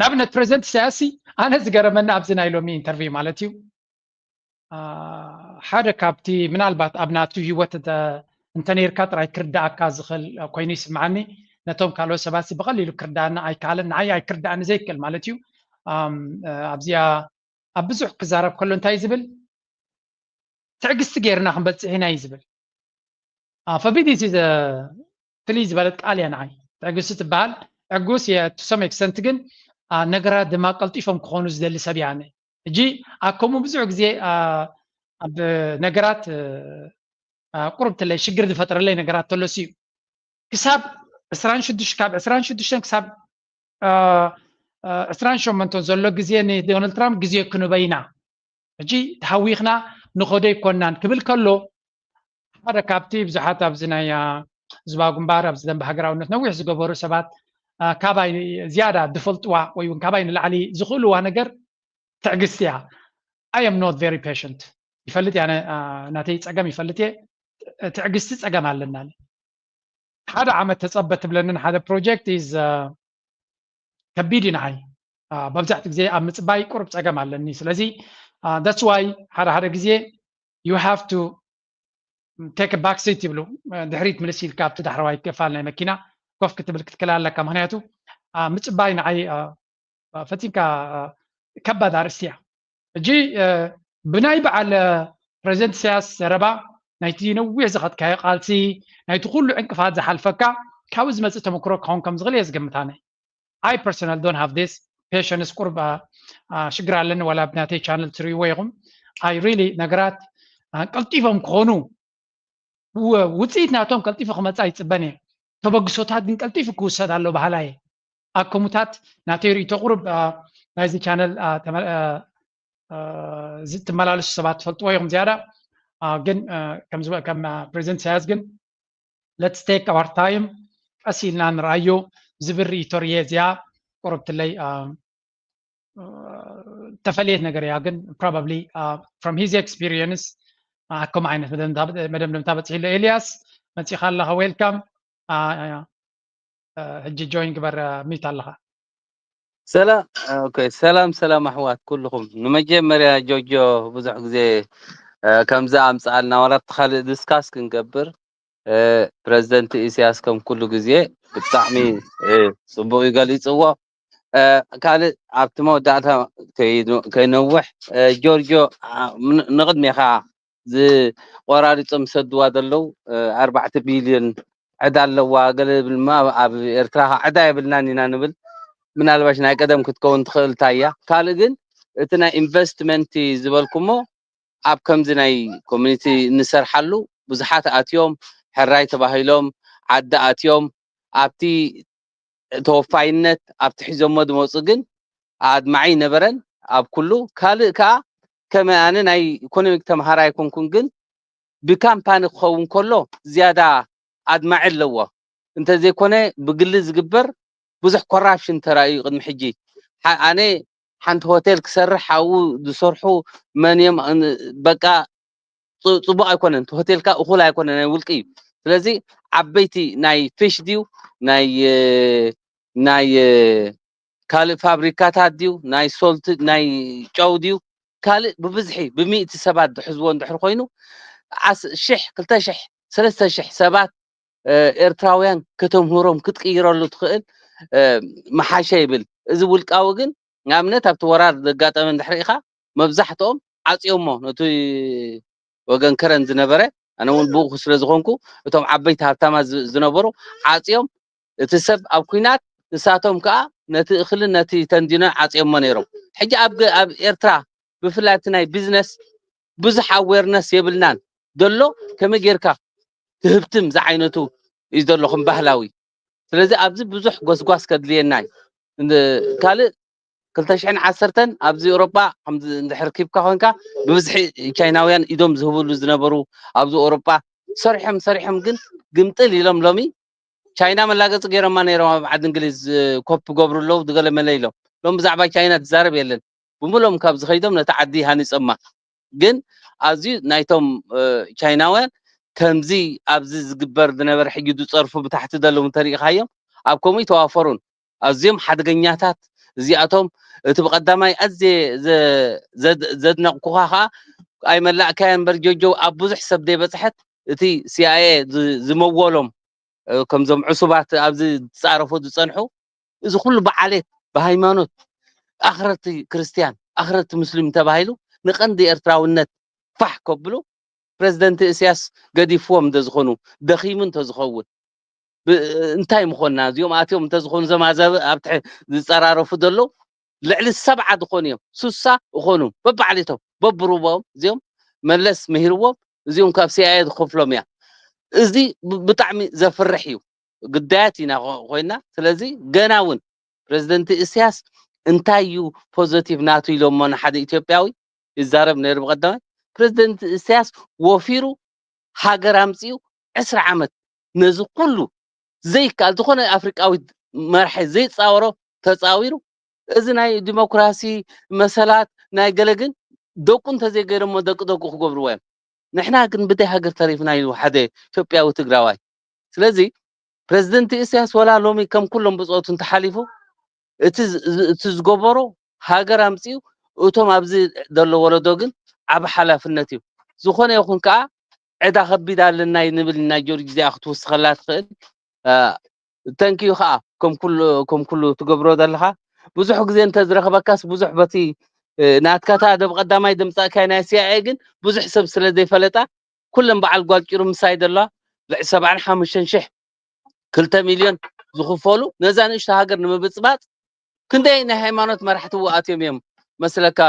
ንኣብነት ፕሬዚደንት ኢሳያስ ኣነ ዝገረመኒ ኣብዚ ናይ ሎሚ ኢንተርቪው ማለት እዩ ሓደ ካብቲ ምናልባት ኣብ ናቱ ህይወት እንተነይርካ ጥራይ ክርዳእካ ዝኽእል ኮይኑ ይስምዓኒ ነቶም ካልኦት ሰባት ብቐሊሉ ክርዳእና ኣይከኣለን ንዓይ ኣይክርዳእኒ ዘይክእል ማለት እዩ ኣብዚኣ ኣብ ብዙሕ ክዛረብ ከሎ እንታይ ዝብል ትዕግስቲ ገይርና ክንበፅሕ ኢና እዩ ዝብል ፈቢዲቲ ፍልይ ዝበለት ቃል እያ ንዓይ ትዕግስቲ ትበሃል ዕጉስ እየ to some extent ግን ነገራት ድማ ቀልጢፎም ክኾኑ ዝደሊ ሰብ እያ ሕጂ ኣብ ከምኡ ብዙሕ ግዜ ኣብ ነገራት ቁርብ ተለይ ሽግር ዝፈጥረለይ ነገራት ተሎሲ እዩ ክሳብ ዕስራን ሽዱሽተ ካብ ዕስራን ሽዱሽተን ክሳብ ዕስራን ሸሞንተን ዘሎ ግዜ ንዶናልድ ትራምፕ ግዜ ክንበይና ሕጂ ተሃዊኽና ንኸዶ ይኮናን ክብል ከሎ ሓደ ካብቲ ብዙሓት ኣብዚ ናይ ዝባ ግንባር ኣብዚ ደንበ ሃገራውነት ነዊሕ ዝገበሩ ሰባት ካባይ ዝያዳ ዝፈልጥዋ ወይ እውን ካባይ ንላዕሊ ዝኽእልዋ ነገር ትዕግስቲ እያ I am not very patient ይፈልጥ እያ ናተይ ፀገም ይፈልጥ እየ ትዕግስቲ ፀገም ኣለና ሓደ ዓመት ተፀበ ትብለንን ሓደ ፕሮጀክት is ከቢድ እዩ ንዓይ መብዛሕትኡ ግዜ ኣብ ምፅባይ ቁሩብ ፀገም ኣለኒ። ስለዚ that's why ሓደ ሓደ ግዜ you have to take back seat ይብሉ፣ ድሕሪት ምልስ ኢልካ ኣብቲ ዳሕረዋይ ክፋል ናይ መኪና ኮፍ ክትብል ክትክእል ኣለካ። ምክንያቱ ምፅባይ ንዓይ ፈፂምካ ከባድ ኣርእስቲ እያ። ሕጂ ብናይ በዓል ፕረዚደንት ኢሳያስ ዘረባ፣ ናይቲ ነዊሕ ዝኸድካዮ ቃልሲ፣ ናይቲ ኩሉ ዕንቅፋት ዝሓልፈካ፣ ካብኡ ዝመፅእ ተመክሮ ክኸውን ከም ዝኽእል እየ ዝገምት ኣነ። I personal don't have this patience። ቁርብ ሽግር ኣለኒ፣ ዋላ ብናተይ ቻነል ትርእይዎ ኢኹም። I really ነገራት ቀልጢፎም ክኾኑ፣ ውፅኢት ናቶም ቀልጢፉ ክመፃ ይፅበን እየ። ተበግሶታት ግን ቀልጢፉ ክውሰድ ኣሎ በሃላይ እየ። ኣብ ከምኡታት ናተይ ርእይቶ ቁርብ ናይዚ ቻነል ዝትመላለሱ ሰባት ትፈልጥዎ ኢኹም ዝያዳ። ግን ከም ፕሬዚደንት ኢሳያስ ግን let's take our time፣ ቀስ ኢልና ንርኣዮ ዝብል ርእይቶ ርእየ። እዚኣ ቁርብትለይ ተፈለየት ነገር እያ። ግን probably from his experience ከም ዓይነት መደምደምታ በፅሒ ኣሎ። ኤልያስ፣ መፂኻ ኣለኻ፣ welcome። ሕጂ join ግበር፣ ሚት ኣለኻ። ሰላም። ኦኬ፣ ሰላም ሰላም ኣሕዋት ኩልኹም። ንመጀመርያ ጆጆ ብዙሕ ግዜ ከምዚ ኣምፅኣልና፣ ዋላ እቲ ካልእ ዲስካስ ክንገብር። ፕረዚደንት ኢሳያስ ከም ኩሉ ግዜ ብጣዕሚ ፅቡቅ እዩ ገሊፅዎ። ካልእ ኣብቲ መወዳእታ ከይነውሕ፣ ጆርጆ፣ ንቅድሜኻ ዝቆራሪጾም ዝሰድዋ ዘለዉ ኣርባዕተ ቢልዮን ዕዳ ኣለዋ፣ ገለ ዝብል ድማ ኣብ ኤርትራ ዕዳ የብልናን ኢና ንብል። ምናልባሽ ናይ ቀደም ክትከውን ትኽእል እያ። ካልእ ግን እቲ ናይ ኢንቨስትመንት ዝበልኩሞ ኣብ ከምዚ ናይ ኮሚኒቲ እንሰርሓሉ ብዙሓት ኣትዮም፣ ሕራይ ተባሂሎም፣ ዓዲ ኣትዮም፣ ኣብቲ ተወፋይነት ኣብቲ ሒዞሞ ዝመፁ ግን ኣድማዒ ነበረን ኣብ ኩሉ። ካልእ ከዓ ከም ኣነ ናይ ኢኮኖሚክ ተምሃራይ ኣይኮንኩን፣ ግን ብካምፓኒ ክኸውን ከሎ ዝያዳ ኣድማዒ ኣለዎ። እንተዘይኮነ ብግሊ ዝግበር ብዙሕ ኮራፕሽን ተራእዩ ቅድሚ ሕጂ። ኣነ ሓንቲ ሆቴል ክሰርሕ ኣብኡ ዝሰርሑ መን እዮም በቃ ፅቡቅ ኣይኮነን። እቲ ሆቴልካ እኩል ኣይኮነን፣ ናይ ውልቂ እዩ። ስለዚ ዓበይቲ ናይ ፊሽ ድዩ ናይ ናይ ካልእ ፋብሪካታት ድዩ ናይ ሶልት ናይ ጨው ድዩ ካልእ ብብዝሒ ብሚእቲ ሰባት ዝሕዝዎ እንድሕር ኮይኑ ሽሕ ክልተ ሽሕ ሰለስተ ሽሕ ሰባት ኤርትራውያን ከተምህሮም ክትቅይረሉ ትኽእል ምሓሸ ይብል። እዚ ውልቃዊ ግን ንኣብነት ኣብቲ ወራር ዘጋጠመ እንድሕር ኢኻ መብዛሕትኦም ዓፅዮሞ ነቲ ወገን ከረን ዝነበረ ኣነ እውን ብኡ ስለ ዝኾንኩ እቶም ዓበይቲ ሃብታማት ዝነበሩ ዓፅዮም እቲ ሰብ ኣብ ኩናት ንሳቶም ከዓ ነቲ እኽልን ነቲ ተንዲኖን ዓፅዮሞ ነይሮም። ሕጂ ኣብ ኤርትራ ብፍላይ ኣብቲ ናይ ቢዝነስ ብዙሕ ኣዌርነስ የብልናን ዘሎ ከመይ ጌርካ ትህብትም ዝዓይነቱ እዩ ዘሎ ከም ባህላዊ። ስለዚ ኣብዚ ብዙሕ ጎስጓስ ከድልየና እዩ። ካልእ ክልተ ሽሕን ዓሰርተን ኣብዚ ኤውሮጳ ከምዚ እንድሕር ኪብካ ኮንካ ብብዝሒ ቻይናውያን ኢዶም ዝህብሉ ዝነበሩ ኣብዚ ኤውሮጳ ሰሪሖም ሰሪሖም ግን ግምጥል ኢሎም ሎሚ ቻይና መላገፂ ገይሮማ ነይሮም ኣብ ዓዲ እንግሊዝ ኮፕ ገብሩ ኣለዉ ዝገለ መለ ኢሎም ሎም ብዛዕባ ቻይና ትዛረብ የለን ብምሎም ካብ ዝኸይዶም ነቲ ዓዲ ሃኒፆማ ግን ኣዝዩ ናይቶም ቻይናውያን ከምዚ ኣብዚ ዝግበር ዝነበረ ሕጂ ዝፀርፉ ብታሕቲ ዘለዉ እንተሪኢኻዮም ኣብ ከምኡ ይተዋፈሩን ኣዝዮም ሓደገኛታት እዚኣቶም እቲ ብቀዳማይ ኣዝየ ዘድነቕኩኻ ከዓ ኣይመላእካያ እምበር ጆጆ ኣብ ብዙሕ ሰብ ዘይበፅሐት እቲ ሲኣይኤ ዝመወሎም ከምዞም ዕሱባት ኣብዚ ዝፃረፉ ዝፀንሑ እዚ ኩሉ ብዓሌት ብሃይማኖት ኣኽረርቲ ክርስትያን ኣኽረርቲ ሙስሊም ተባሂሉ ንቐንዲ ኤርትራውነት ፋሕ ከብሉ ፕረዚደንት እስያስ ገዲፍዎም እንተዝኾኑ ደኺሙ እንተዝኸውን እንታይ ምኾንና እዚኦም ኣትዮም እንተዝኾኑ ዘማዘብ ኣብ ዝፀራረፉ ዘለዉ ልዕሊ ሰብዓ ዝኾኑ እዮም ሱሳ ዝኾኑ በብዓሌቶም በብሩቦም እዚኦም መለስ ምሂርዎም እዚኦም ካብ ሲኣይኤ ዝኸፍሎም እያ እዚ ብጣዕሚ ዘፍርሕ እዩ ግዳያት ኢና ኮይና ስለዚ ገና እውን ፕረዚደንት እስያስ እንታይ እዩ ፖዘቲቭ ናቱ ኢሎሞ ንሓደ ኢትዮጵያዊ ይዛረብ ነይሩ ብቀዳማይ ፕረዚደንት እስያስ ወፊሩ ሃገር ኣምፅኡ ዕስራ ዓመት ነዚ ኩሉ ዘይከኣል ዝኾነ ኣፍሪቃዊ መራሒ ዘይፃወሮ ተፃዊሩ እዚ ናይ ዲሞክራሲ መሰላት ናይ ገለ ግን ደቁ እንተዘይገይሮሞ ደቂ ደቁ ክገብርዎ እዮም ንሕና ግን ብደይ ሃገር ተሪፍና ኢሉ ሓደ ኢትዮጵያዊ ትግራዋይ ስለዚ ፕረዚደንት እስያስ ወላ ሎሚ ከም ኩሎም ብፆቱ እንተሓሊፉ እቲ ዝ- ዝ- እቲ ዝገበሮ ሃገር ኣምፅኡ፣ እቶም ኣብዚ ዘሎ ወለዶ ግን ዓብ ሓላፍነት እዩ። ዝኾነ ይኹን ከዓ ዕዳ ከቢድ ኣለና ንብል ኢና። ጆርጅ እዚኣ ክትውስኸላ ትኽእል። ተንኪዩ ከዓ ከም ኩሉ ከም ኩሉ ትገብሮ ዘለኻ። ብዙሕ ግዜ እንተዝረኽበካስ ብዙሕ በቲ ናትካታ ደብ ቀዳማይ ደምፃእካይ ናይ ሲኣይኤ ግን ብዙሕ ሰብ ስለ ዘይፈለጣ፣ ኩለን በዓል ጓል ጭሩ ምሳይ ዘለዋ ልዕሊ ሰብዓን ሓሙሽተን ሽሕ፣ ክልተ ሚልዮን ዝኽፈሉ ነዛ ንእሽቶ ሃገር ንምብፅባፅ ክንደይ ናይ ሃይማኖት መራሕቲ ኣትዮም እዮም መስለካ?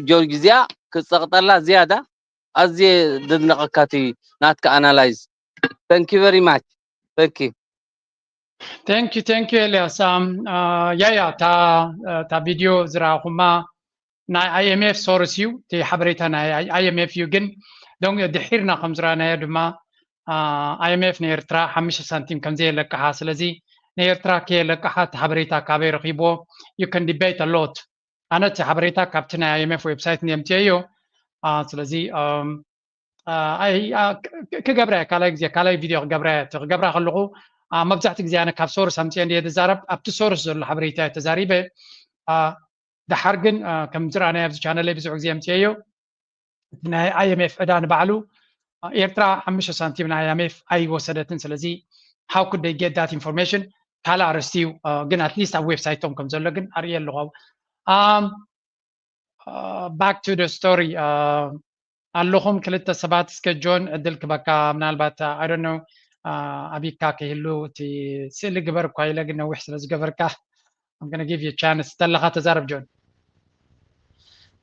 ጆርጅ እዚኣ ክፀቕጠላ ዝያዳ ኣዝየ ድድነቐካ እቲ ናትካ ኣናላይዝ። Thank you very much. Thank you. Thank you, thank you, ኤልያስ። ያ ያ እታ ቪድዮ ዝረኣኹማ ናይ ኣይኤምኤፍ ሶርስ እዩ። እቲ ሓበሬታ ናይ ኣይኤምኤፍ እዩ። ግን ሎሚ ድሒርና ከም ዝረኣናዮ ድማ ኣይኤምኤፍ ንኤርትራ ሓሙሽተ ሳንቲም ከም ዘየለቅሓ፣ ስለዚ ንኤርትራ ከየለቅሓ እቲ ሓበሬታ ካበይ ረኺብዎ? You can debate a lot. ኣነ እቲ ሓበሬታ ካብቲ ናይ ኣይኤምኤፍ ዌብሳይት የምፅኤዮ። ስለዚ ክገብራ ካልኣይ ግዜ ካልኣይ ቪድዮ ክገብራ ክገብራ ከለኹ፣ መብዛሕቲ ግዜ ኣነ ካብ ሶርስ ኣምፅኤ እንድየ ዝዛረብ፣ ኣብቲ ሶርስ ዘሎ ሓበሬታ ተዛሪበ። ደሓር ግን ከም ዝረኣናዮ ኣብዚ ቻነለይ ብዙሕ ግዜ ኣምፅኤዮ። እቲ ናይ ኣይኤምኤፍ ዕዳ ንባዕሉ ኤርትራ ሓሙሽተ ሳንቲም ናይ ኣይኤምኤፍ ኣይወሰደትን። ስለዚ how could they get that information? ካልእ ኣርእስቲ እዩ። ግን ኣትሊስት ኣብ ዌብሳይቶም ከም ዘሎ ግን ኣርእየ ኣለኹ። Back to the story. ኣለኹም ክልተ ሰባት። እስከ ጆን ዕድል ክበካ። ምናልባት I don't know ኣቢካ ከይህሉ እቲ ስእሊ ግበር እኳ ኢለ ግን ነዊሕ ስለ ዝገበርካ I'm gonna give you chance። ተለኻ ተዛረብ ጆን።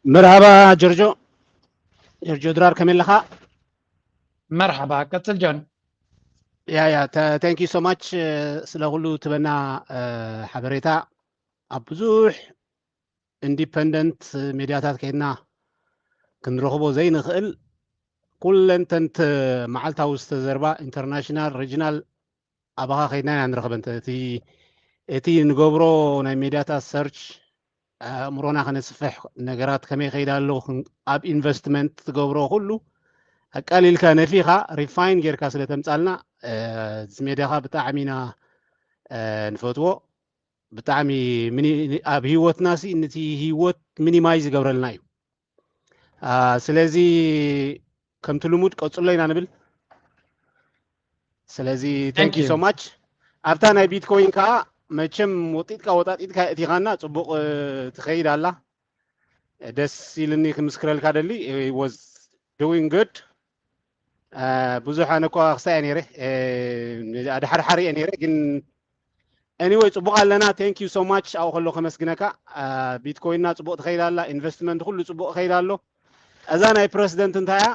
መርሃባ ጆርጆ። ጆርጆ ድራር ከመይ ኣለኻ? መርሃባ፣ ቀጽል ጆን። ያ ያ thank you so much ስለ ኩሉ ትበና ሓበሬታ። ኣብ ብዙሕ ኢንዲፐንደንት ሜድያታት ከይድና ክንረኽቦ ዘይንኽእል ኩለንተንት መዓልታዊ ዝተዘርባ ኢንተርናሽናል ሪጅናል ኣባኻ ከይድና ኢና ንረኽበን። እቲ ንገብሮ ናይ ሜድያታት ሰርች ኣእምሮና ከነስፍሕ፣ ነገራት ከመይ ከይዳ ኣለዉ፣ ኣብ ኢንቨስትመንት ትገብሮ ኩሉ ኣቃሊልካ ነፊኻ ሪፋይን ጌርካ ስለ ተምጻልና እዚ ሜድያኻ ብጣዕሚ ኢና ንፈትዎ። ብጣዕሚ ኣብ ህይወትና ሲ ነቲ ህይወት ሚኒማይዝ ይገብረልና እዩ። ስለዚ ከምቲ ልሙድ ቀጽሎ ኢና ንብል። ስለዚ thank you so much። ኣብታ ናይ ቢትኮይን ከዓ መቸም ወጢጥካ ወጣጢጥካ እቲኻና ጽቡቕ ትኸይድ ኣላ። ደስ ኢልኒ ክምስክረልካ ደሊ was doing good። ብዙሕ ኣነ እኳ ክሳየ ነይረ፣ ኣድሓርሓር እየ ነይረ፣ ግን anyway ጽቡቕ ኣለና። Thank you so much። ኣብኡ ከሎ ከመስግነካ። ቢትኮይንና ጽቡቕ ትኸይድ ኣላ፣ ኢንቨስትመንት ኩሉ ጽቡቕ ይኸይድ ኣሎ። እዛ ናይ ፕረሲደንት እንታይ እያ?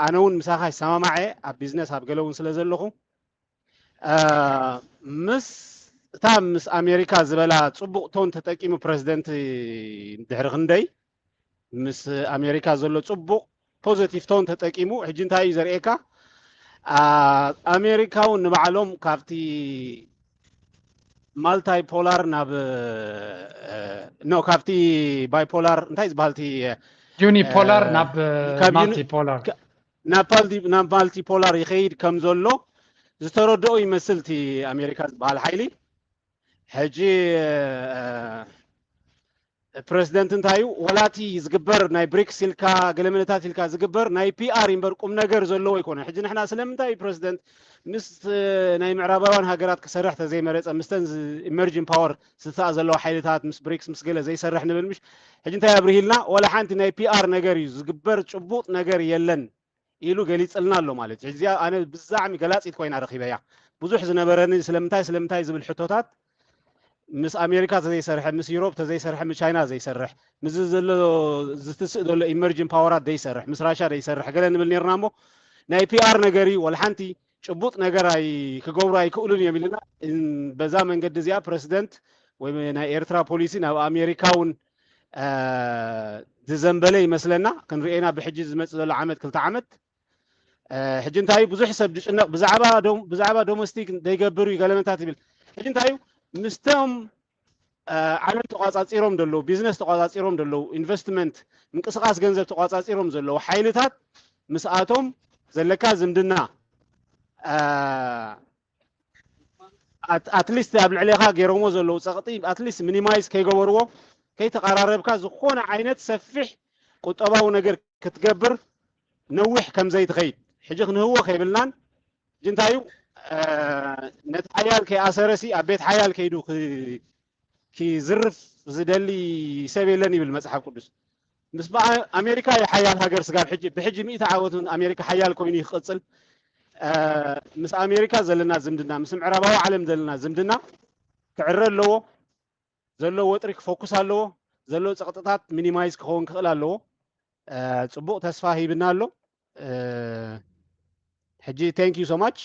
ኣነ እውን ምሳኻ ይሰማማዕ እየ፣ ኣብ ቢዝነስ ኣብ ገለ እውን ስለ ዘለኹ። ምስ እታ ምስ ኣሜሪካ ዝበላ ጽቡቕ ቶን ተጠቂሙ ፕረሲደንት ድሕሪ ክንደይ ምስ ኣሜሪካ ዘሎ ጽቡቕ ፖዘቲቭ ቶን ተጠቂሙ። ሕጂ እንታይ እዩ ዘርእየካ? ኣሜሪካ እውን ንባዕሎም ካብቲ ማልታይፖላር ናብ ኖ ካብቲ ባይፖላር እንታይ ዝበሃል እቲ ዩኒፖላር ናብ ማልቲፖላር ናብ ማልቲፖላር ይኸይድ ከም ዘሎ ዝተረድኦ ይመስል እቲ ኣሜሪካ ዝበሃል ሓይሊ። ሕጂ ፕረዚደንት እንታይ እዩ ወላቲ ዝግበር ናይ ብሪክስ ኢልካ ገለመለታት ኢልካ ዝግበር ናይ ፒኣር እምበር ቁም ነገር ዘለዎ ኣይኮነ። ሕጂ ንሕና ስለምንታይ እዩ ፕረዚደንት ምስ ናይ ምዕራባውያን ሃገራት ክሰርሕ ተዘይመረፀ ምስተን ኢመርጂን ፓወር ዝተኣ ዘለዋ ሓይልታት ምስ ብሪክስ ምስ ገለ ዘይሰርሕ ንብል ምሽ? ሕጂ እንታይ ኣብርሂልና? ወላ ሓንቲ ናይ ፒኣር ነገር እዩ ዝግበር፣ ጭቡጥ ነገር የለን ኢሉ ገሊፅልና ኣሎ ማለት እዩ። እዚኣ ኣነ ብዛዕሚ ገላፂት ኮይና ረኺበያ። ብዙሕ ዝነበረኒ ስለምንታይ ስለምንታይ ዝብል ሕቶታት ምስ ኣሜሪካ ተዘይሰርሐ፣ ምስ ዩሮፕ ተዘይሰርሐ፣ ምስ ቻይና ዘይሰርሕ፣ ምስዚ ዘሎ ዝትስእ ዘሎ ኢመርጂን ፓወራት ዘይሰርሕ፣ ምስ ራሻ ዘይሰርሕ ገለ ንብል ነርና እሞ ናይ ፒኣር ነገር እዩ። ወላ ሓንቲ ጭቡጥ ነገር ኣይ ክገብሩ ኣይክእሉን እዮም ኢልና። በዛ መንገዲ እዚኣ ፕረሲደንት ወይ ናይ ኤርትራ ፖሊሲ ናብ ኣሜሪካ እውን ዝዘንበለ ይመስለና። ክንሪኤና ብሕጂ ዝመፅእ ዘሎ ዓመት ክልተ ዓመት ሕጂ እንታይ ብዙሕ ሰብ ዝጭነቕ ብዛዕባ ዶሜስቲክ ዘይገብር እዩ ገለመታት ይብል። ሕጂ እንታይ እዩ ምስቶም ዓለም ተቋፃፂሮም ዘለዉ፣ ቢዝነስ ተቋፃፂሮም ዘለዉ፣ ኢንቨስትመንት ምንቅስቃስ ገንዘብ ተቋፃፂሮም ዘለዉ ሓይልታት ምስኣቶም ዘለካ ዝምድና ኣትሊስት ኣብ ልዕሌኻ ገይሮሞ ዘለዉ ጸቕጢ ኣትሊስት ሚኒማይዝ ከይገበርዎ፣ ከይተቐራረብካ ዝኾነ ዓይነት ሰፊሕ ቁጠባዊ ነገር ክትገብር ነዊሕ ከም ዘይትኸይድ። ሕጂ ክንህወ ከይብልናን፣ ሕጂ እንታይ እዩ፣ ነቲ ሓያል ከይኣሰረሲ ኣብ ቤት ሓያል ከይዱ ክዝርፍ ዝደሊ ሰብ የለን ይብል መፅሓፍ ቅዱስ። ምስ ኣሜሪካ እዩ ሓያል ሃገር ስጋብ ሕጂ። ብሕጂ ሚእቲ ዓወት እውን ኣሜሪካ ሓያል ኮይኑ ይክቕፅል። ምስ ኣሜሪካ ዘለና ዝምድና፣ ምስ ምዕራባዊ ዓለም ዘለና ዝምድና ክዕረ ኣለዎ። ዘሎ ወጥሪ ክፎኩስ ኣለዎ። ዘሎ ፀቕጥታት ሚኒማይዝ ክኸውን ክኽእል ኣለዎ። ፅቡቕ ተስፋ ሂብና ኣሎ። ሕጂ thank you so much።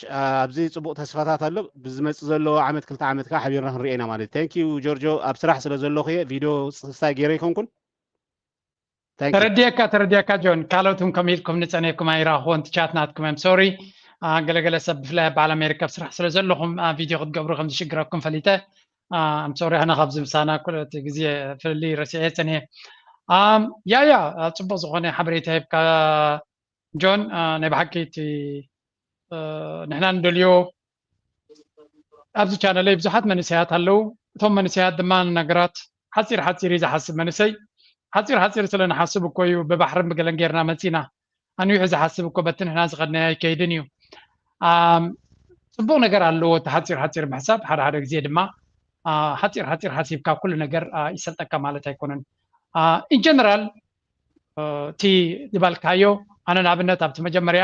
ኣብዚ ፅቡቕ ተስፋታት ኣሎ። ብዝመፅእ ዘሎ ዓመት ክልተ ዓመት ከዓ ሓቢርና ክንሪኦ ኢና ማለት እዩ። Thank you ጆርጆ። ኣብ ስራሕ ስለ ዘለኹ እየ ቪድዮ ስታይ ገይረ ኣይኮንኩን። ተረዲየካ ተረዲየካ ጆን። ካልኦት እውን ከም ኢልኩም ንፀኒሕኩም ኣይረኣኹዎን ቻት ናትኩም። I'm sorry። ገለገለ ሰብ ብፍላይ በዓል ኣሜሪካ ኣብ ስራሕ ስለ ዘለኹም ቪድዮ ክትገብሩ ከም ዝሽግረኩም ፈሊጠ። I'm sorry፣ ኣነ ካብዚ ምሳና ኩሉ እቲ ግዜ ፍልልይ ረሲዐ ፀኒሐ። ያ ያ፣ ፅቡቕ ዝኾነ ሓበሬታ ሂብካ ጆን። ናይ ብሓቂ እቲ ንሕና ንደልዮ ኣብዚ ቻነለይ ብዙሓት መንእሰያት ኣለዉ። እቶም መንእሰያት ድማ ነገራት ሓፂር ሓፂር እዩ ዝሓስብ መንእሰይ። ሓፂር ሓፂር ስለ ንሓስብ እኮ እዩ ብባሕርን ብገለን ጌርና መፂና። ኣንዊሑ ዝሓስብ እኮ በቲ ንሕና ዝኸድናዮ ኣይከይድን እዩ። ፅቡቕ ነገር ኣለዎ እቲ ሓፂር ሓፂር ምሕሳብ። ሓደ ሓደ ግዜ ድማ ሓፂር ሓፂር ሓሲብካ ኩሉ ነገር ይሰልጠካ ማለት ኣይኮነን። In general እቲ ዝበልካዮ፣ ኣነ ንኣብነት ኣብቲ መጀመርያ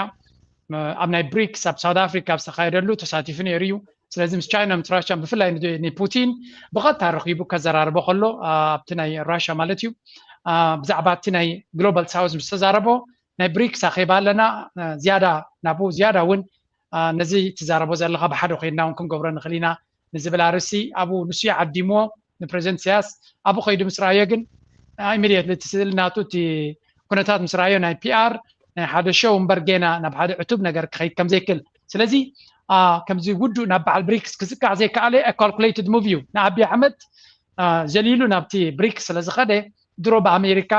ኣብ ናይ ብሪክስ ኣብ ሳውት ኣፍሪካ ኣብ ዝተኻየደሉ ተሳቲፉ ነይሩ እዩ። ስለዚ ምስ ቻይና ምስ ራሽያ ብፍላይ ንፑቲን ብቐጥታ ረኺቡ ከዘራርቦ ከሎ ኣብቲ ናይ ራሽያ ማለት እዩ ብዛዕባ እቲ ናይ ግሎባል ሳውዝ ምስ ተዛረቦ ናይ ብሪክስ ኣኼባ ኣለና ዝያዳ ናብኡ ዝያዳ እውን ነዚ ትዛረቦ ዘለኻ ብሓደ ኮይንና እውን ክንገብሮ ንኽእል ኢና ንዝብል ኣርእስቲ ኣብኡ ንሱ ይዓዲምዎ ንፕሬዚደንት ኢሳያስ ኣብኡ ከይዱ ምስ ረኣዮ ግን ኢሚድየትሊ እቲ ስእሊ ናቱ እቲ ኩነታት ምስ ረኣዮ ናይ ፒኣር ናይ ሓደ ሸው እምበር ጌና ናብ ሓደ ዕቱብ ነገር ክኸይድ ከም ዘይክእል ስለዚ ከምዚ ውዱእ ናብ በዓል ብሪክስ ክዝቃዕ ዘይከኣለ ካልኩሌትድ ሙቭ እዩ ንኣቢ ኣሕመድ ዘሊሉ ናብቲ ብሪክስ ስለ ዝኸደ ድሮ ብኣሜሪካ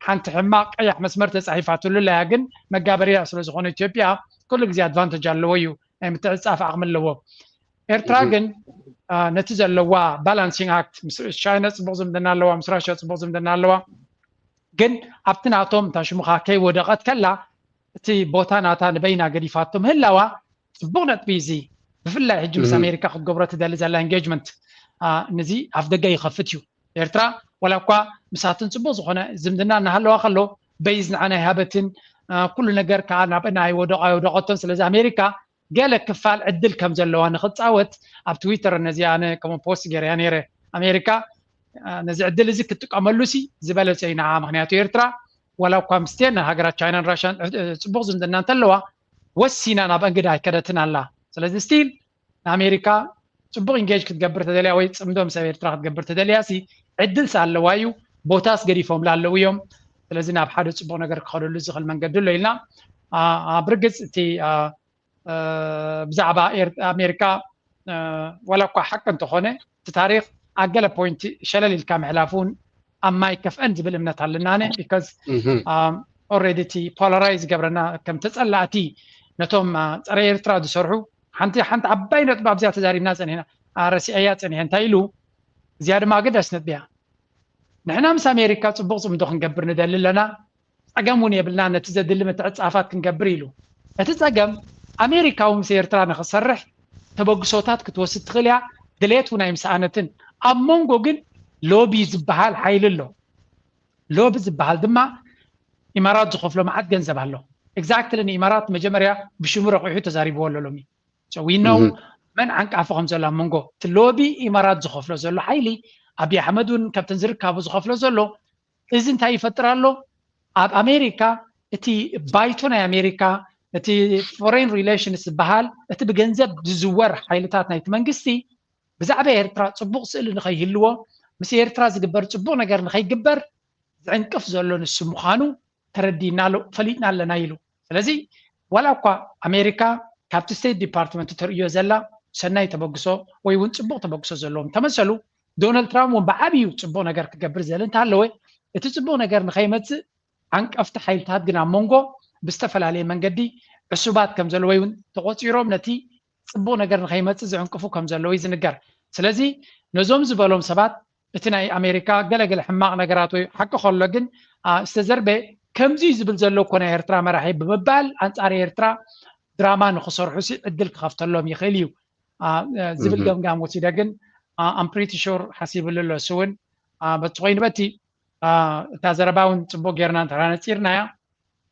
ሓንቲ ሕማቕ ቀያሕ መስመር ተፃሒፋትሉ ኣለያ ግን መጋበርያ ስለ ዝኾነ ኢትዮጵያ ኩሉ ግዜ ኣድቫንተጅ ኣለዎ እዩ ናይ ምትዕፃፍ ዓቕሚ ኣለዎ ኤርትራ ግን ነቲ ዘለዋ ባላንሲንግ ኣክት ምስ ቻይና ፅቡቕ ዝምድና ኣለዋ ምስ ራሽያ ፅቡቕ ዝምድና ኣለዋ ግን ኣብቲ ናቶም እታ ሽሙኻ ከይወደቐት ከላ እቲ ቦታ ናታ ንበይና ገዲፋቶ ምህላዋ ፅቡቕ ነጥቢ እዚ ብፍላይ ሕጂ ምስ ኣሜሪካ ክትገብሮ ትደሊ ዘላ ኤንጌጅመንት ነዚ ኣፍ ደገ ይኸፍት እዩ ኤርትራ ዋላ እኳ ምሳትን ፅቡቕ ዝኾነ ዝምድና እናሃለዋ ከሎ በይዝ ንዓና ይሃበትን ኩሉ ነገር ከዓ ናብና ኣይወደቐ ኣይወደቐቶን ስለዚ ኣሜሪካ ገለ ክፋል ዕድል ከም ዘለዋ ንክፃወት ኣብ ትዊተር ነዚ ኣነ ከም ፖስት ገይረያ ነይረ ኣሜሪካ ነዚ ዕድል እዚ ክትጥቀመሉ ሲ ዝበለፀ እዩ ንዓ ምክንያቱ ኤርትራ ዋላ እኳ ምስቴን ሃገራት ቻይናን ራሽያን ፅቡቅ ዝምድና እንተለዋ ወሲና ናብ እንግዳ ኣይከደትን ኣላ ስለዚ ስቲል ንኣሜሪካ ፅቡቅ ኢንጌጅ ክትገብር ተደልያ ወይ ፅምዶ ምስ ኤርትራ ክትገብር ተደልያ ሲ ዕድል ሲ ኣለዋ እዩ ቦታስ ገዲፎምላ ኣለዉ እዮም ስለዚ ናብ ሓደ ፅቡቅ ነገር ክኸደሉ ዝኽእል መንገዲ ኣሎ ኢልና ብርግፅ እቲ ብዛዕባ ኣሜሪካ ዋላ እኳ ሓቂ እንተኾነ እቲ ታሪክ ኣብ ገለ ፖይንት ሸለል ኢልካ ምሕላፍ እውን ኣብ ማይ ከፍአን ዝብል እምነት ኣለና ኣነ because already እቲ ፖላራይዝ ዝገብረና ከም ተፀላእቲ ነቶም ፀረ ኤርትራ ዝሰርሑ ሓንቲ ሓንቲ ዓባይ ነጥቢ ኣብዚኣ ተዛሪብና ፀኒሕና ረሲዐያ ፀኒሐ እንታይ ኢሉ እዚኣ ድማ ኣገዳሲ ነጥቢ እያ ንሕና ምስ ኣሜሪካ ፅቡቅ ፅምዶ ክንገብር ንደሊ ኣለና ፀገም እውን የብልና ነቲ ዘድሊ ምትዕፃፋት ክንገብር ኢሉ እቲ ፀገም ኣሜሪካ እውን ምስ ኤርትራ ንክሰርሕ ተበግሶታት ክትወስድ ትኽእል እያ ድሌት እውን ኣይምሰኣነትን ኣብ መንጎ ግን ሎቢ ዝበሃል ሓይሊ ኣሎ ሎቢ ዝበሃል ድማ ኢማራት ዝኸፍሎ መዓት ገንዘብ ኣሎ exactly ንኢማራት መጀመርያ ብሽሙ ረቂሑ ተዛሪብዎ ኣሎ ሎሚ we know መን ዓንቃፊ ከም ዘሎ ኣብ መንጎ እቲ ሎቢ ኢማራት ዝኸፍሎ ዘሎ ሓይሊ ኣብይ ኣሕመድ እውን ካብተን ዝርካቡ ዝኸፍሎ ዘሎ እዚ እንታይ ይፈጥር ኣሎ ኣብ ኣሜሪካ እቲ ባይቶ ናይ ኣሜሪካ እቲ foreign relations ዝበሃል እቲ ብገንዘብ ዝዝወር ሓይልታት ናይቲ መንግስቲ ብዛዕባ ኤርትራ ፅቡቅ ስእሊ ንኸይህልዎ ምስ ኤርትራ ዝግበር ፅቡቅ ነገር ንኸይግበር ዝዕንቅፍ ዘሎ ንሱ ምዃኑ ተረዲና ኣሎ ፈሊጥና ኣለና ኢሉ ስለዚ ዋላ እኳ ኣሜሪካ ካብቲ ስቴት ዲፓርትመንት ተርእዮ ዘላ ሰናይ ተበግሶ ወይ እውን ፅቡቅ ተበግሶ ዘለዎም ተመሰሉ ዶናልድ ትራምፕ እውን ብዓብዩ ፅቡቅ ነገር ክገብር ዝእል እንተሃለወ እቲ ፅቡቅ ነገር ንኸይመፅእ ዓንቀፍቲ ሓይልታት ግን ኣብ መንጎ ብዝተፈላለየ መንገዲ ዕሱባት ከም ዘለዉ ወይ እውን ተቆፂሮም ነቲ ፅቡቕ ነገር ንኸይመፅእ ዝዕንቅፉ ከም ዘለዉ እዩ ዝንገር። ስለዚ ነዞም ዝበሎም ሰባት እቲ ናይ ኣሜሪካ ገለገለ ሕማቕ ነገራት ወይ ሓቂ ከሎ ግን ዝተዘርበ ከምዚ እዩ ዝብል ዘሎ እኮ ናይ ኤርትራ መራሒ ብምባል ኣንፃር ኤርትራ ድራማ ንክሰርሑ ሲ ዕድል ክኸፍተሎም ይኽእል እዩ ዝብል ገምጋም ወሲደ ግን ኣም ፕሪቲ ሹር ሓሲብሉ ኣሎ። እሱ እውን በቲ ኮይኑ በቲ እታ ዘረባ እውን ፅቡቅ ጌርና እንተነፂርናያ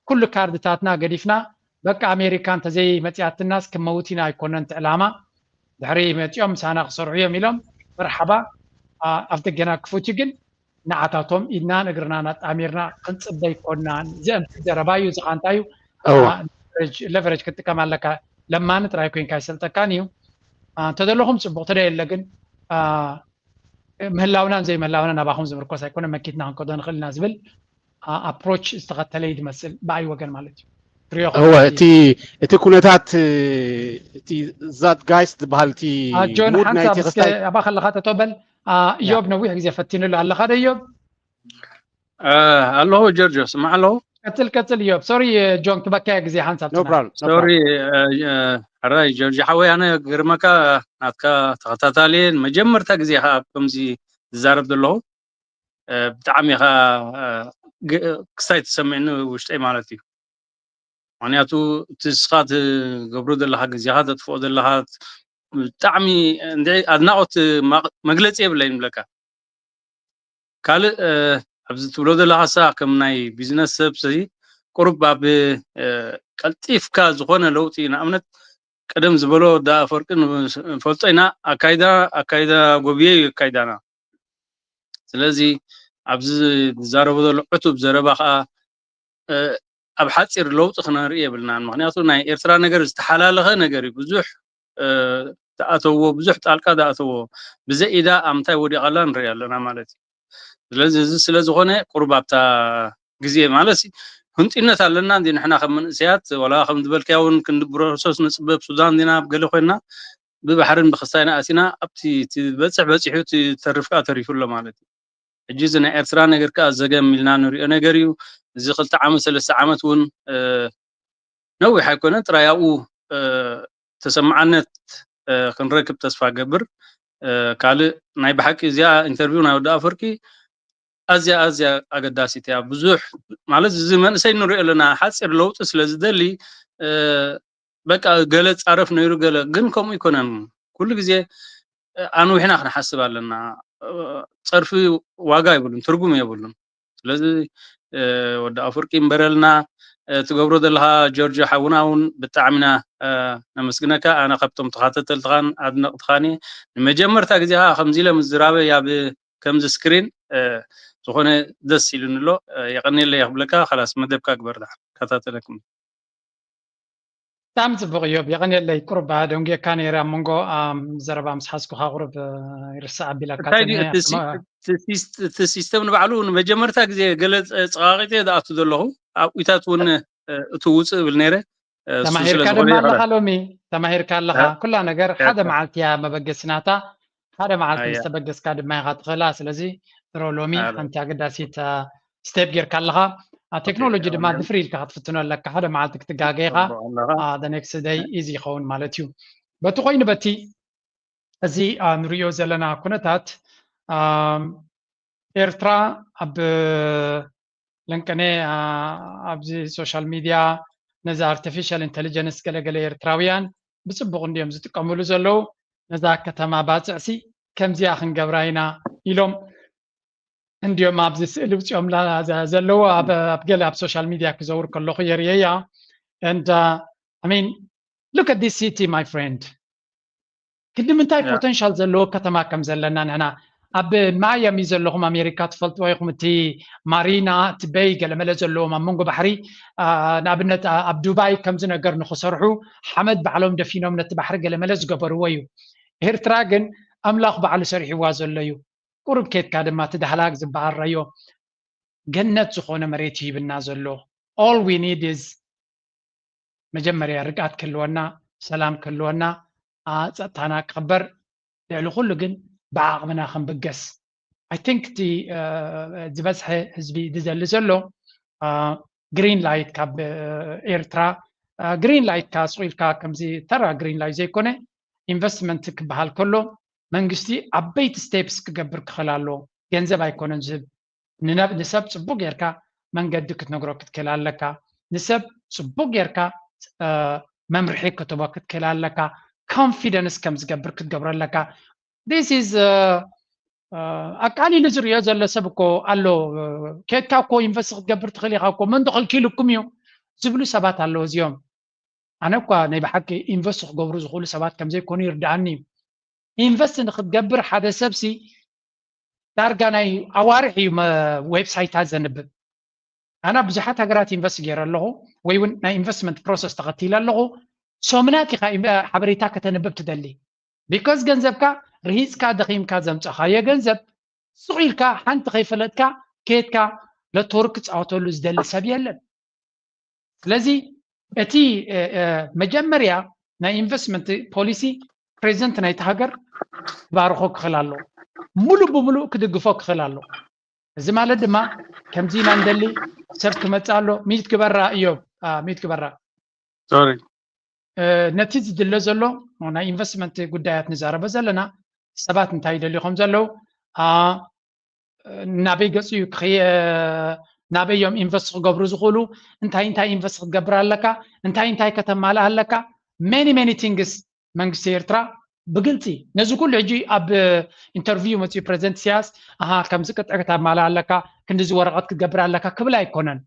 ኩሉ ካርድታትና ገዲፍና በቃ ኣሜሪካ እንተዘይ መፂኣትናስ ክመውት ኢና ኣይኮነን እቲ ዕላማ ድሕሪ መፂኦም ምሳና ክሰርሑ እዮም ኢሎም መርሓባ ኣፍ ደገና ክፉት እዩ። ግን ንዓታቶም ኢድናን እግርናን ኣጣሚርና ክንፅበ ኣይኮናን። እዚኦም ዘረባ እዩ ዝኻንታ እዩ። ለቨረጅ ክትጥቀም ኣለካ። ለማኒ ጥራይ ኮይንካ ይሰልጠካን እዩ። እንተደለኹም ፅቡቅ ተደየለ ግን ምህላውናን ዘይምህላውናን ናባኹም ዝምርኮስ ኣይኮነ መኪትና ክንከዶ ንኽእል ኢና ዝብል ኣፕሮች ዝተኸተለ እዩ ዝመስል ብኣይ ወገን ማለት እዩ። ትሪኦ እወ ከምዚ እቲ እቲ ኩነታት እቲ ዛት ጋይስ ዝበሃል እቲ ጆን ሙድ ሓንሳብ ናይቲ እስከ ክስታይ ኣባ ከለኻ ተቶበል እዮብ ነዊሕ ግዜ ፈቲንሉ ኣለኻ ዶ እዮብ? ኣለኹ ጀርጆ ስማዕ ኣለኹ። ቀጽል ቀጽል እዮብ ሶሪ ጆን ክበካያ ግዜ ሓንሳብ no problem no ሶሪ problem ሕራይ ጀርጆ ሓወይ ኣነ ግርመካ ናትካ ተኸታታሊ እየ። ንመጀመርታ ግዜ ከዓ ከምዚ ዝዛረብ ዘለኹ ብጣዕሚ ከዓ ክስታይ ተሰሚዕኒ ውሽጠይ ማለት እዩ። ምክንያቱ እቲ ንስኻ ትገብሮ ዘለኻ ግዜኻ ተጥፍኦ ዘለኻ ብጣዕሚ እንድዒ ኣድናቆት መግለፂ የብለይን ይብለካ። ካልእ ኣብዚ ትብሎ ዘለኻ ሳ ከም ናይ ቢዝነስ ሰብ ሲ ቁሩብ ኣብ ቀልጢፍካ ዝኾነ ለውጢ ንኣብነት ቀደም ዝበሎ ወዲ ኣፈወርቂ ንፈልጦ ኢና ኣካይዳ ኣካይዳ ጎብየ እዩ ኣካይዳና ስለዚ ኣብዚ ዝዛረቦ ዘሎ ዕቱብ ዘረባ ከዓ ኣብ ሓፂር ለውጢ ክነርኢ የብልናን። ምክንያቱ ናይ ኤርትራ ነገር ዝተሓላለኸ ነገር እዩ። ብዙሕ ዝኣተዎ ብዙሕ ጣልቃ ዝኣተዎ ብዘይ ኢዳ ኣብ ምንታይ ወዲቓ ኣላ ንርኢ ኣለና ማለት እዩ። ስለዚ እዚ ስለ ዝኾነ ቁሩብ ኣብታ ግዜ ማለት ህንጢነት ኣለና እንዲ ንሕና ከም መንእሰያት ዋላ ከም ዝበልካያ እውን ክንዲ ፕሮሰስ ንፅበብ ሱዳን እንዲና ኣብ ገለ ኮይንና ብባሕርን ብክስታይና ኣቲና ኣብቲ በፅሕ በፂሑ ተርፍ ከዓ ተሪፉ ኣሎ ማለት እዩ። ሕጂ እዚ ናይ ኤርትራ ነገር ከዓ ዘገም ኢልና ንሪኦ ነገር እዩ። እዚ ክልተ ዓመት ሰለስተ ዓመት እውን ነዊሕ ኣይኮነ ጥራይ ኣብኡ ተሰማዓነት ክንረክብ ተስፋ ገብር። ካልእ ናይ ብሓቂ እዚኣ ኢንተርቪው ናይ ወዲ ኣፈወርቂ ኣዝያ ኣዝያ ኣገዳሲት እያ። ብዙሕ ማለት እዚ መንእሰይ ንሪኦ ኣለና ሓፂር ለውጢ ስለ ዝደሊ በቃ ገለ ፃረፍ ነይሩ ገለ ግን ከምኡ ይኮነን። ኩሉ ግዜ ኣንዊሕና ክንሓስብ ኣለና። ፀርፊ ዋጋ የብሉን፣ ትርጉም የብሉን። ስለዚ ወዲ ኣፍወርቂ ይንበረልና። ትገብሮ ዘለኻ ጆርጆ ሓውና እውን ብጣዕሚ ኢና ነመስግነካ። ኣነ ካብቶም ተኻተተልትኻን ኣድነቕትኻን እየ። ንመጀመርታ ግዜ ከዓ ከምዚ ኢለ ምዝራበይ ኣብ ከምዚ ስክሪን ዝኾነ ደስ ኢሉኒ ኣሎ። የቐንየለይ ክብለካ። ካላስ መደብካ ግበር ደሓን። ከታተለኩም። ብጣዕሚ ፅቡቅ እዮብ የቀንየለይ። ቁሩብ ደንጉየካ ነይረ ኣብ መንጎ ዘረባ ምስ ሓዝኩካ ቁሩብ ይርስዕ ኣቢለካ እንታይ ድዩ እቲ ሲ- እቲ ሲስ- እቲ ሲስተም ንባዕሉ ንመጀመርታ ግዜ ገለ ፀ- ፀቃቂጠ ዝኣቱ ዘለኹ ኣብኢታት እውን እቲ ውፅእ እብል ነይረ እሱ ስለ ተማሂርካ ዝኾነ ድማ ኣለኻ ይኸላል ሎሚ ተማሂርካ ኣለኻ ኩላ ነገር ሓደ መዓልቲ እያ መበገሲ ናታ ሓደ መዓልቲ ምስ ተበገስካ ድማ ኢኻ ትኽእላ ስለዚ ድሮ ሎሚ ሓንቲ ኣገዳሲት ስቴፕ ጌርካ ኣለኻ። ቴክኖሎጂ ድማ ድፍር ኢልካ ክትፍትኖ ኣለካ። ሓደ መዓልቲ ክትጋገ ኢኻ። ኔክስት ደይ ኢዚ ይኸውን ማለት እዩ። በቲ ኮይኑ በቲ እዚ ንሪኦ ዘለና ኩነታት ኤርትራ ኣብ ለንቀነ ኣብዚ ሶሻል ሚድያ ነዚ ኣርቲፊሻል ኢንቴሊጀንስ ገለገለ ኤርትራውያን ብፅቡቕ እንዲዮም ዝጥቀምሉ ዘለዉ። ነዛ ከተማ ባፅዕሲ ከምዚኣ ክንገብራ ኢና ኢሎም እንዲዮም ኣብዚ ስእሊ ውፅኦም ዘለዉ ኣብ ገለ ኣብ ሶሻል ሚድያ ክዘውር ከለኹ የርእየያ and I mean look at this city my friend ክንዲ ምንታይ ፖተንሻል ዘለዎ ከተማ ከም ዘለና ንሕና ኣብ ማያሚ ዘለኹም ኣሜሪካ ትፈልጥዎ ኢኹም እቲ ማሪና እቲ በይ ገለመለ ዘለዎም ኣብ መንጎ ባሕሪ ንኣብነት ኣብ ዱባይ ከምዚ ነገር ንክሰርሑ ሓመድ ባዕሎም ደፊኖም ነቲ ባሕሪ ገለመለ ዝገበርዎ እዩ ኤርትራ ግን ኣምላኽ ባዕሉ ሰሪሕዋ ዘሎ እዩ ቁሩብ ኬድካ ድማ እቲ ዳህላክ ዝበሃል ረዮ ገነት ዝኾነ መሬት እዩ ሂብና ዘሎ all we need is መጀመርያ ርግኣት ክህልወና ሰላም ክህልወና ፀጥታና ክኽበር ልዕሊ ኩሉ ግን ብዓቕምና ክንብገስ I think እቲ ዝበዝሐ ህዝቢ ዝደሊ ዘሎ ግሪን ላይት ካብ ኤርትራ ግሪን ላይት ካ ስቕ ኢልካ ከምዚ ተራ ግሪን ላይት ዘይኮነ ኢንቨስትመንት ክበሃል ከሎ መንግስቲ ዓበይቲ ስቴፕስ ክገብር ክኽእል ኣለዎ። ገንዘብ ኣይኮነን ዝህብ፣ ንነብ- ንሰብ ጽቡቅ ጌርካ መንገዲ ክትነግሮ ክትክእል ኣለካ። ንሰብ ጽቡቅ ጌርካ መምርሒ ክትቦ ክትክእል ኣለካ። ኮንፊደንስ ከም ዝገብር ክትገብሮ ኣለካ። This is ኣቃሊሉ ዝሪኦ ዘሎ ሰብ እኮ ኣሎ። ኬድካ እኮ ኢንቨስት ክትገብር ትኽእል ኢኻ እኮ፣ መን ዶ ከልኪሉኩም እዩ ዝብሉ ሰባት ኣለዉ። እዚኦም ኣነ እኳ ናይ ብሓቂ ኢንቨስት ክገብሩ ዝኽእሉ ሰባት ከም ዘይኮኑ ይርድኣኒ እዩ። ኢንቨስት ንክትገብር ሓደ ሰብሲ ዳርጋ ናይ ኣዋርሕ እዩ ዌብሳይታት ዘንብብ። ኣና ብዙሓት ሃገራት ኢንቨስት ገይረ ኣለኹ ወይ እውን ናይ ኢንቨስትመንት ፕሮሰስ ተኸቲለ ኣለኹ። ሶምናት ኢኻ ሓበሬታ ከተንብብ ትደሊ። ቢኮዝ ገንዘብካ ርሂፅካ ደኺምካ ዘምፀኻዮ ገንዘብ ስቕ ኢልካ ሓንቲ ከይፈለጥካ ከየትካ ለቶር ክፃወተሉ ዝደሊ ሰብ የለን። ስለዚ እቲ መጀመርያ ናይ ኢንቨስትመንት ፖሊሲ ፕሬዚደንት ናይቲ ሃገር ክባርኾ ክኽእል ኣለዎ። ሙሉእ ብሙሉእ ክድግፎ ክኽእል ኣለዎ። እዚ ማለት ድማ ከምዚ ኢና ንደሊ፣ ሰብ ክመፅእ ኣሎ። ሚት ግበራ እዮም፣ ሚት ግበራ። ነቲ ዝድለ ዘሎ ናይ ኢንቨስትመንት ጉዳያት ንዛረበ ዘለና ሰባት እንታይ ይደልዩ ከም ዘለዉ፣ ናበይ ገፁ እዩ ክኸየ ናበይ እዮም ኢንቨስት ክገብሩ ዝኽእሉ፣ እንታይ እንታይ ኢንቨስት ክትገብር ኣለካ፣ እንታይ እንታይ ከተማልእ ኣለካ። Many many things መንግስቲ ኤርትራ ብግልፂ ነዚ ኩሉ ሕጂ ኣብ ኢንተርቪው መፅኡ ፕሬዚደንት ኢሳያስ ኣሃ ከምዚ ቅጥዒ ክተማልእ ኣለካ፣ ክንዲዚ ወረቐት ክትገብር ኣለካ ክብል ኣይኮነን።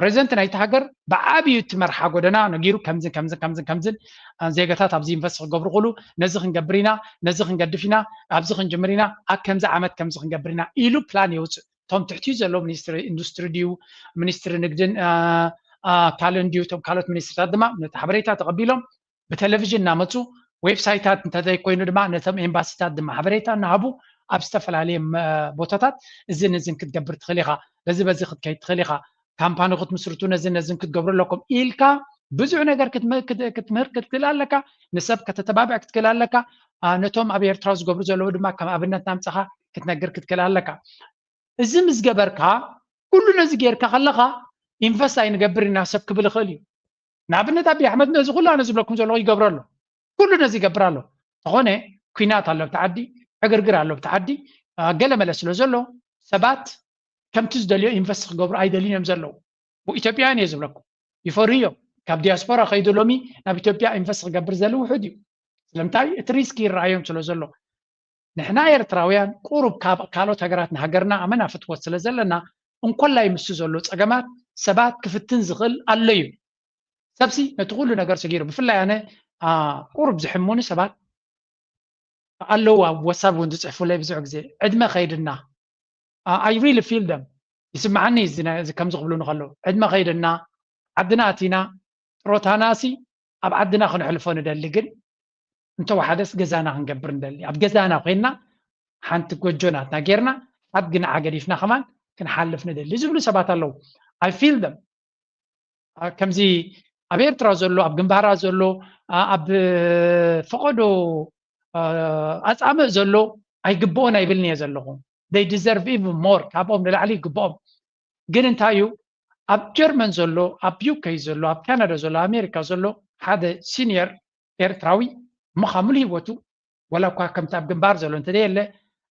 ፕሬዚደንት ናይቲ ሃገር ብዓብዩ እቲ መርሓ ጎደና ነጊሩ ከምዝን ከምዝን ከምዝን ከምዝን ዜጋታት ኣብዚ ኢንቨስት ክገብሩ ክእሉ ነዚ ክንገብር ኢና፣ ነዚ ክንገድፍ ኢና፣ ኣብዚ ክንጅምር ኢና፣ ኣብ ከምዚ ዓመት ከምዚ ክንገብር ኢና ኢሉ ፕላን የውፅእ። እቶም ትሕቲኡ ዘለዉ ሚኒስትሪ ኢንዱስትሪ ድዩ ሚኒስትሪ ንግድን ካልእን ድዩ እቶም ካልኦት ሚኒስትሪታት ድማ ነቲ ሓበሬታ ተቐቢሎም ብቴሌቪዥን እናመፁ ዌብሳይታት እንተዘይኮይኑ ድማ ነቶም ኤምባሲታት ድማ ሓበሬታ እናሃቡ ኣብ ዝተፈላለየ ቦታታት እዝን እዝን ክትገብር ትኽእል ኢኻ፣ በዚ በዚ ክትከይድ ትኽእል ኢኻ፣ ካምፓኒ ክትምስርቱ ነዝን ነዝን ክትገብሩ ኣለኩም ኢልካ ብዙሕ ነገር ክትምህር ክትክእል ኣለካ። ንሰብ ከተተባብዕ ክትክእል ኣለካ። ነቶም ኣብ ኤርትራ ዝገብሩ ዘለዉ ድማ ከም ኣብነት ናምፀኻ ክትነግር ክትክእል ኣለካ። እዚ ምስ ገበርካ ኩሉ ነዚ ጌርካ ከለኻ ኢንቨስት ኣይንገብር ኢና ሰብ ክብል ይኽእል እዩ። ንኣብነት ኣብይ ኣሕመድ ነዚ ኩሉ ኣነ ዝብለኩም ዘለኹ ይገብሮ ኣሎ። ኩሉ ነዚ ይገብር ኣሎ። ተኾነ ኩናት ኣሎ ኣብቲ ዓዲ፣ ዕግርግር ኣሎ ኣብቲ ዓዲ። ገለመለ ስለ ዘሎ ሰባት ከምቲ ዝደልዮ ኢንቨስት ክገብሩ ኣይደልዩን እዮም ዘለዉ። ኢትዮጵያውያን እየ ዝብለኩም ይፈርሁ እዮም። ካብ ዲያስፖራ ከይዱ ሎሚ ናብ ኢትዮጵያ ኢንቨስት ክገብር ዘሊ ውሑድ እዩ። ስለምንታይ እቲ ሪስክ ይረኣዮም ስለ ዘሎ። ንሕና ኤርትራውያን ቁሩብ ካብ ካልኦት ሃገራት ንሃገርና ኣመና ፍትወት ስለ ዘለና እንኮላይ ምስቲ ዘሎ ፀገማት ሰባት ክፍትን ዝኽእል ኣሎ እዩ። ሰብሲ ነቲ ኩሉ ነገር ሰጊሩ ብፍላይ ኣነ ቁሩብ ዝሕሙኒ ሰባት ኣለዉ ኣብ ወሳብ እውን ዝፅሕፉለይ ብዙሕ ግዜ ዕድመ ከይድና I really feel them ይስምዓኒ ከምዚ ክብሉኒ ከለዉ ዕድመ ከይድና ዓድና ኣቲና ጥሮታናሲ ኣብ ዓድና ክነሕልፎ ንደሊ ግን እንተወሓደስ ገዛና ክንገብር ንደሊ ኣብ ገዛና ኮይንና ሓንቲ ጎጆ ናትና ጌርና ሓድጊ ንዓ ገዲፍና ከማን ክንሓልፍ ንደሊ ዝብሉ ሰባት ኣለዉ። I feel them ከምዚ ኣብ ኤርትራ ዘሎ ኣብ ግንባራ ዘሎ ኣብ ፈቐዶ ኣፃምእ ዘሎ ኣይግብኦን ኣይብልን እየ ዘለኹ። They deserve even more ካብኦም ንላዕሊ ይግብኦም። ግን እንታይ እዩ ኣብ ጀርመን ዘሎ ኣብ ዩኬ ዘሎ ኣብ ካናዳ ዘሎ ኣሜሪካ ዘሎ ሓደ ሲኒየር ኤርትራዊ እሞ ካብ ሙሉ ህይወቱ ወላ እኳ ከምቲ ኣብ ግንባር ዘሎ እንተደየለ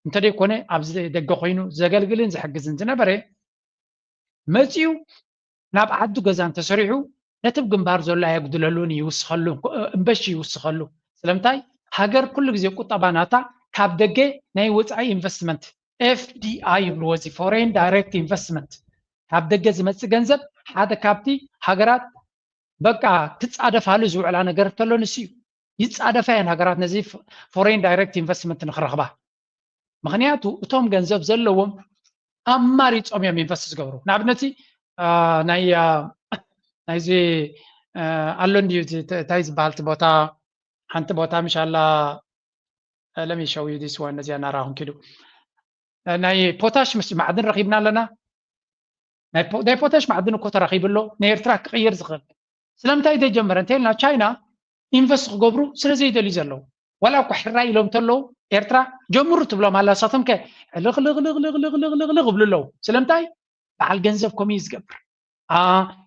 እንተደይኮነ ኣብዚ ደገ ኮይኑ ዘገልግልን ዝሕግዝን ዝነበረ መፂኡ ናብ ዓዱ ገዛ እንተሰሪሑ ነቲ ብ ግንባር ዘሎ ኣየጉድለሉን ይውስኸሉ እምበሺ ይውስኸሉ። ስለምንታይ ሃገር ኩሉ ግዜ ቁጠባ ናታ ካብ ደገ ናይ ወፃኢ ኢንቨስትመንት FDI ይብልዎ እዚ foreign direct investment ካብ ደገ ዝመፅእ ገንዘብ ሓደ ካብቲ ሃገራት በቃ ክፃደፋሉ ዝውዕላ ነገር እንተሎ ንሱ እዩ። ይፃደፋ እየን ሃገራት ነዚ foreign direct investment ንክረኽባ። ምክንያቱ እቶም ገንዘብ ዘለዎም ኣማሪፆም እዮም ኢንቨስት ዝገብሩ። ንኣብነት ናይ ናይዚ ኣሎ እንድዩ እንታይ ዝበሃል እቲ ቦታ ሓንቲ ቦታ ምሻላ let me show you this one ነዚኣ እናረኣኹም ኪዱ ናይ ፖታሽ ምስ ማዕድን ረኺብና ኣለና። ናይ ፖታሽ ማዕድን እኮ ተረኺቡ ኣሎ ንኤርትራ ክቕይር ዝኽእል ስለምንታይ ዘይጀመረ እንተልና ቻይና ኢንቨስት ክገብሩ ስለ ዘይደልዩ ዘለዉ ዋላ እኳ ሕራይ ኢሎም እንተለዉ ኤርትራ ጀምሩ ትብሎም ኣላ ንሳቶም ከ ልኽልኽልኽልኽልኽልኽልኽ ይብሉ ኣለዉ። ስለምንታይ በዓል ገንዘብ ከምኡ እዩ ዝገብር። አ፣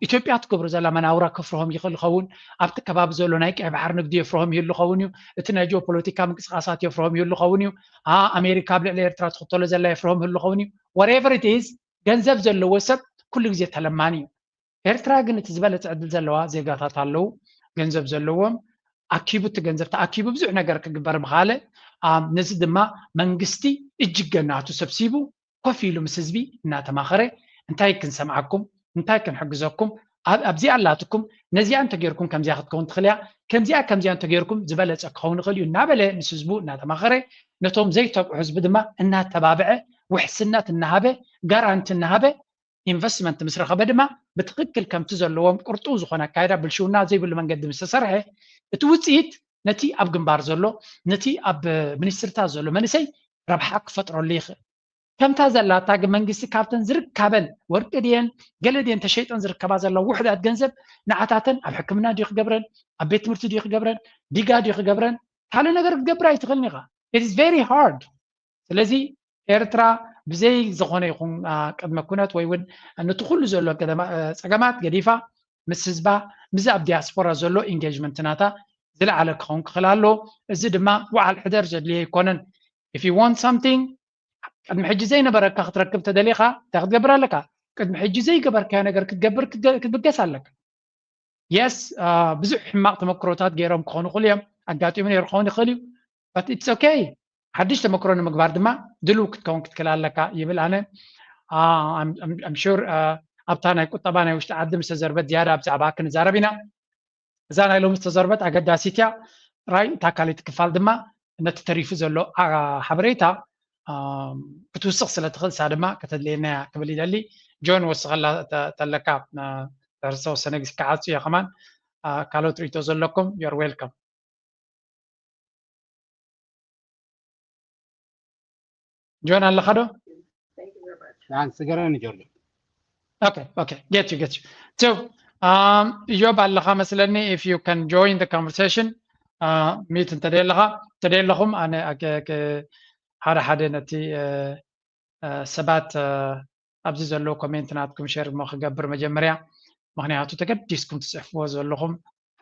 ኢትዮጵያ ትገብሮ ዘላ መናውራ ከፍርሆም ይኽእል ይኸውን። ኣብቲ ከባቢ ዘሎ ናይ ቀይ ባሕር ንግዲ የፍርሆም ይህሉ ይኸውን እዩ። እቲ ናይ ጂኦፖለቲካ ምንቅስቃሳት የፍርሆም ይህሉ ይኸውን እዩ። አ፣ ኣሜሪካ ኣብ ልዕሊ ኤርትራ ትኽተሎ ዘላ የፍርሆም ይህሉ ይኸውን እዩ። Whatever it is፣ ገንዘብ ዘለዎ ሰብ ኩሉ ግዜ ተለማኒ እዩ። ኤርትራ ግን እቲ ዝበለጸ ዕድል ዘለዋ ዜጋታት ኣለዉ፣ ገንዘብ ዘለዎም፣ ኣኪቡ፣ እቲ ገንዘብ ተኣኪቡ ብዙሕ ነገር ክግበር ምኻለ። አ፣ ነዚ ድማ መንግስቲ እጅገ ናቱ ሰብሲቡ ኮፍ ኢሉ ምስ ህዝቢ እናተማኸረ፣ እንታይ ክንሰምዓኩም፣ እንታይ ክንሕግዘኩም፣ ኣብ-፣ ኣብዚኣ ኣላትኩም፣ ነዚኣ እንተጌርኩም ከምዚኣ ክትከውን ትኽእል እያ፣ ከምዚኣ ከምዚኣ እንተጌርኩም ዝበለጸ ክኸውን ይኽእል እዩ እናበለ ምስ ህዝቡ እናተማኸረ፣ ነቶም ዘይተብዑ ህዝቢ ድማ እናተባብዐ፣ ውሕስነት እናሃበ፣ ጋራንቲ እናሃበ፣ ኢንቨስትመንት ምስ ረኸበ ድማ ብትኽክል ከምቲ ዘለዎም ቅርጡው ዝኾነ ኣካይዳ፣ ብልሽውና ዘይብሉ መንገዲ ምስ ተሰርሐ፣ እቲ ውፅኢት ነቲ ኣብ ግንባር ዘሎ፣ ነቲ ኣብ ሚኒስትሪታት ዘሎ መንእሰይ ረብሓ ክፈጥረሉ ይኽእል። ከምታ ዘላታ ግን መንግስቲ ካብተን ዝርካበን፣ ወርቂ ድየን ገለ ድየን ተሸይጠን ዝርከባ ዘለዋ ውሑዳት ገንዘብ፣ ንዓታተን ኣብ ሕክምና ድዩ ክገብረን፣ ኣብ ቤት ትምህርቲ ድዩ ክገብረን፣ ዲጋ ድዩ ክገብረን፣ ካልእ ነገር ክትገብር ኣይትኽእልን ኢኻ። It is very hard። ስለዚ ኤርትራ ብዘይ ዝኾነ ይኹን፣ አ፣ ቅድመ ኩነት ወይ እውን ነቲ ኩሉ ዘሎ ገደማ-፣ አ፣ ጸገማት ገዲፋ ምስ ህዝባ፣ ምስዚ ኣብ ዲያስፖራ ዘሎ ኢንጌጅመንት ናታ ዝለዓለ ክኸውን ክኽእል ኣለዎ። እዚ ድማ ውዓል ሕደር ዘድልዮ ኣይኮነን። If you want something፣ ቅድሚ ሕጂ ዘይነበረካ ክትረክብ ተደሊኻ እንታይ ክትገብር ኣለካ? ቅድሚ ሕጂ ዘይገበርካዮ ነገር ክትገብር ክትገ-፣ ክትብገስ ኣለካ። የስ፣ አ፣ ብዙሕ ሕማቕ ተመክሮታት ገይሮም ክኾኑ ይኽእሉ እዮም፣ ኣጋጢሙ ነይሩ ክኸውን ይኽእል እዩ። But it's okay። ሓድሽ ተመክሮ ንምግባር ድማ ድሉው ክትከውን ክትክእል ኣለካ ይብል ኣነ። አ፣ I'm፣ I'm፣ I'm sure፣ አ፣ ኣብታ ናይ ቁጠባ ናይ ውሽጢ ዓዲ ምስ ተዘርበት ዝያዳ ብዛዕባ ክንዛረብ ኢና። እዛ ናይ ሎሚ ዝተዘርበት ኣገዳሲት እያ። ጥራይ እታ ካልኣይቲ ክፋል ድማ ነቲ ተሪፉ ዘሎ፣ አ፣ ሓበሬታ፣ አ፣ ክትውስኽ ስለ ትኽእል፣ እሳ ድማ ከተድልየና እያ ክብል ይደሊ። ጆን፣ ወስኸላ ተ-፣ ተለካ፣ አ፣ ድሕሪ ዝተወሰነ ግዜ ክዓጹ እየ ከማን። አ፣ ካልኦት ርእይቶ ዘለኩም፣ you're welcome። ጆን ኣለኻ ዶ? ንዓን ስገረኒ ጆርጆ። Okay, okay, get you, get you. So, um, እዮብ ኣለኻ መስለኒ፣ if you can join the conversation, uh, ሚት እንተደይ ኣለኻ፣ እንተደይ ኣለኹም፣ ኣነ ኣገ-፣ ገ-፣ ሓደ ሓደ ነቲ፣ እ፣ እ፣ ሰባት፣ እ፣ ኣብዚ ዘለዉ ኮሜንት ናትኩም ሼር እሞ ክገብር መጀመርያ፣ ምኽንያቱ ተገዲስኩም ትጽሕፍዎ ዘለኹም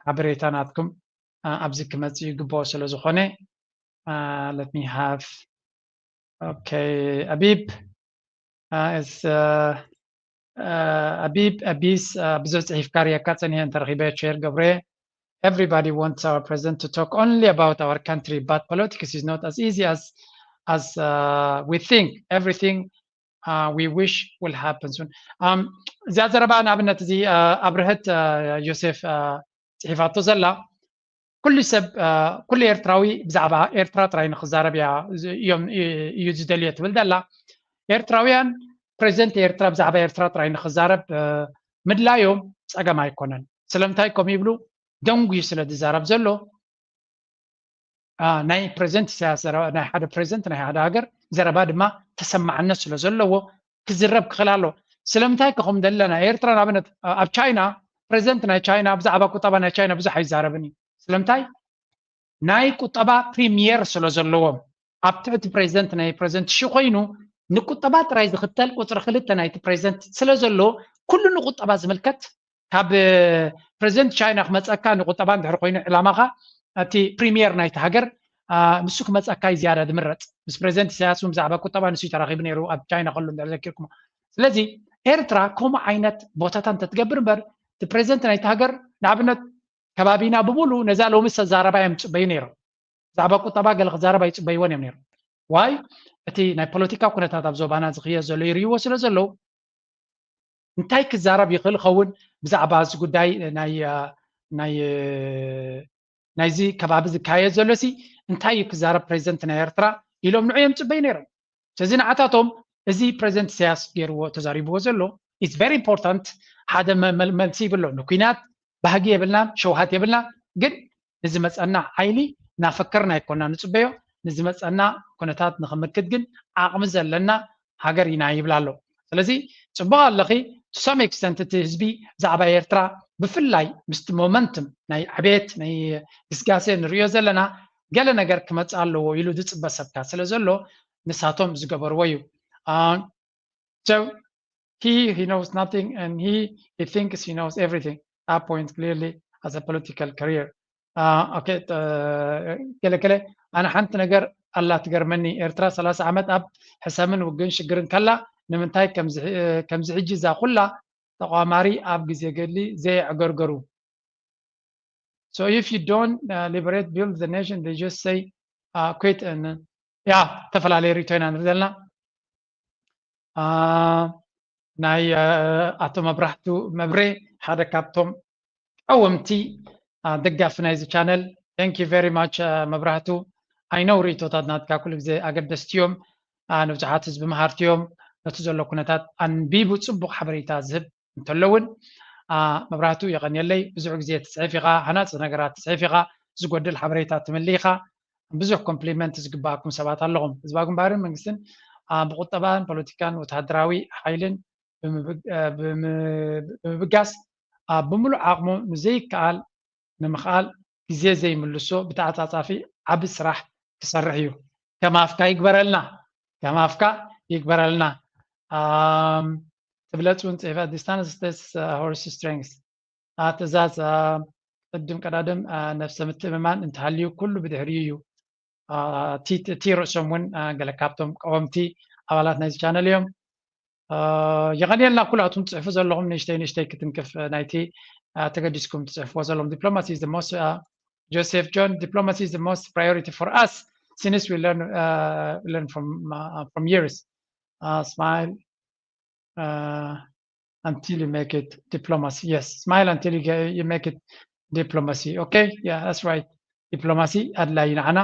ሓበሬታ ናትኩም፣ እ፣ ኣብዚ ክመጽእ ይግብኦ ስለ ዝኾነ፣ እ፣ let me have፣ okay፣ ኣቢብ፣ እ፣ is፣ እ፣ እ፣ ኣቢብ፣ ኣቢስ፣ እ፣ ብዙሕ ጽሒፍካ ርየካ ጸኒሐ እንተረኺበ ሼር ገብረ። Everybody wants our president to talk only about our country, but politics is not as easy as, as, uh, we think. Everything, uh, we wish will happen soon. Um፣ እዚኣ ዘረባ ንኣብነት እዚ፣ እ፣ ኣብርሀት፣ እ፣ ዮሴፍ፣ እ፣ ጽሒፋቶ ዘላ፣ ኩሉ ሰብ፣ እ፣ ኩሉ ኤርትራዊ ብዛዕባ ኤርትራ ጥራይ ንክዛረብ እያ፣ እዚ እዮም፣ እ፣ እዩ ዝደልዮ ትብል ዘላ። ኤርትራውያን ፕሬዚደንት ኤርትራ ብዛዕባ ኤርትራ ጥራይ ንክዛረብ፣ እ፣ ምድላዮም ጸገም ኣይኮነን። ስለምንታይ ከምኡ ይብሉ? ደንጉዩ ስለ ዝዛረብ ዘሎ፣ አ፣ ናይ ፕሬዚደንት ኢሳያስ ዘረባ፣ ናይ ሓደ ፕሬዚደንት ናይ ሓደ ሃገር ዘረባ ድማ ተሰማዕነት ስለ ዘለዎ ክዝረብ ክኽእል ኣለዎ። ስለምንታይ ከ ከም ዘለና ኤርትራ ንኣብነት፣ አ፣ ኣብ ቻይና ፕሬዚደንት ናይ ቻይና ብዛዕባ ቁጠባ ናይ ቻይና ብዙሕ ኣይዛረብን እዩ። ስለምንታይ? ናይ ቁጠባ ፕሪሚየር ስለ ዘለዎም ኣብ ትሕቲ ፕሬዚደንት ናይ ፕሬዚደንት ሺ ኮይኑ ንቁጠባ ጥራይ ዝኽተል ቁጽሪ ክልተ ናይቲ ፕሬዚደንት ስለ ዘሎ ኩሉ ንቁጠባ ዝምልከት ካብ ፕሬዚደንት ቻይና ክመፀካ ንቁጠባ እንድሕር ኮይኑ ዕላማኻ እቲ ፕሪሚየር ናይቲ ሃገር፣ አ፣ ንሱ ክመፀካ እዩ ዝያዳ ዝምረፅ። ምስ ፕሬዚደንት ኢሳያስ እውን ብዛዕባ ቁጠባ ንሱ እዩ ተራኺቡ ነይሩ ኣብ ቻይና ከሎ እንድሕር ዘኪርኩሞ። ስለዚ ኤርትራ ከምኡ ዓይነት ቦታታት እንተትገብር እምበር እቲ ፕሬዚደንት ናይቲ ሃገር ንኣብነት ከባቢና ብምሉ ነዛ ሎሚ ዝተዛረባ እዮም ዝፅበዩ ነይሮም። ብዛዕባ ቁጠባ ገለ ክዛረብ ኣይፅበይዎን እዮም ነይሮም። ዋይ እቲ ናይ ፖለቲካ ኩነታት ኣብ ዞባና ዝኽየድ ዘሎ ይርእይዎ ስለ ዘለዉ እንታይ ክዛረብ ይኽእል ይኸውን ብዛዕባ እዚ ጉዳይ ናይ፣ አ፣ ናይ፣ አ፣ ናይዚ ከባቢ ዝካየድ ዘሎ ሲ እንታይ እዩ ክዛረብ ፕሬዚደንት ናይ ኤርትራ ኢሎም ንዑ እዮም ዝፅበዩ ነይሮም። ስለዚ ንዓታቶም እዚ ፕሬዚደንት ኢሳያስ ገይርዎ ተዛሪብዎ ዘሎ it's very important። ሓደ መ-፣ መል-፣ መልሲ ይብሎ ንኩናት ባህጊ የብልናን ሸውሃት የብልናን፣ ግን ንዝመፀና ሓይሊ እናፈከርና ኣይኮና ንፅበዮ። ንዝመፀና ኩነታት ንክምክት ግን ዓቕሚ ዘለና ሃገር ኢና ይብል ኣሎ። ስለዚ ፅቡቕ ኣለኺ። To some extent እቲ ህዝቢ ብዛዕባ ኤርትራ ብፍላይ ምስቲ ሞመንትም ናይ ዕቤት ናይ ግስጋሴ ንሪኦ ዘለና ገለ ነገር ክመፅእ ኣለዎ ኢሉ ዝፅበ ሰብካ ስለ ዘሎ ንሳቶም ዝገበርዎ እዩ። አ፣ so he he knows nothing and he he thinks he knows everything. That point clearly as a political career. Okay, ገለ ገለ ኣነ ሓንቲ ነገር ኣላ ትገርመኒ። ኤርትራ ሰላሳ ዓመት ኣብ ሕሰምን ውግን ሽግርን ከላ ንምንታይ ከምዚ ሕጂ እዛ ኩላ ተቋማሪ ኣብ ግዜ ገድሊ ዘየዕገርገሩ? So if you don't uh, liberate, build the nation, they just say uh, quit and yeah, ተፈላለየ ሪቶ ኢና ንርኢ ዘለና። ናይ ኣቶ መብራህቱ መብሬ ሓደ ካብቶም ቀወምቲ ደጋፊ ናይዚ ቻነል። Thank you very much መብራህቱ። I know ሪቶታት ናትካ ኩሉ ግዜ ኣገደስቲ እዮም፣ ንብዙሓት ህዝቢ መሃርቲ እዮም። ነቲ ዘሎ ኩነታት ኣንቢቡ ጽቡቕ ሓበሬታ ዝህብ እንተሎ እውን መብራህቱ የቐንየለይ። ብዙሕ ግዜ ትጽሕፍ ኢኻ፣ ሃናጺ ነገራት ትጽሕፍ ኢኻ፣ ዝጎድል ሓበሬታ ትምልእ ኢኻ። ብዙሕ ኮምፕሊመንት ዝግባኣኩም ሰባት ኣለኹም። ህዝባዊ ግንባርን መንግስትን ብቁጠባን ፖለቲካን ወተሃደራዊ ሓይልን ብምብጋስ ብምሉእ ዓቕሙ ንዘይከኣል ንምኽኣል ግዜ ዘይምልሶ ብተዓጻጻፊ ዓቢ ስራሕ ክሰርሕ እዩ። ከም ኣፍካ ይግበረልና፣ ከም ኣፍካ ይግበረልና። ትብለጽ እውን ጽሒፋ distance tests horse strength። ትእዛዝ ቅድም ቀዳድም ነፍሰ ምትእምማን እንተሃልዩ ኩሉ ብድሕሪኡ እዩ። እቲ ርእሶም እውን ገለ ካብቶም ቀወምቲ ኣባላት ናይዚ ቻነል እዮም። የቐንየልና ኩላቱም ትጽሕፉ ዘለኹም ንእሽተይ ንእሽተይ ክትንክፍ ናይቲ ተገዲስኩም ትጽሕፍዎ ዘለኹም። Diplomacy is the most Joseph John, diplomacy is the most priority for us since we learn uh, learn from uh, from years. Uh, smile uh, until you make it diplomacy. Yes, smile until you, get, you make it diplomacy. Okay, yeah, that's right. Diplomacy ኣድላይ ንዓና።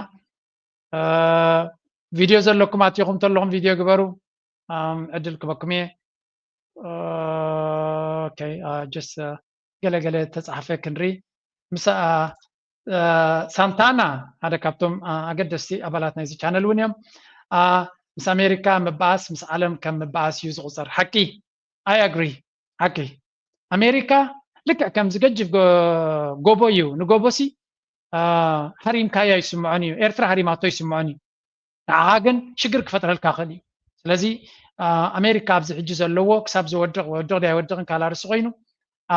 ቪድዮ ዘለኩም ኣቲኹም ተለኹም ቪድዮ ግበሩ። ዕድል ክበኩም እየ። ኦኬ፣ ጀስት ገለገለ ተጻሕፈ ክንሪ ምስ ሳንታና ሓደ ካብቶም ኣገደስቲ ኣባላት ናይዚ ቻነል እውን እዮም። ምስ ኣሜሪካ ምባኣስ ምስ ዓለም ከም ምባኣስ እዩ ዝቑጸር። ሓቂ፣ I agree። ሓቂ፣ ኣሜሪካ ልክዕ ከምዚ ገጅፍ ጎቦ እዩ። ንጎቦሲ ሃሪምካያ ይስምዖን እዩ፣ ኤርትራ ሃሪማቶ ይስምዖን እዩ። ንዓኻ ግን ሽግር ክፈጥረልካ ክእል እዩ። ስለዚ ኣሜሪካ ኣብዚ ሕጂ ዘለዎ ክሳብ ዝወድቕ ወድቕ ድያ ኣይወድቕን ካልእ ኣርእስቲ ኮይኑ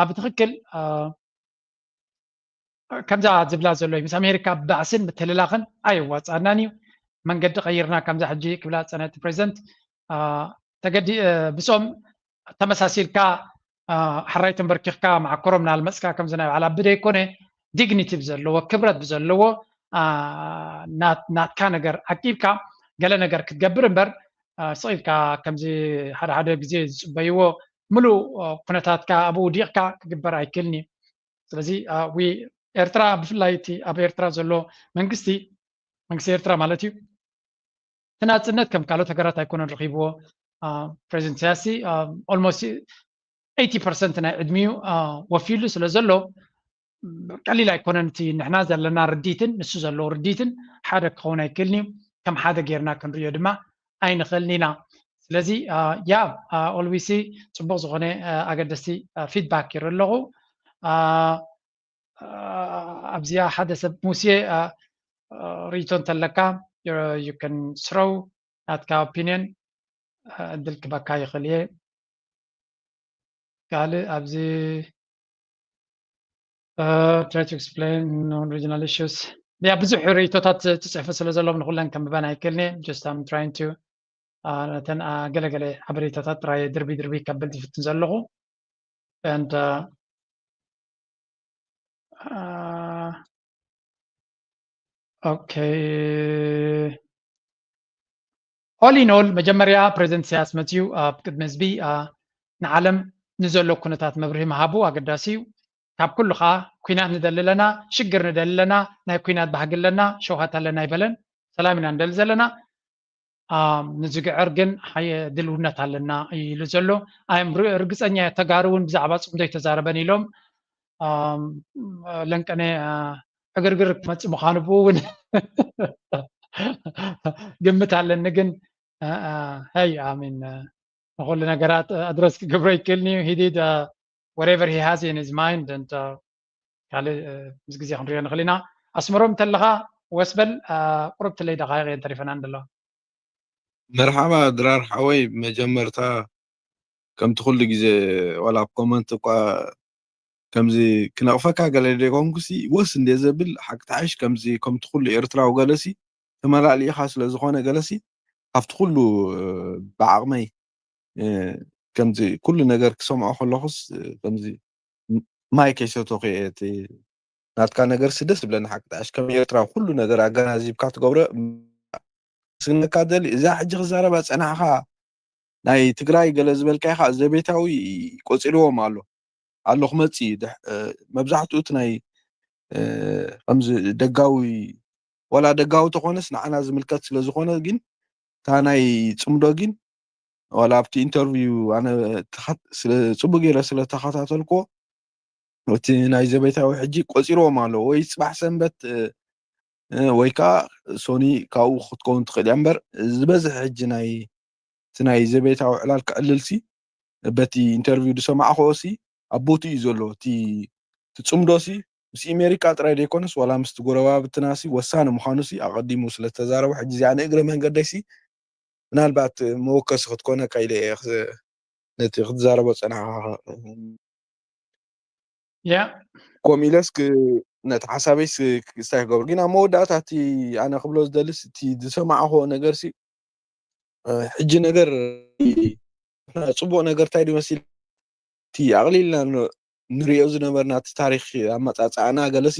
ብትኽክል ከምዛ ዝብላ ዘሎ እዩ። ምስ ኣሜሪካ ባዕስን ምትልላኽን ኣየዋፅኣናን እዩ። መንገዲ ቀይርና ከምዛ ሕጂ ክብላ ዝፀነቲ ፕሬዚደንት ተገዲ ብሶም ተመሳሲልካ ሕራይ ተንበርኪኽካ ማዕኮሮም ናልመፅካ ከምዚ ናይ ባዕላ ብደይ ኮነ ዲግኒቲ ብዘለዎ ክብረት ብዘለዎ ናትካ ነገር ዓቂብካ ገለ ነገር ክትገብር እምበር ስቕ ኢልካ ከምዚ ሓደ ሓደ ግዜ ዝፅበይዎ ምሉእ ኩነታትካ ኣብኡ ውዲቕካ ክግበር ኣይክእልን እዩ። ስለዚ ኤርትራ ብፍላይ እቲ ኣብ ኤርትራ ዘሎ መንግስቲ መንግስቲ ኤርትራ ማለት እዩ እቲ ናፅነት ከም ካልኦት ሃገራት ኣይኮነን ረኺብዎ። ፕሬዚደንት ኢሳያስ ኦልሞስት ኤይቲ ፐርሰንት ናይ ዕድሚኡ ወፊሉ ስለ ዘሎ ቀሊል ኣይኮነን። እቲ ንሕና ዘለና ርዲትን ንሱ ዘለዎ ርዲትን ሓደ ክኸውን ኣይክእልን እዩ። ከም ሓደ ጌርና ክንሪኦ ድማ ኣይንኽእልን ኢና። ስለዚ ያ ኦልዊሲ ፅቡቅ ዝኾነ ኣገደስቲ ፊድባክ ይርኢ ኣለኹ። ኣብዚኣ ሓደ ሰብ ሙሴ ርእይቶ እንተለካ you can throw ናትካ ኦፒኒየን እድል ክበካ ይኽእል እየ። ካልእ ኣብዚ try to explain non regional issues ያ ብዙሕ ርእይቶታት ትፅሕፉ ስለ ዘለዎም ንኩለን ከንብበን ኣይክእልን እየ። Just I'm trying to ነተን ገለገለ ሓበሬታታት ጥራይ ድርቢ ድርቢ ከብል ዝፍትን ዘለኹ and okay all in all መጀመርያ ፕሬዚደንት ኢሳያስ መፅዩ ኣብ ቅድሚ ህዝቢ ንዓለም ንዘሎ ኩነታት መብርሂ ምሃቡ ኣገዳሲ እዩ። ካብ ኩሉ ከዓ ኩናት ንደሊ ኣለና፣ ሽግር ንደሊ ኣለና፣ ናይ ኩናት ባህጊ ኣለና፣ ሸውሃት ኣለና ኣይበለን። ሰላም ኢና ንደሊ ዘለና። ንዝግዕር ግን ድልውነት ኣለና ኢሉ ዘሎ ኣይም ርግፀኛ ተጋሩ እውን ብዛዕባ ፅምዶ ኣይተዛረበን ኢሎም ለንቀነ ዕግርግር ክመፅእ ምዃኑ ብኡ እውን ግምት ኣለኒ። ግን ሀይ ኣሚን ንኩሉ ነገራት ኣድረስ ክገብሮ ይክእልኒ እዩ። He did whatever he has in his mind and ካልእ ምስ ግዜ ክንሪኦ ንኽእል ኢና። ኣስመሮም እንተለኻ ወስበል ቁሩብ ትለይ ደቃይቕ እየን ተሪፈና እንደለዋ። መርሓባ ድራር ሓወይ፣ መጀመርታ ከምቲ ኩሉ ግዜ ዋላ ኣብ ኮመንት እኳ ከምዚ ክነቕፈካ ገለ ደይኮንኩሲ ወስ እንደ ዘብል ሓቂ ተሓይሽ ከምዚ ከምቲ ኩሉ ኤርትራዊ ገለሲ ተመላሊእኻ ስለ ዝኾነ ገለሲ ካብቲ ኩሉ ብዓቕመይ ከምዚ ኩሉ ነገር ክሰምዖ ከለኹስ ከምዚ ማይ ከይሰተኹ እየ እቲ ናትካ ነገር ስደስ ዝብለኒ ሓቂ ተሓይሽ ከም ኤርትራዊ ኩሉ ነገር ኣገናዚብካ ትገብሮ ስግነካ ደሊ እዛ ሕጂ ክዛረባ ጸናሕኻ ናይ ትግራይ ገለ ዝበልካይ ከዓ ዘቤታዊ ቆፂርዎም ኣሎ ኣሎ ክመፅእ እዩ ድሕ- እ፣ መብዛሕትኡ እቲ ናይ እ፣ ከምዚ ደጋዊ ዋላ ደጋዊ ተኾነስ ንዓና ዝምልከት ስለ ዝኾነ ግን እታ ናይ ፅምዶ ግን ዋላ ኣብቲ ኢንተርቪው ኣነ ተኸት- ስለ ፅቡቅ ገይረ ስለ ተኸታተልኮ እቲ ናይ ዘቤታዊ ሕጂ ቆፂርዎም ኣሎ ወይ ፅባሕ ሰንበት እ፣ እ፣ ወይ ከዓ ሶኒ ካብኡ ክትከውን ትኽእል እያ እምበር ዝበዝሕ ሕጂ ናይ እቲ ናይ ዘቤታዊ ዕላል ክዕልልሲ በቲ ኢንተርቪው ዝሰማዕክዎ ሲ ኣብ ቦትኡ እዩ ዘሎ እቲ እቲ ፅምዶ ሲ ምስ ኢሜሪካ ጥራይ ዘይኮነስ ዋላ ምስቲ ጎረባብትና ሲ ወሳኒ ምዃኑ ሲ ኣቐዲሙ ስለ ዝተዛረበ ሕጂ እዚኣ ንእግረ መንገደይ ሲ ምናልባት መወከሲ ክትኮነካ ኢለ እየ ክስ- ነቲ ክትዛረቦ ፀናሕካ ያ ከምኡ ኢለስ ክ- ነቲ ሓሳበይ ስ- ክስታይ ክገብር ግን ኣብ መወዳእታ እቲ ኣነ ክብሎ ዝደልስ እቲ ዝሰማዕክዎ ነገር ሲ እ፣ ሕጂ ነገር ፅቡቅ ነገር እንታይ ድመስል እቲ ኣቕሊልና ን- ንሪኦ ዝነበርና እቲ ታሪክ ኣመፃፅኣና ገለሲ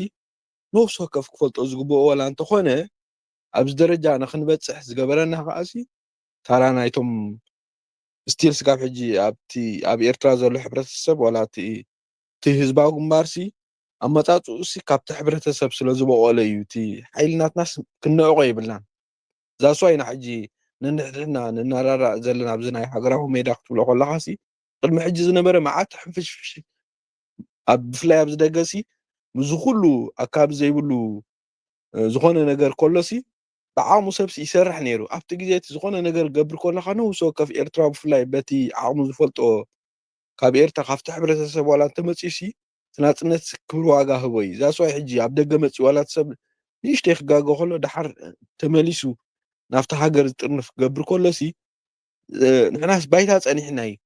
ነፍሲ ወከፍ ክፈልጦ ዝግብኦ ዋላ እንተኾነ ኣብዚ ደረጃ ንክንበፅሕ ዝገበረና ከዓሲ ታራ ናይቶም ስቲል ስጋብ ሕጂ ኣብቲ ኣብ ኤርትራ ዘሎ ሕብረተሰብ ዋላ እቲ እቲ ህዝባዊ ግንባርሲ ኣመፃፅኡሲ ካብቲ ሕብረተሰብ ስለ ዝበቆለ እዩ እቲ ሓይሊ ናትናስ ክንዕቆ የብልናን ዛስዋይ ኢና ሕጂ ነንሕድሕድና ንናራዳእ ዘለና ኣብዚ ናይ ሃገራዊ ሜዳ ክትብሎ ከለኻሲ ቅድሚ ሕጂ ዝነበረ መዓት ሕንፍሽፍሽ ኣብ ብፍላይ ኣብዚ ደገሲ ምዚ ኩሉ ኣካቢ ዘይብሉ እ፣ ዝኾነ ነገር ከሎሲ ብዓቕሙ ሰብሲ ይሰርሕ ነይሩ ኣብቲ ግዜ እቲ ዝኾነ ነገር ገብር ከለካ ነውሲ ወከፍ ኤርትራ ብፍላይ በቲ ዓቕሙ ዝፈልጦ ካብ ኤርትራ ካብቲ ሕብረተሰብ ዋላ እንተመፅዩሲ እቲ ናፅነት ክብሪ ዋጋ ህቦ እዩ ዛስዋይ ሕጂ ኣብ ደገ መፅዩ ዋላ እቲ ሰብ ንእሽተይ ክጋገ ከሎ ደሓር ተመሊሱ ናብቲ ሃገር ዝጥርንፍ ክገብር ከሎሲ ንሕናስ ባይታ ፀኒሕና እዩ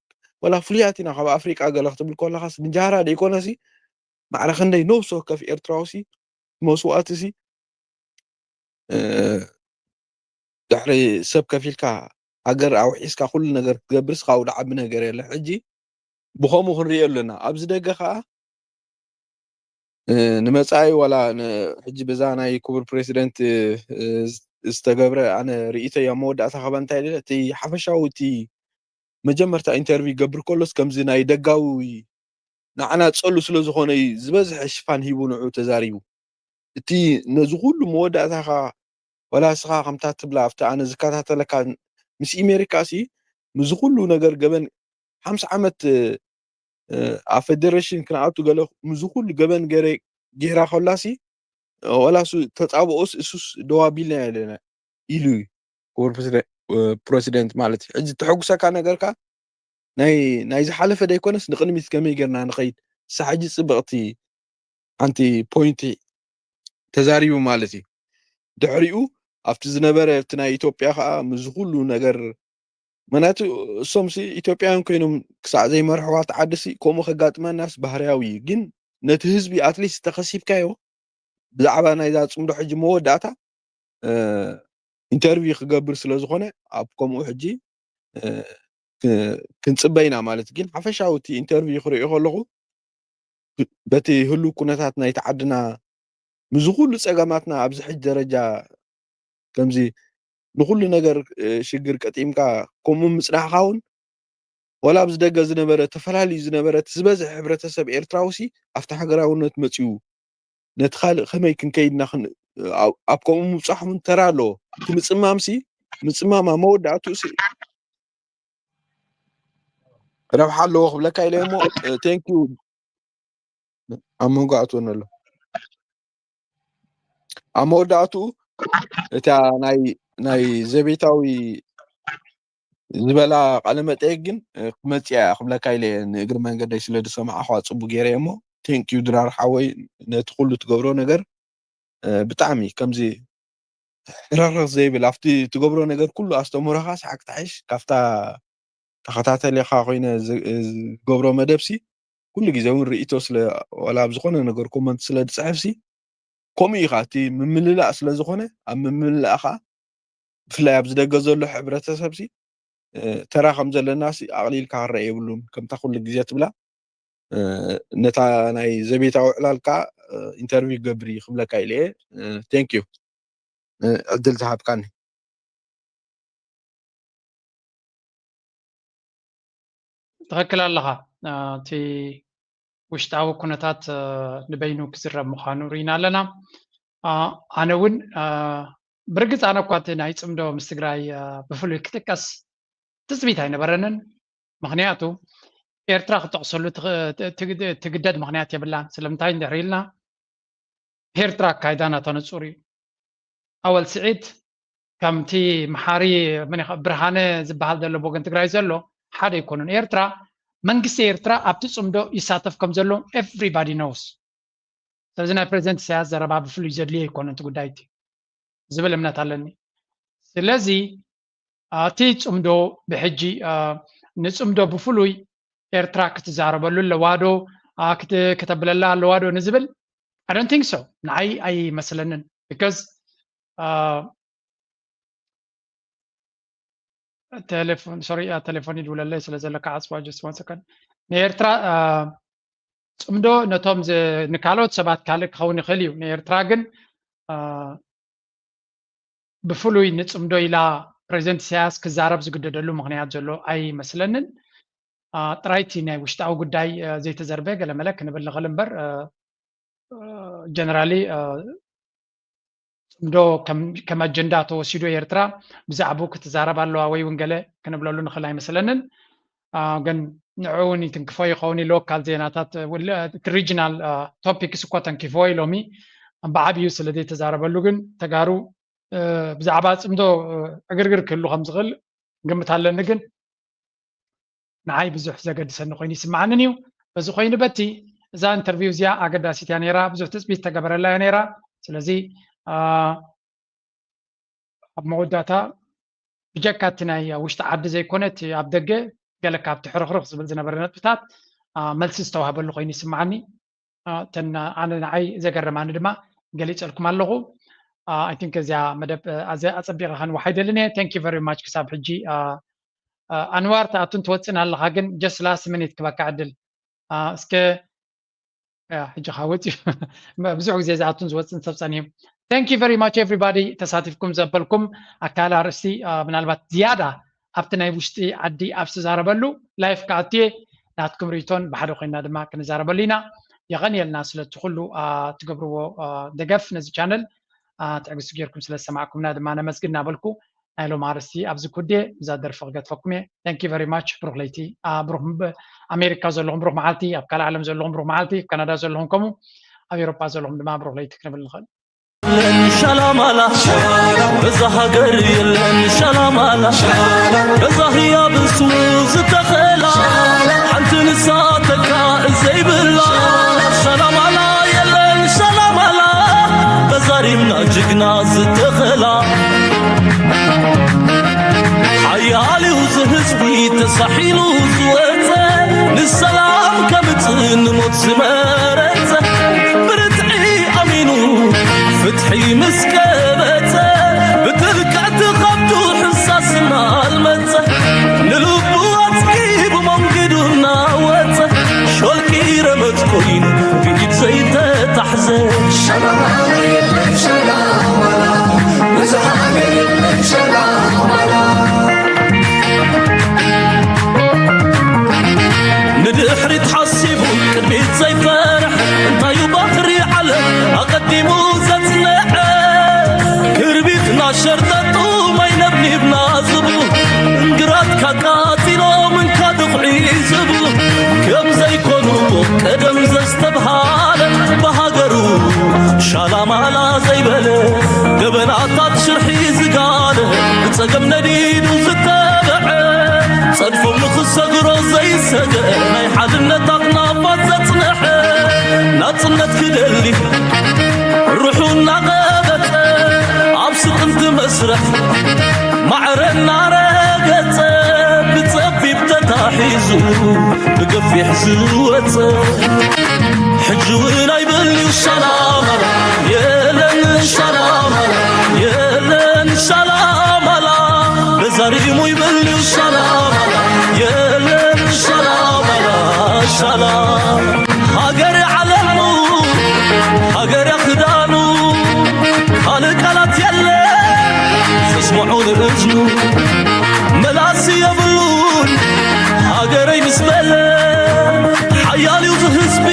ወላ ፍሉያት ኢና ካብ ኣፍሪቃ ገለ ክትብል ከለካስ ምጃራ ደይኮነሲ ማዕረ ክንደይ ነብሲ ወከፍ ኤርትራውሲ መስዋእትሲ ድሕሪ ሰብ ከፊልካ ሃገር ኣውሒስካ ኩሉ ነገር ክትገብርስ ካብኡ ዝዓቢ ነገር የለ ሕጂ ብኸምኡ ክንሪኦ ኣለና ኣብዚ ደገ ከዓ ንመፃኢ ዋላ ሕጂ በዛ ናይ ክቡር ፕሬዚደንት ዝተገብረ ኣነ ርእይቶ እያ መወዳእታ ከባ እንታይ እቲ ሓፈሻዊ እቲ መጀመርታ ኢንተርቪው ይገብር ከሎስ ከምዚ ናይ ደጋዊ ንዓና ፀሉ ስለ ዝኾነ እዩ ዝበዝሐ ሽፋን ሂቡ ንዑ ተዛሪቡ እቲ ነዚ ኩሉ መወዳእታኻ ወላ ስኻ ከምታ ትብላ ኣብቲ ኣነ ዝከታተለካ ምስ ኢሜሪካ ሲ ምዚ ኩሉ ነገር ገበን ሓምሳ ዓመት ኣብ ፌደሬሽን ክንኣቱ ገለ ምዚ ኩሉ ገበን ገረ ጌራ ከላሲ ወላ ሱ ተፃብኦስ እሱስ ደዋቢልና ያለና ኢሉ እዩ ክቡር ፕሬዚደንት ማለት እዩ ሕጂ ተሐጉሰካ ነገርካ ናይ ናይ ዝሓለፈ ደይኮነስ ንቅድሚት ከመይ ጌርና ንኸይድ እሳ ሕጂ ፅብቕቲ ሓንቲ ፖይንቲ ተዛሪቡ ማለት እዩ ድሕሪኡ ኣብቲ ዝነበረ እቲ ናይ ኢትዮጵያ ከዓ ምዚ ኩሉ ነገር ምክንያቱ እሶምሲ ኢትዮጵያውያን ኮይኖም ክሳዕ ዘይመርሕዋ እቲ ዓድሲ ከምኡ ከጋጥመናስ ባህርያዊ እዩ ግን ነቲ ህዝቢ ኣትሊስት ተኸሲብካዮ ብዛዕባ ናይዛ ፅምዶ ሕጂ መወዳእታ ኢንተርቪው ክገብር ስለ ዝኾነ ኣብ ከምኡ ሕጂ ክንፅበ ኢና ማለት ግን ሓፈሻዊ እቲ ኢንተርቪው ክርእዮ ከለኹ በቲ ህሉ ኩነታት ናይቲ ዓድና ምዚ ኩሉ ፀገማትና ኣብዚ ሕጂ ደረጃ ከምዚ ንኩሉ ነገር ሽግር ቀጢምካ ከምኡ ምፅናሕካ እውን ወላ ኣብዚ ደገ ዝነበረ ተፈላለዩ ዝነበረ እቲ ዝበዝሕ ሕብረተሰብ ኤርትራዊ ሲ ኣብቲ ሃገራውነት መፅዩ ነቲ ካልእ ከመይ ክንከይድና ኣብ ከምኡ ምብፃሕ እውን ተራ ኣለዎ እቲ ምፅማም ሲ ምፅማም ኣብ መወዳእትኡ ሲ ረብሓ ኣለዎ ክብለካ ኢለ እሞ ቴንኪዩ ኣብ መንጎ ኣትወኒ ኣሎ ኣብ መወዳእትኡ እታ ናይ ናይ ዘቤታዊ ዝበላ ቃለ መጠየቅ ግን ክመፅያ ክብለካ ኢለ ንእግሪ መንገደይ ስለ ዝሰማዕኳ ፅቡቅ ገይረ እሞ ቴንኪዩ ድራር ሓወይ ነቲ ኩሉ ትገብሮ ነገር ብጣዕሚ ከምዚ ሕረኽረኽ ዘይብል ኣብቲ ትገብሮ ነገር ኩሉ ኣስተምህሮኻ ሰሓቅ ተሓይሽ ካብታ ተኸታተሊኻ ኮይነ ዝ- ዝገብሮ መደብሲ ኩሉ ግዜ እውን ርእቶ ስለ ዋላ ኣብ ዝኾነ ነገር ኮመንት ስለ ዝፅሕፍሲ ከምኡ ኢኻ እቲ ምምልላእ ስለ ዝኾነ ኣብ ምምልላእ ከዓ ብፍላይ ኣብዚ ደገ ዘሎ ሕብረተሰብሲ ተራ ከም ዘለናሲ ኣቕሊልካ ክረአ የብሉን። ከምታ ኩሉ ግዜ ትብላ ነታ ናይ ዘቤታዊ ዕላልካ ኢንተርቪው ክገብር እዩ ክብለካ ኢለ እየ። ቴንክ ዩ ዕድል ዝሃብካኒ። ትኽክል ኣለኻ። እቲ ውሽጣዊ ኩነታት ንበይኑ ክዝረብ ምዃኑ ርኢና ኣለና። ኣነ እውን ብርግፅ ኣነ እኳ እቲ ናይ ፅምዶ ምስ ትግራይ ብፍሉይ ክጥቀስ ትፅቢት ኣይነበረንን። ምኽንያቱ ኤርትራ ክጠቕሰሉ ትግደድ ምኽንያት የብላን። ስለምንታይ እንድሕር ኢልና ኤርትራ ኣካይዳ ናታ ንፁር እዩ። ኣወል ስዒድ ከምቲ መሓሪ ብርሃነ ዝበሃል ዘሎ ብወገን ትግራይ ዘሎ ሓደ ኣይኮኑን። ኤርትራ መንግስቲ ኤርትራ ኣብቲ ፅምዶ ይሳተፍ ከም ዘሎ everybody knows። ስለዚ ናይ ፕሬዚደንት ኢሳያስ ዘረባ ብፍሉይ ዘድልዮ ኣይኮነን እቲ ጉዳይ እቲ ዝብል እምነት ኣለኒ። ስለዚ እቲ ፅምዶ ብሕጂ ንፅምዶ ብፍሉይ ኤርትራ ክትዛረበሉ ኣለዋ ዶ ክተብለላ ኣለዋ ዶ ንዝብል I don't think so። ንዓይ ኣይመስለንን because ቴሌፎን ሶሪ ቴሌፎን ይድውለለይ ስለ ዘለካ ዓፅዋ just one second። ንኤርትራ ፅምዶ ነቶም ንካልኦት ሰባት ካልእ ክኸውን ይኽእል እዩ። ንኤርትራ ግን ብፍሉይ ንፅምዶ ኢላ ፕሬዚደንት ኢሳያስ ክዛረብ ዝግደደሉ ምኽንያት ዘሎ ኣይመስለንን። ጥራይቲ ናይ ውሽጣዊ ጉዳይ ዘይተዘርበ ገለመለ ክንብል ንኽእል እምበር ጀነራሊ ፅምዶ ከም ኣጀንዳ ተወሲዱ ኤርትራ ብዛዕባኡ ክትዛረብ ኣለዋ ወይ እውን ገለ ክንብለሉ ንኽእል ኣይመስለንን። ግን ንዕኡ እውን ይትንክፎ ይኸውን ሎካል ዜናታት እቲ ሪጅናል ቶፒክስ እኮ ተንኪፍዎ እዩ ሎሚ ብዓብዩ ስለ ዘይተዛረበሉ ግን ተጋሩ ብዛዕባ ፅምዶ ዕግርግር ክህሉ ከም ዝኽእል ግምት ኣለኒ። ግን ንዓይ ብዙሕ ዘገድሰኒ ኮይኑ ይስምዓንን እዩ። በዚ ኮይኑ በቲ እዛ ኢንተርቪው እዚኣ ኣገዳሲት እያ ነይራ፣ ብዙሕ ትፅቢት ተገበረላ እያ ነይራ። ስለዚ ኣብ መወዳእታ ብጀካ እቲ ናይ ውሽጢ ዓዲ ዘይኮነ እቲ ኣብ ደገ ገለ ካብቲ ሕርኽርኽ ዝብል ዝነበረ ነጥብታት መልሲ ዝተዋህበሉ ኮይኑ ይስምዓኒ። እተን ኣነ ንዓይ ዘገረማኒ ድማ ገሊፀልኩም ኣለኹ። I think እዚኣ መደብ ኣፀቢቐ ከንውሓ ይደልን እየ። Thank you very much ክሳብ ሕጂ ኣንዋር ትኣቱን ትወፅን ኣለኻ ግን just last minute ክበካ ዕድል እስከ ሕጂ ከዓ ወፂኡ ብዙሕ ግዜ ዝኣቱን ዝወፅን ሰብ ፀኒሑ። Thank you very much everybody ተሳቲፍኩም ዘበልኩም ኣካል ኣርእስቲ ምናልባት ዝያዳ ኣብቲ ናይ ውሽጢ ዓዲ ኣብ ዝተዛረበሉ ላይፍ ክኣትየ ናትኩም ርእቶን ብሓደ ኮይና ድማ ክንዛረበሉ ኢና። የቐንየልና ስለቲ ኩሉ ትገብርዎ ደገፍ ነዚ ቻነል ትዕግስቲ ጌርኩም ስለ ዝሰማዕኩምና ድማ ነመስግን እናበልኩ ናይ ሎም ኣርስቲ ኣብዚ ኩዴ እዛ ደርፊ ክገድፈኩም እየ። Thank you very much። ብሩክ ለይቲ ብሩክ ኣሜሪካ ዘለኹም ብሩክ መዓልቲ፣ ኣብ ካልእ ዓለም ዘለኹም ብሩክ መዓልቲ፣ ኣብ ካናዳ ዘለኹም ከምኡ ኣብ ኤሮጳ ዘለኹም ድማ ብሩክ ለይቲ ክንብል ንኽእል። ሻላማላ በዛ ሃገር የለን ሻላማላ በዛ ህያብ እሱ ዝተኸላ ሓንቲ ንሳ ተካ ዘይብላ ሻላማላ የለን ሻላማላ በዛሪምና ጅግና ዝተኸላ ሓያልዩ ዝህዝቢ ተሳሒሉ ዝወፀ ንሰላም ከምፅእ ንሞት ዝመረፀ ብርትዒ ኣሚኑ ፍትሒ ምስ ቀበፀ ብጥልቀዕቲ ኸብዱ ሕሳስና ኣልመፀ ንልቡ ኣፅጊቡ መንገዱ እናወፀ ሾልኪ ረመፅ ኮይኑ ብኢድ ዘይተታሕዘ ንድሕሪት ሓሲቡ ቅድሚት ዘይፈርሕ እንታዩ ባህሪ ዓለም ኣቐዲሙ ዘጽንዐ ክርቢትና ሸርጠጡ ማይ ነብኒብና ዝብሉ እንግራት ካቃጺሎም እንካ ድኹዒ ዝብሉ ከም ዘይኮኑ ቀደም ዘስተብሃለ ብሃገሩ ሻላማላ ዘይበለ ገበናታት ሽርሒ ዝጋለ ብጸገም ነዲዱ ዝተበዐ ጸድፎም ንኽሰግሮ ዘይሰገ ናይ ሓድነት ኣኽናፋት ዘጽንሐ ናጽነት ክደሊ ርሑ እናቐበጸ ኣብ ስቕንቲ መስርሕ ማዕረ እናረገጸ ብጸቢብ ሒዙ ብገፊሕ ዝወፀ ሕጂ እውን ኣይብልዩ ሻላማላ የለን ሻላማላ የለን ሻላማላ በዛሪሙ ይብልዩ ሻላማላ የለን ሻላማላ ሻላ ሃገረ ዓለሙ ሃገረ ክዳኑ ካልእ ቃላት የለ ዘስምዖ ንእዝኑ መላሲ የብሉን ሃገረይ ምስ በለ ሓያል እዩ ዝህዝቢ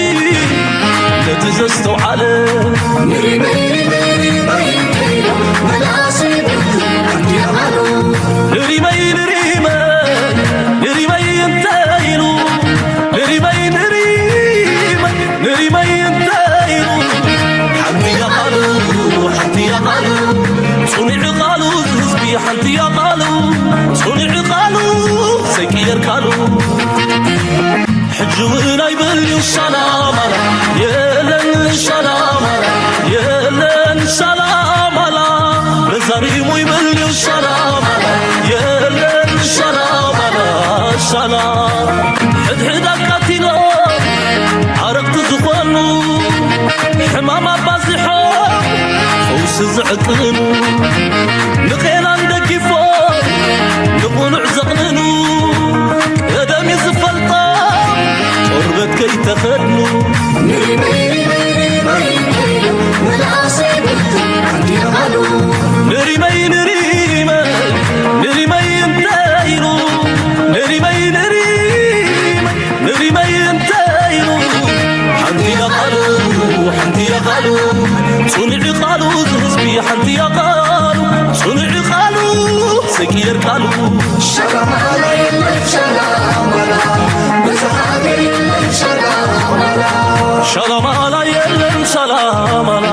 ነቲ ዘስተውዓለ ንሪመይ ንሪመይ ንሪመይ ንሪመይ እንተ ኢሉ ንሪመይ ንሪመይ ንሪመይ እንተ ኢሉ ሓንቲ እያ ቃሉ ሓንቲ እያ ቃሉ ጽኑዕ ቃሉ ህዝቢ ሓንቲ እያ ቃሉ ጽኑዕ ቃሉ ዘይቅየር ቃሉ ሕጂ እውን ኣይበልዩ ሻላማላ የለን ሻላማላ የለን ሻላማላ በዛሪሙ ይበልዩ ሻላማላ የለን ሻላማላ ሻላ ሕድሕድ ኣቃቲሎ ኣረግቲ ዝኾኑ ሕማም ኣባዚሖ ፈውሲ ዝዕቅኑ ንቄላን ደጊፎ ንቑኑዕ ዘቕንኑ ቀደም እዩ ዝፈልጦ ቆርበት ከይተኸድኑ ንሪመይ ንሪመይ ንሪመይ እንተ ኢሉ ንሪመይ ንሪመይ ንሪመይ እንተ ኢሉ ሓንቲ እያ ቃሉ ሓንቲ እያ ቃሉ ጽኑዕ ቃሉ ዝህዝቢ ሓንቲ እያ ቃሉ ጽኑዕ ቃሉ ዘይቅየር ቃሉ ሻላማላ የለን ሻላማላ በዛ ሃገር የለን ሻላማላ ሻላማላ የለን ሻላማላ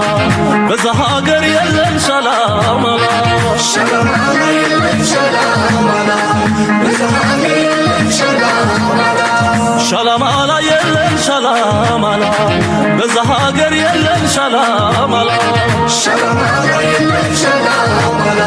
በዛ ሃገር የለን ሻላማላ ሻላማላ የለን ሻላማላ በዛ ሃገር የለን ሻላማላ ሻላማላ የለን ሻላማላ በዛ ሃገር የለን ሻላማላ ሻላማላ የለን ሻላማላ